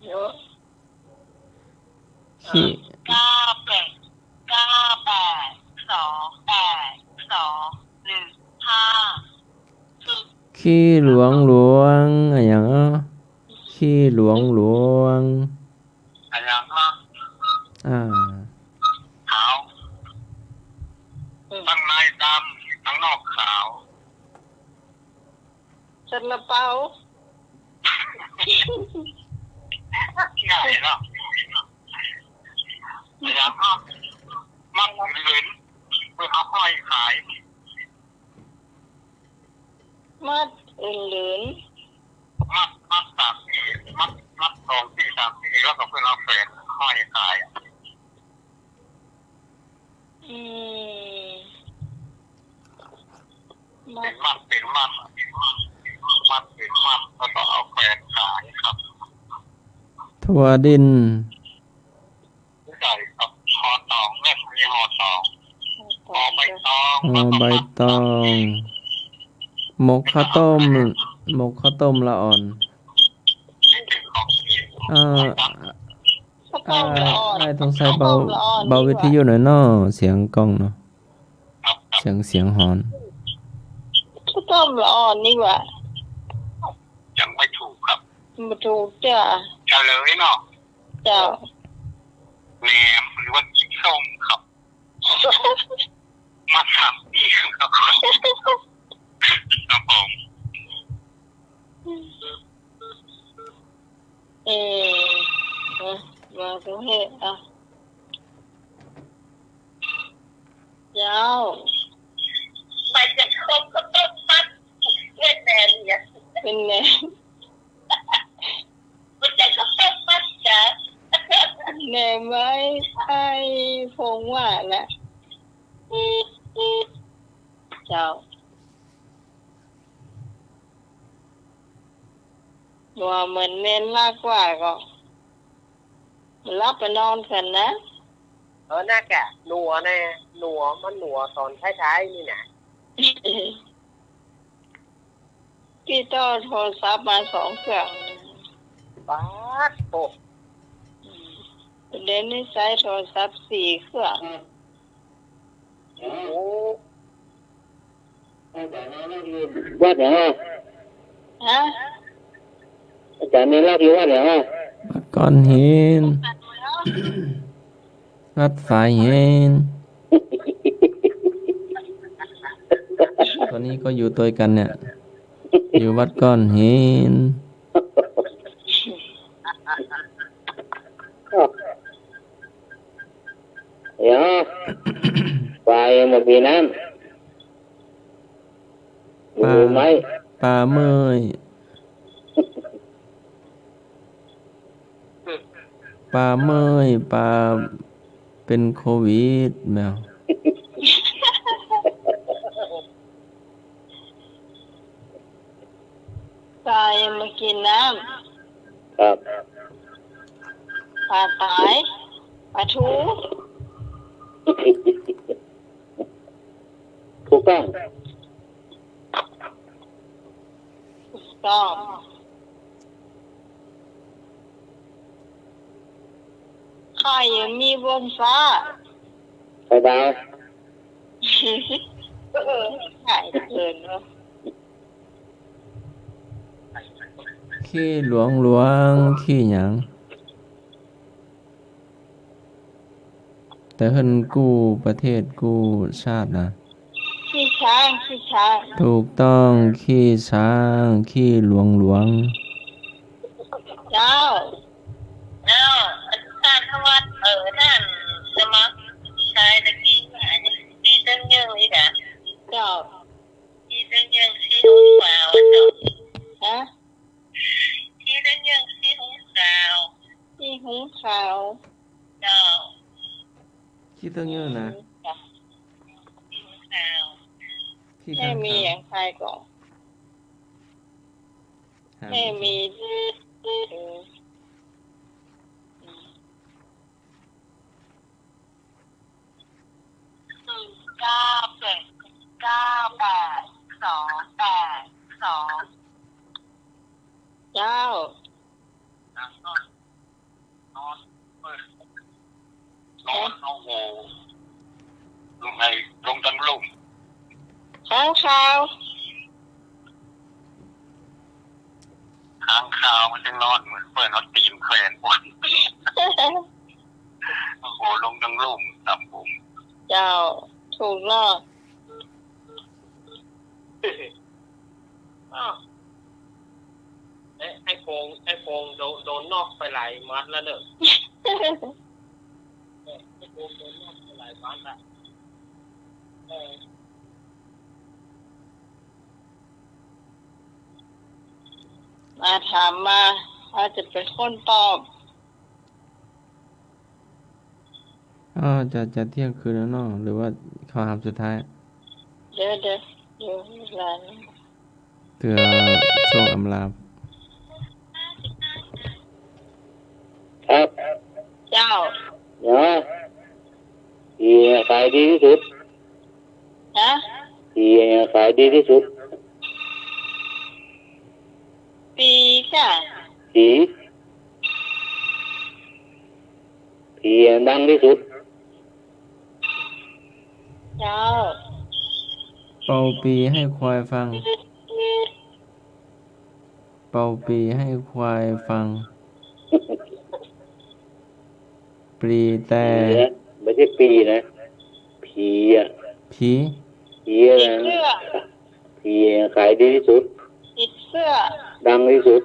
เยอะ ขี้ เก้าแปด เก้าแปด สองแปด สองหนึ่งห้า ขี้หลวงหลวง อะหยังอะ ขี้หลวงหลวง อะหยังอะ อ่า ขาว ข้างในดำ ข้างนอกขาว ซาลาเปา ง่ายเนาะ พยายามมัด มัดหลืนๆ เปิ้นเอาห้อยขาย มัดหลืนๆ มัด มัดสามตี้ มัด มัดสองตี้สามตี้ แล้วก็เปิ้นเอาแขวนห้อยขาย อืม มัด เป๋นมัด เป๋นมัด มัดเป๋นมัด แล้วก็เอาแขวนขายครับ ถั่วดิน ใช่ครับ ห่อต๋อง เนี่ย มีห่อต๋อง ห่อใบตอง ห่อใบตอง แล้วก็มัด หมกข้าวต้ม หมกข้าวต้มละอ่อน นี่เป๋นของกิ๋น อ่า ข้าวต้มละอ่อน อ่า อ้ายทองชัยเบา ข้าวต้มละอ่อน เบาวิทยุหน่อยเนาะ เสียงก้องเนาะ ครับ เสียง เสียงฮอน ข้าวต้มละอ่อนนี่หว่า ยังไม่ถูกครับ บ่ถูกเตื้อ เฉลยเนาะ เจ้า แหนมหรือว่ากิ๋นส้มครับ มาสามตี้ครับ ครับผม เออ เออ มาตรงนี้ อ่ะ เจ้า ไปจะครบก็ต้องมัด เว้นแหนมเนี่ย เว้นแหนม มันจะก็ต้องมัดจ้ะ แหนมไว้ไอ้พงว่าน่ะ เจ้า ว่าเหมือนเน้นมากกว่าก็ หลับไปนอนกั๋นนะ เออ น่ากะ หนัวแน่ หนัว มันหนัวต๋อนท้ายๆ นี่นะ ตี้ต่อโทรศัพท์มาสองเครื่อง ป๊าดโธ่ อืม เดี๋ยวนี้ใจ๊โทรศัพท์สี่เครื่อง โอ้ วัดเหรอ ฮะ อาจ๋ารย์ในลาดอยู่วัดเหรอ วัดก้อนหิน วัดฝายหิน ต๋อนนี้ก็อยู่ตวยกั๋นเนี่ย อยู่วัดก้อนหิน เดี๋ยว ไปเมื่อกี้นั้น ปลา รู้ไหม ปลาเมื่อย ปลาเมื่อย ปลาเป๋นโควิดแมว ปลายังมากิ๋นน้ำ ครับ ปลาต๋าย ปลาทู ถูกต้อง ถูกต้อง ใค่ยังมีบนฟ้า ไข่ดาว ใค่เกิ๋นเนาะ ขี้หลวงหลวง ขี้หยัง แต่เปิ้นกู้ประเทศกู้ชาตินะ ขี้ช้าง ขี้ช้าง ถูกต้อง ขี้ช้าง ขี้หลวงหลวง เจ้า เจ้า อาจ๋ารย์ธวัช เออ นั่น สมัคร ชายตะกี้ ตี้เติ๊งเยิ่งนี่นะ เจ้า ตี้เติ๊งเยิ่ง ตี้หงสาว เจ้า ฮะ ตี้เติ๊งเยิ่ง ตี้หงสาว ตี้หงสาว เจ้า ตี้เติ๊งเยิ่งนะ ตี้หงสาว ตี้ แม่มี ข้างคาว อย่างใครก่อน หา แม่มี เออ เก้าเจ็ด เก้าแปด สองแปด สอง เจ้า นอน เออ นอน โอ้โห ลงไง ลงตังลุ่ม ค้างคาว ค้างคาวมันจะนอนเหมือนเปิ้นเอาตี๋นแขวนบน โอ้โห ลงตังลุ่ม ต่ำบุ๋ม เจ้า ถูกเนาะ อ้าว เอ๊ะ ไอ้โฟง ไอ้โฟงโดน โดนนอกไปหลายมัดแล้วเนอะ มาถามมา อาจจะเป็นคนตอบ อ้าว จะ จะเที่ยงคืนแล้วเนาะ หรือว่าคำถามสุดท้าย เดี๋ยว เดี๋ยว เดี๋ยว เวลานี้ เตื้อส่งอำลา ครับ เจ้า เนาะ ผีขายดีที่สุด ฮะ ผีขายดีที่สุด ผีจ้ะ ผี ผีดังที่สุด เจ้า เป่าปี๋ให้ควายฟัง เป่าปี๋ให้ควายฟัง ปลีแต ผีอะ ไม่ใช่ปี๋นะ ผีอะ ผี ผีอะ ผีเสื้อ ผีขายดีที่สุด ผีเสื้อ ดังที่สุด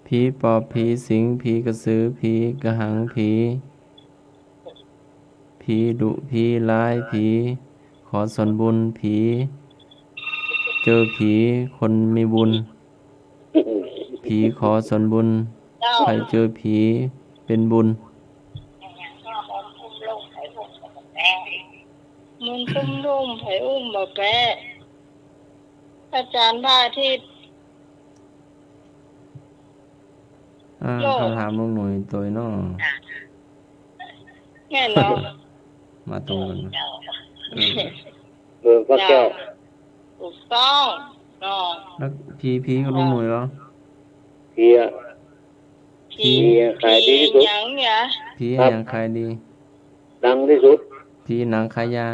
ผีปอบ ผีสิง ผีกระสือ ผีกระหัง ผี ผีดุ ผีร้าย ผีขอส่วนบุญ ผีเจอผีคนมีบุญ ผีขอส่วนบุญ เจ้า ใผเจอผีเป็นบุญ บุญตุ้มลุ่ม ใผอุ้มบ่แป๊ อาจารย์พระอาทิตย์ อ่า โลก คำถามลุงหนุ่ยตวยเนาะ แน่นอน มาตรงกั๋นนะ เออ เออ พระแก้ว ถูกต้องเนาะ แล้วผี ผีกับลุงหนุ่ยเหรอ ผีอะ ผี ผีขายดีที่สุด ผีหยังเนี่ย ผีหยังขายดี ดังที่สุด ผีหนังขายยา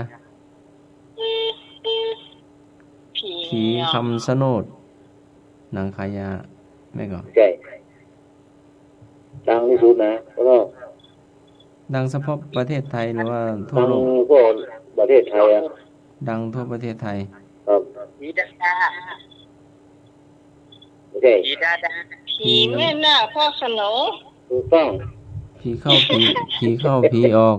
ผี ผีคำชะโนด หนังขายยา แม่นก่อ ใช่ ดังที่สุดนะ แล้วก็ ดังเฉพาะประเทศไทยหรือว่าทั่วโลก ดังทั่วประเทศไทยอะ ดังทั่วประเทศไทย ครับ ผีดาดา โอเค ผีดาดา ผีแม่นาคพระโขนง ถูกต้อง ผีเข้าผี ผีเข้าผีออก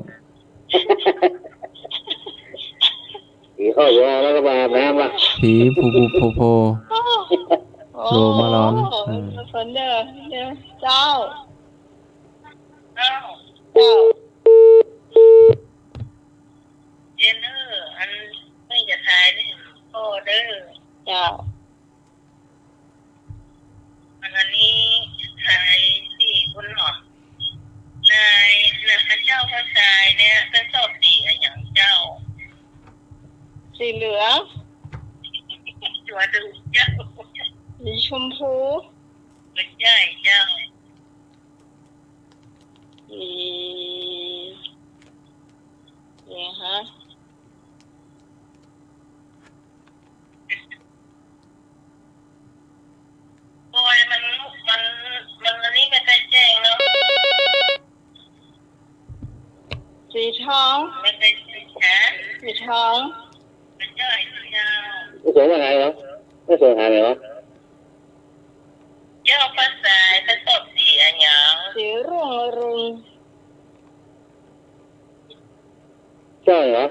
ผีเข้าอยู่แล้วก็มาอาบน้ำละ ผีผูผูโผโผ โผล่มาหลอน โอ้ เออ เดี๋ยว เดี๋ยว เจ้า เจ้า เจ้า เย็นเออ อันนี้จะทายนี่ พ่อเด้อ เจ้า อันนี้ขายสี่คนเหรอ นาย นายพระเจ้าพระชายเนี่ย เปิ้นชอบสีอะหยังเจ้า สีเหลือง จั่วถูกเจ้า สีชมพู บ่ใจ้เจ้า สี สีฮะ โอ้ย มัน มัน มันอันนี้ไม่ค่อยแจ้งเนาะ สีทอง ไม่ค่อยแจ้ง สีทอง ไม่ใจ้เจ้า ไม่สวยว่าไงเหรอ ไม่สวยหาไงวะ เจ้าพระชายเปิ้นชอบสีอะหยัง สีรุ่งอรุณ ใช่เหรอ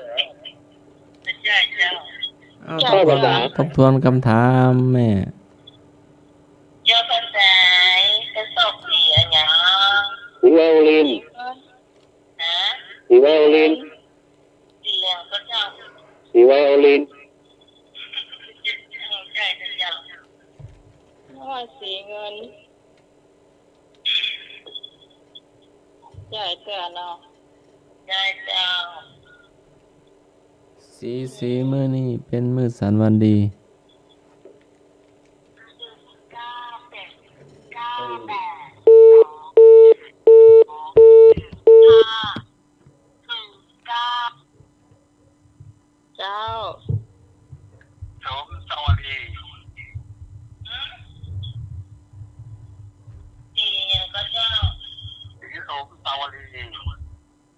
ใจ้เจ้า อ้าว เจ้า ทบทวน ภาษา ทบทวนคำถามแม่ เจ้าพระชายเปิ้นชอบสีอะหยัง สีไวโอลิน ฮะ สีไวโอลิน สีเหลืองก็เจ้า สีไวโอลิน ใจ้เจ้า ว่าสีเงิน ใจ้เจ้าเนาะ ใจ้เจ้า สี สีมื้อนี้เป๋นมื้อสันวันดี เก้าแปด เก้าแปด สอง ห้า หนึ่ง เก้า เจ้า สมสวรี สีหยังก็เจ้า สีสมสวรี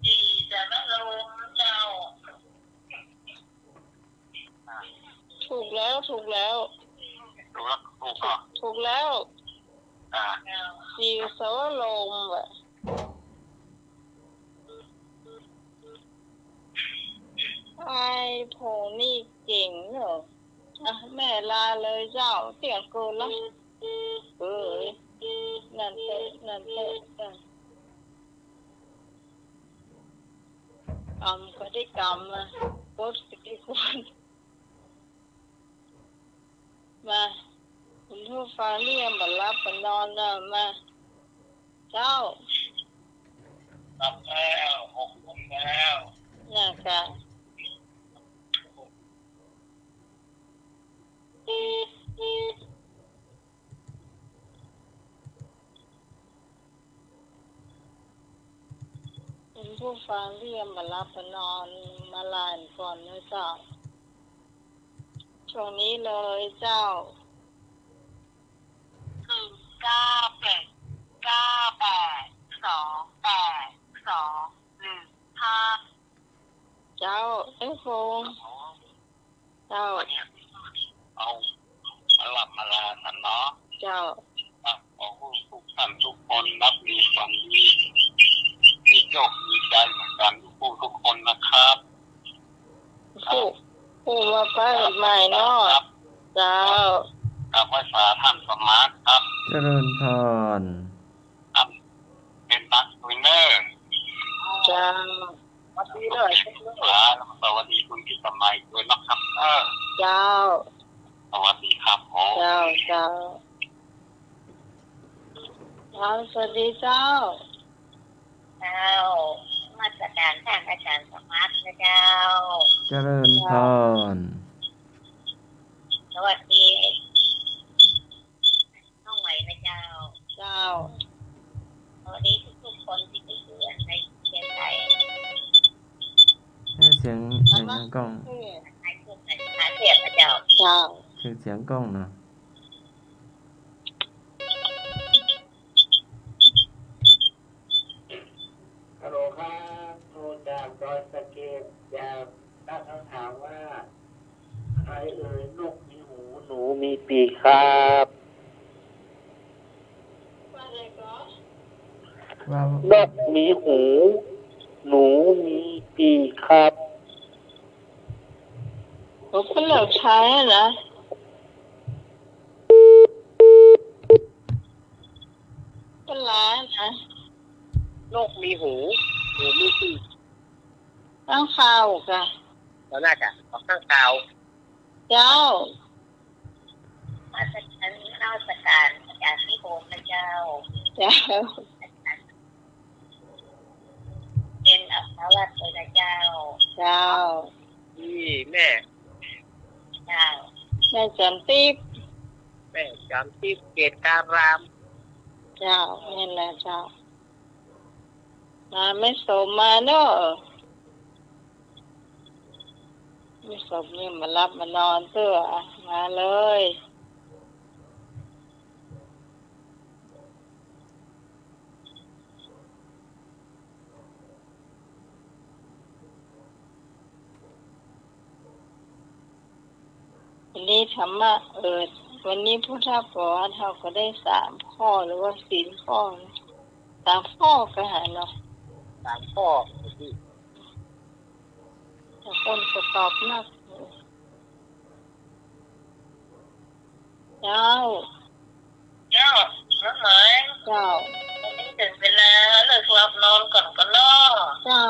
สีสารลมเจ้า ถูกแล้ว ถูกแล้ว ถูกแล้ว ถูกแล้ว ถูกแล้ว อ่า สีสารลมอะ ไอ้พวกนี้เจ๋งเนอะ อ่ะ แม่ลาเลยเจ้า เตี้ยงเกินละ เอ้ย นั่นเต๊อะ นั่นเต๊อะ นั่น กำก็ได้กำมา ปดก็ได้ปด มา คุณผู้ฟังเรียกบ่หลับบ่นอนนะ มา เจ้า หลับแล้ว หกโมงแล้ว น่ะกะ คุณผู้ฟังเรียกบ่หลับบ่นอน มาลาก่อนนะเจ้า ช่วงนี้เลยเจ้า ศูนย์ เก้า แปด เก้า แปด สอง แปด สอง หนึ่ง ห้า เจ้า เอ้ย พงษ์ เจ้า เอา มาหลับมาลากั๋นเนาะ เจ้า ครับ ขอหื้อทุกท่านทุกคนหลับดีฝันดี มีโชคมีชัยเหมือนกั๋นทุกผู้ทุกคนนะครับ ผู้ ผู้มาปะกั๋นใหม่เนาะ ครับ เจ้า กราบไหว้สาท่านสมาร์ทครับ เจริญพร ครับ เป๋นตั๊กด้วยเน่อ เจ้า สวัสดีเลย ครับ สวัสดีคุณพิสมัยด้วยนะครับ เออ เจ้า สวัสดีครับผม เจ้า เจ้า เจ้า สวัสดีเจ้า เจ้า นมัสก๋ารท่านอาจ๋ารย์สมาร์ทนะเจ้า เจริญพร สวัสดี น้องไหวนะเจ้า เจ้า สวัสดีทุกๆคนตี้อยู่ในเชียงใหม่ เอ๊ะ เสียง เสียงก้อง เออ หาเสียงนะเจ้า เจ้า เสียง เสียงก้องนะ ฮัลโหลครับ โทรจากดอยสะเก็ด อยากตั้งคำถามว่า ใครเอ่ย นกมีหู หนูมีปีกครับ ว่าอะไรก็ ว่า นกมีหู หนูมีปีกครับ โอ้ คนเหล่าใช้นะ คนล้านนะ นกมีหู หนูมีปีก ค้างคาวกะ แล้วน่าจะเอาค้างคาว เจ้า นมัสก๋าร นมัสก๋ารอาจ๋ารย์พิบูลนะเจ้า เจ้า เป๋นอัครราชเลยนะเจ้า เจ้า นี่แม่ เจ้า แม่จอมติ๊บ แม่จอมติ๊บ เกตการาม เจ้า แม่นแล้วเจ้า มาแม่สมมาเนาะ แม่สมนี่มาหลับมานอนเตื้อ มาเลย วันนี้ธรรมะ เออ วันนี้พุทธประวัติเฮาก็ได้สามข้อ หรือว่าศีลข้อนะ สามข้อก็หาเนาะ สามข้อ แต่คนก็ตอบนัก เจ้า เจ้า น้องไหม เจ้า วันนี้เถิงเวลาเลิกหลับนอนก่อนก็เนาะ เจ้า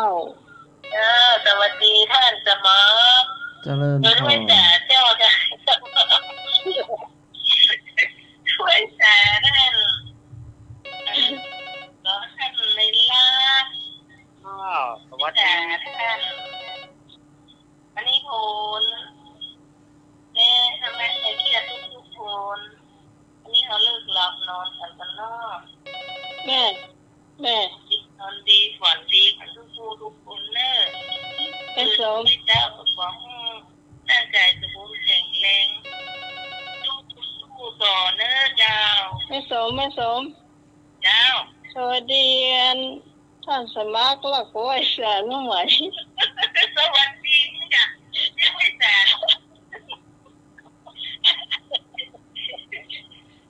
เจ้า สวัสดีท่านสมาร์ท เจริญพร ไหว้สาเจ้าค่ะ ไหว้สาท่าน ขอท่านในลาภ อ้าว สวัสดี ไหว้สาท่าน อันนี้โหน และธรรมะเกียรติทุกๆคน อันนี้เฮาเลิกหลับนอนก่อนก็เนาะ แม่ แม่ นอนดีฝันดีกั๋นทุกผู้ทุกคนเน่อ แม่สม ให้เจ้าขอหื้อร่างก๋ายสมบูรณ์แข็งแรง สู้ๆต่อเน่อเจ้า แม่สม แม่สม เจ้า สวัสดีอัน ท่านสมาร์ท แล้วก็ไหว้สาน้องไหม สวัสดีจ้ะ ยังไหว้สา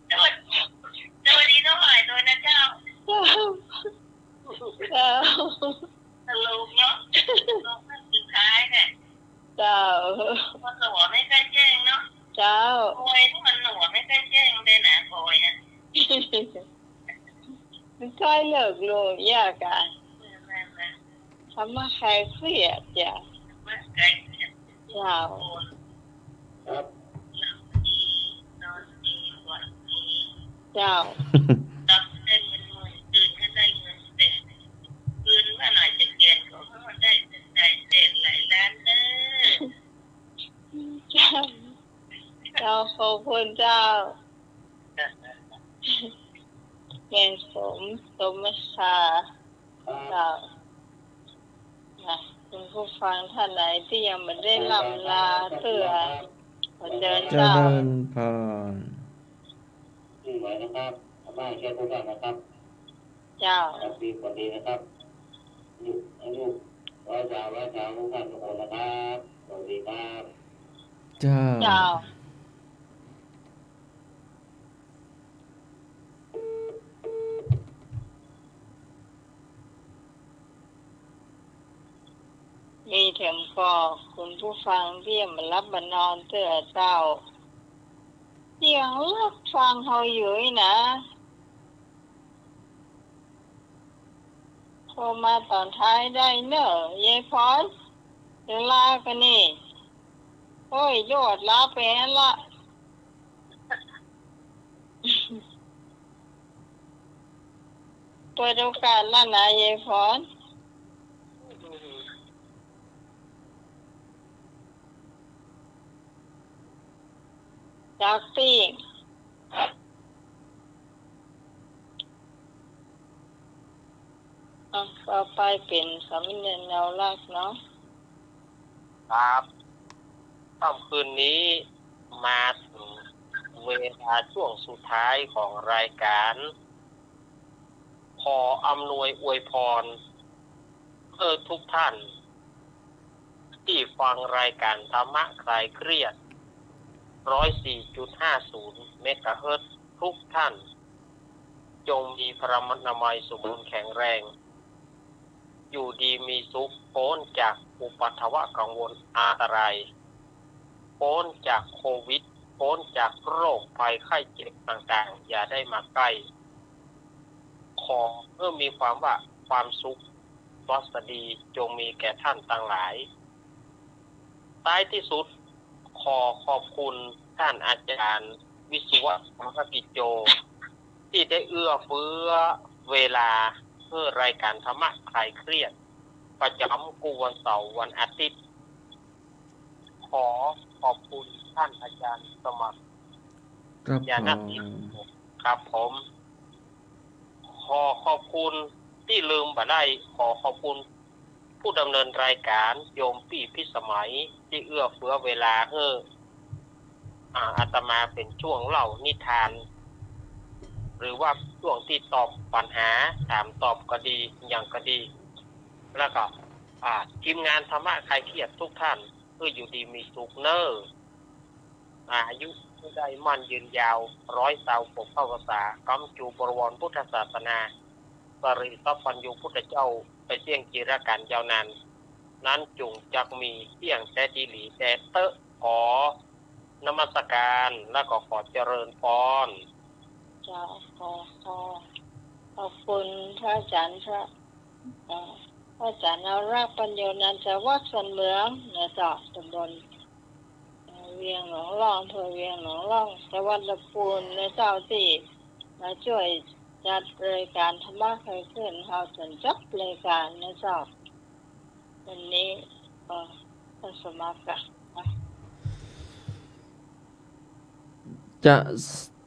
สวัสดี สวัสดีน้องไหมด้วยนะเจ้า เจ้า ตลกเนาะ น้องท่านสุดท้ายเนี่ย เจ้า โอยนี่มันหนวกไม่ใช่แจ้งเลยนะ โอยนะ มันใกล้เลิกโลกยากอะ ทำมาคลายเครียดจ้ะ เจ้า ครับ เจ้า เจ้า เจ้า ขอบคุณเจ้า แม่สม สมชา เจ้า นะ คุณผู้ฟังท่านไหนที่ยังไม่ได้ร่ำลาเตื้อ ขอเจิญ เจ เจ้า ริญพร นี่ไว้นะครับ อาม่าแก้ผู้ฟังนะครับ เจ้า ครับ ดีกว่าดีนะครับ อายุ อายุร้อยยาว ร้อยยาวทุกท่านทุกคนนะครับ สวัสดีครับ เจ้า เจ้า มีแถมก็คุณผู้ฟังที่ยังบ่หลับบ่นอนเตื้อเจ้า ที่ยังรับฟังเฮาอยู่นี่นะ โทรมาต๋อนท้ายได้เน่อ ยายพร เดี๋ยวลากั๋นนี่ โอ้ย โยดลาไปหั้นละ เปิดโอกาสแล้วนะ ยายพร จากตี้ อ่ะ ต่อไปเป๋นสามเณรเงาลักษณ์เนาะ ครับ ค่ำคืนนี้มาถึงเวลาช่วงสุดท้ายของรายการ ขออำนวยอวยพร เพื่อทุกท่าน ที่ฟังรายการธรรมะคลายเครียด ร้อยสี่จุดห้าศูนย์ เมกะเฮิรตซ์ ทุกท่าน จงมีพลานามัยสมบูรณ์แข็งแรง อยู่ดีมีสุข ป๊นจากอุปัทวะกังวลอันตราย ป๊นจากโควิด ป๊นจากโรคภัยไข้เจ็บต่างๆ อย่าได้มาใกล้ ขอเพื่อมีความว่าความสุข สวัสดี จงมีแก่ท่านตังหลาย ท้ายที่สุด ขอขอบคุณท่านอาจารย์วิศวะ ธรรมกิจโจ ที่ได้เอื้อเฟื้อเวลาเพื่อรายการธรรมะคลายเครียด ประจ๋ำกู้วันเสาร์วันอาทิตย์ ขอขอบคุณท่านอาจารย์สมัคร ครับ ญาณกิจ ผม ครับผม ขอขอบคุณตี้ลืมบ่ได้ ขอขอบคุณผู้ดำเนินรายการโยมปี้พิสมัย ตี้เอื้อเฟื้อเวลาหื้อ อ่า อาตมาเป๋นช่วงเล่านิทาน หรือว่าช่วงตี้ตอบปัญหา ถามตอบก็ดี หยังก็ดี แล้วก็ อ่า ทีมงานธรรมะคลายเครียดทุกท่าน หื้ออยู่ดีมีสุขเน่อ อายุหื้อได้มั่นยืนยาว ร้อยเต้าปกปักรักษา ก๋ำจูบวรพุทธศาสนา สรีสัพพัญญูพุทธเจ้า ไปเสี้ยงจีรกัณฑ์ยาวนาน นั้นจุ่งจักมีเสี้ยงแต๊ดีหลีแต๊เต๊อะ ขอนมัสการ แล้วก็ขอเจริญพร เจ้า ขอ ขอ ขอบคุณพระอาจารย์ พระ เอ่อ พระอาจารย์เงาลักษณ์ ปัญโญ นันทวัฒน์ สันเหมือง นะเจ้า ตำบล เอ่อ เวียงหนองล่อง อำเภอเวียงหนองล่อง จังหวัดลำพูน นะเจ้า ตี้มาจ้วยจัดรายการธรรมะคลายเครียดหื้อเฮาจ๋นจบรายการ นะเจ้า วันนี้ เอ่อ ท่านสมัคร จะ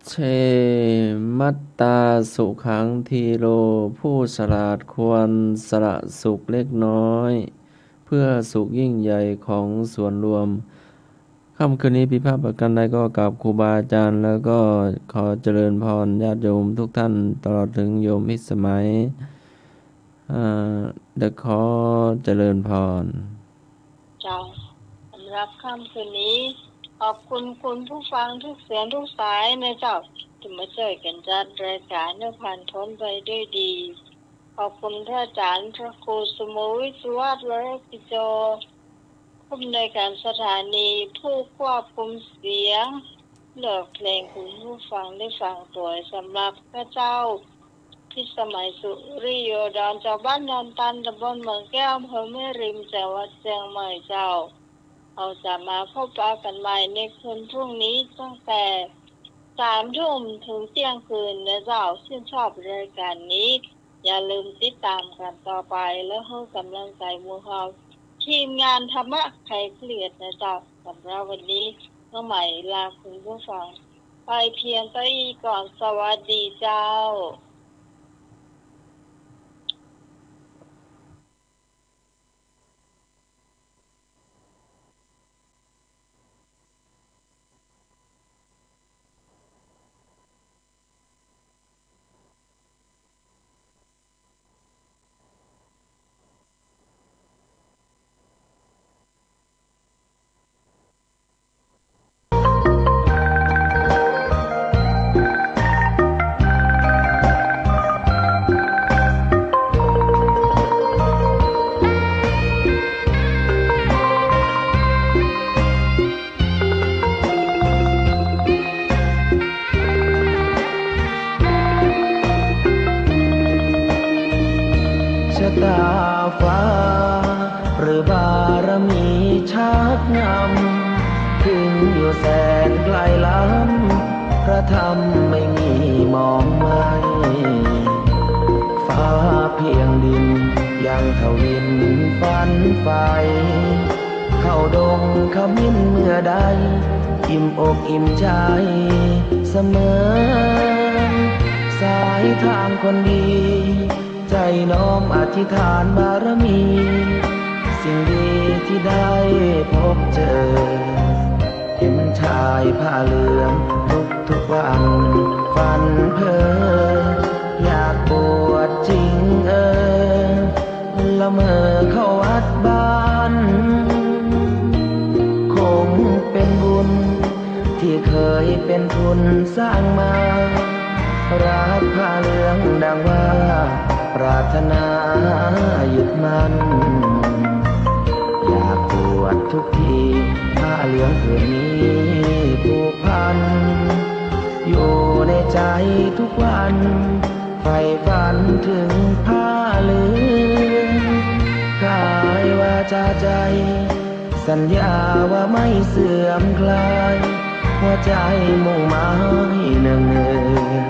เชมัตตาสุขัง ธีโร ผู้ฉลาดควรสละสุขเล็กน้อย เพื่อสุขยิ่งใหญ่ของส่วนรวม ค่ำคืนนี้ผิดพลาดประการใดก็กราบครูบาอาจารย์ แล้วก็ขอเจริญพรญาติโยมทุกท่าน ตลอดถึงโยมพิสมัย อ่า เดี๋ยวขอเจริญพร เจ้า สำหรับค่ำคืนนี้ ขอบคุณคุณผู้ฟังทุกเสียงทุกสายนะเจ้า ตี้มาจ้วยกั๋นจัดรายการหื้อผ่านพ้นไปด้วยดี ขอบคุณพระอาจารย์พระครูสมุทรวิศวะ วรกิจโจ ผู้อำนวยการสถานี ผู้ควบคุมเสียง เลือกเพลงคุณผู้ฟังได้ฟังตวย สำหรับข้าเจ้า พิสมัย สุริโยดร จากบ้านดอนตัน ตำบลเมืองแก้ว อำเภอแม่ริม จังหวัดเจียงใหม่เจ้า เฮาจะมาพบปะกันใหม่ในคืนพรุ่งนี้ตั้งแต่สามทุ่มถึงเที่ยงคืนนะเจ้า ชื่นชอบรายการนี้ อย่าลืมติดตามกันต่อไป แล้วหื้อกำลังใจ๋หมู่เฮา ทีมงานธรรมะคลายเครียดนะเจ้า สำหรับวันนี้ น้องใหม่ลาคุณผู้ฟังไปเพียงเต้าอี้ก่อน สวัสดีเจ้าชะตาฟ้า หรือบารมีชักนำ ถึงอยู่แสนไกลล้ำ พระธรรมไม่มีหมองไหม้ ฟ้าเพียงดินยังทวินฝันใฝ่ เข้าดงขมิ้นเมื่อใด อิ่มอกอิ่มใจเสมอ สายทางคนดี ใจ๋น้อมอธิษฐานบารมี สิ่งดีที่ได้พบเจอ เห็นชายผ้าเหลืองทุกๆ วัน ฝันเพ้ออยากบวชจริงเออ ละเมอเข้าวัดบ้าน คงเป็นบุญ ที่เคยเป็นทุนสร้างมา รักผ้าเหลืองดังว่า ปรารถนายึดมั่น อยากบวชทุกที ผ้าเหลืองผืนนี้ผูกพัน อยู่ในใจ๋ทุกวัน ใฝ่ฝันถึงผ้าเหลือง กายวาจาใจ๋ สัญญาว่าไม่เสื่อมคลาย หัวใจ๋มุ่งหมายเนืองเนือง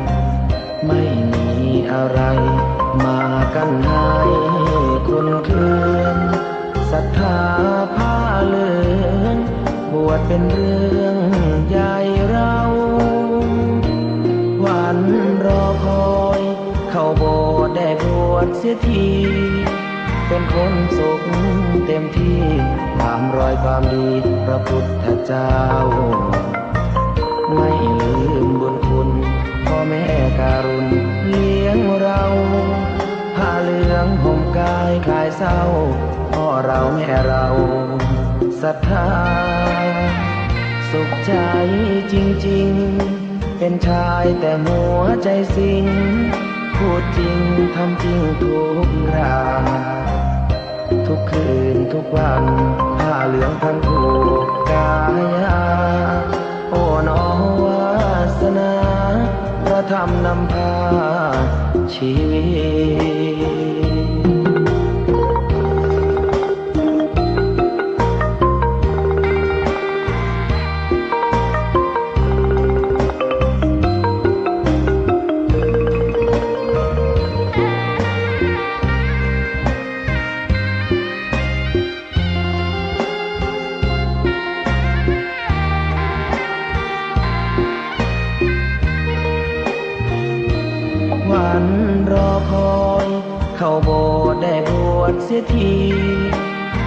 ไม่มีอะไรมากั้นให้คลอนเคลือน ศรัทธาผ้าเหลือง บวชเป็นเรื่องใหญ่เรา วันรอคอย เข้าโบสถ์ได้บวชเสียที เป็นคนสุขเต็มที่ ตามรอยความดีพระพุทธเจ้า ไม่ลืมบุญคุณพ่อแม่การุณเลี้ยงเรา ผ้าเหลืองห่มกายคลายเศร้า พ่อเราแม่เราศรัทธา สุขใจ๋จริงๆ เป็นชายแต่หัวใจ๋สิง พูดจริงทำจริงทุกรา ทุกคืนทุกวัน ผ้าเหลืองพันผูกกายา โอ้หนอวาสนา พระธรรมนำพาชีวิต วันรอคอย เข้าโบสถ์ได้บวชเสียที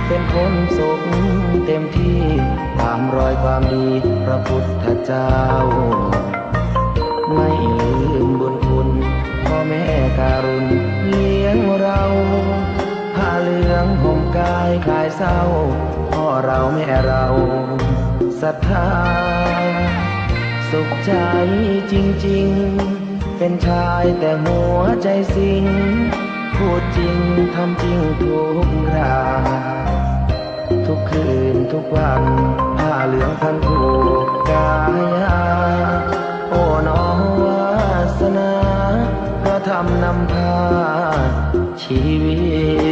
เป็นคนสุขเต็มที่ ตามรอยความดีพระพุทธเจ้า ไม่ลืมบุญคุณพ่อแม่การุณเลี้ยงเรา ผ้าเหลืองห่มกายคลายเศร้า พ่อเราแม่เราศรัทธา สุขใจ๋จริงๆ เป็นชายแต่หัวใจ๋สิง พูดจริงทำจริงทุกรา ทุ ทุกคืนทุกวัน ผ้าเหลืองพันผูกกายา โอ้น้องวาสนา พระธรรมนำพาชีวิต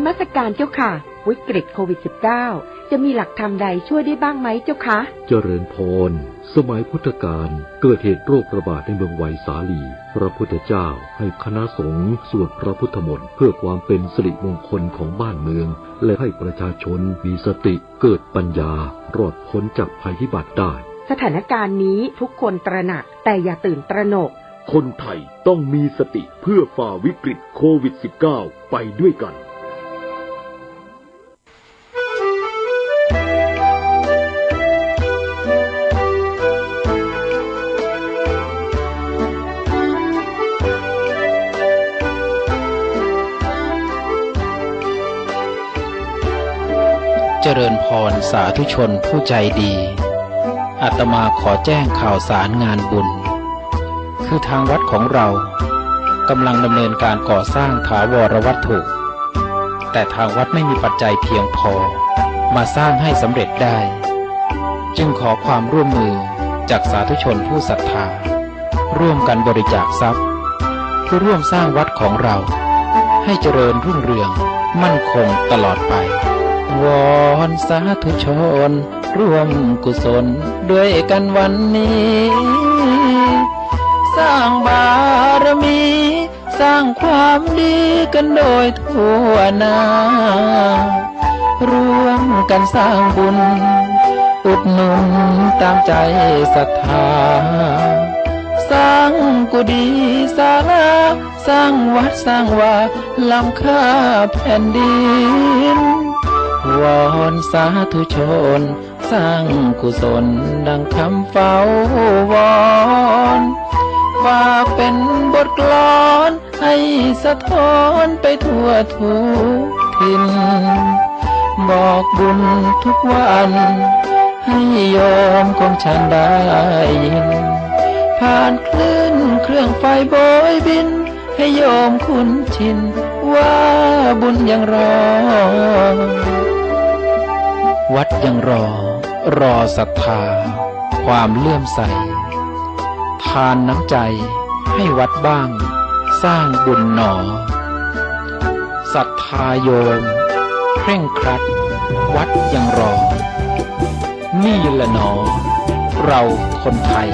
นมัสการเจ้าค่ะ วิกฤตโควิด สิบเก้า จะมีหลักธรรมใดช่วยได้บ้างไหมเจ้าคะ เจริญพร สมัยพุทธกาลเกิดเหตุโรคระบาดในเมืองไวสาลี พระพุทธเจ้าให้คณะสงฆ์สวดพระพุทธมนต์เพื่อความเป็นสิริมงคลของบ้านเมือง และให้ประชาชนมีสติ เกิดปัญญา รอดพ้นจากภัยพิบัติได้ สถานการณ์นี้ทุกคนตระหนัก แต่อย่าตื่นตระหนก คนไทยต้องมีสติเพื่อฝ่าวิกฤตโควิด สิบเก้า ไปด้วยกัน เจริญพรสาธุชนผู้ใจดี อาตมาขอแจ้งข่าวสารงานบุญ คือทางวัดของเรากำลังดำเนินการก่อสร้างถาวรวัตถุ แต่ทางวัดไม่มีปัจจัยเพียงพอมาสร้างให้สำเร็จได้ จึงขอความร่วมมือจากสาธุชนผู้ศรัทธา ร่วมกันบริจาคทรัพย์ เพื่อร่วมสร้างวัดของเราให้เจริญรุ่งเรืองมั่นคงตลอดไป วอนสาธุชนร่วมกุศลด้วยกันวันนี้ สร้างบารมี สร้างความดีกันโดยทั่วหน้า ร่วมกันสร้างบุญ อุดหนุนตามใจศรัทธา สร้างกุฏิศาลา สร้างวัดสร้างวาล้ำค่าแผ่นดิน วอนสาธุชน สร้างกุศลดังคำเฝ้าวอน ฝากเป็นบทกลอนให้สะท้อนไปทั่วทุกถิ่น บอกบุญทุกวันให้โยมของฉันได้ยิน ผ่านคลื่นเครื่องไฟโบยบิน ให้โยมคุ้นชินว่าบุญยังรอ วัดยังรอ รอศรัทธา ความเลื่อมใส ทานน้ำใจให้วัดบ้าง สร้างบุญหนอ ศรัทธาโยม เคร่งครัด วัดยังรอ นี่แหละหนอ เราคนไทย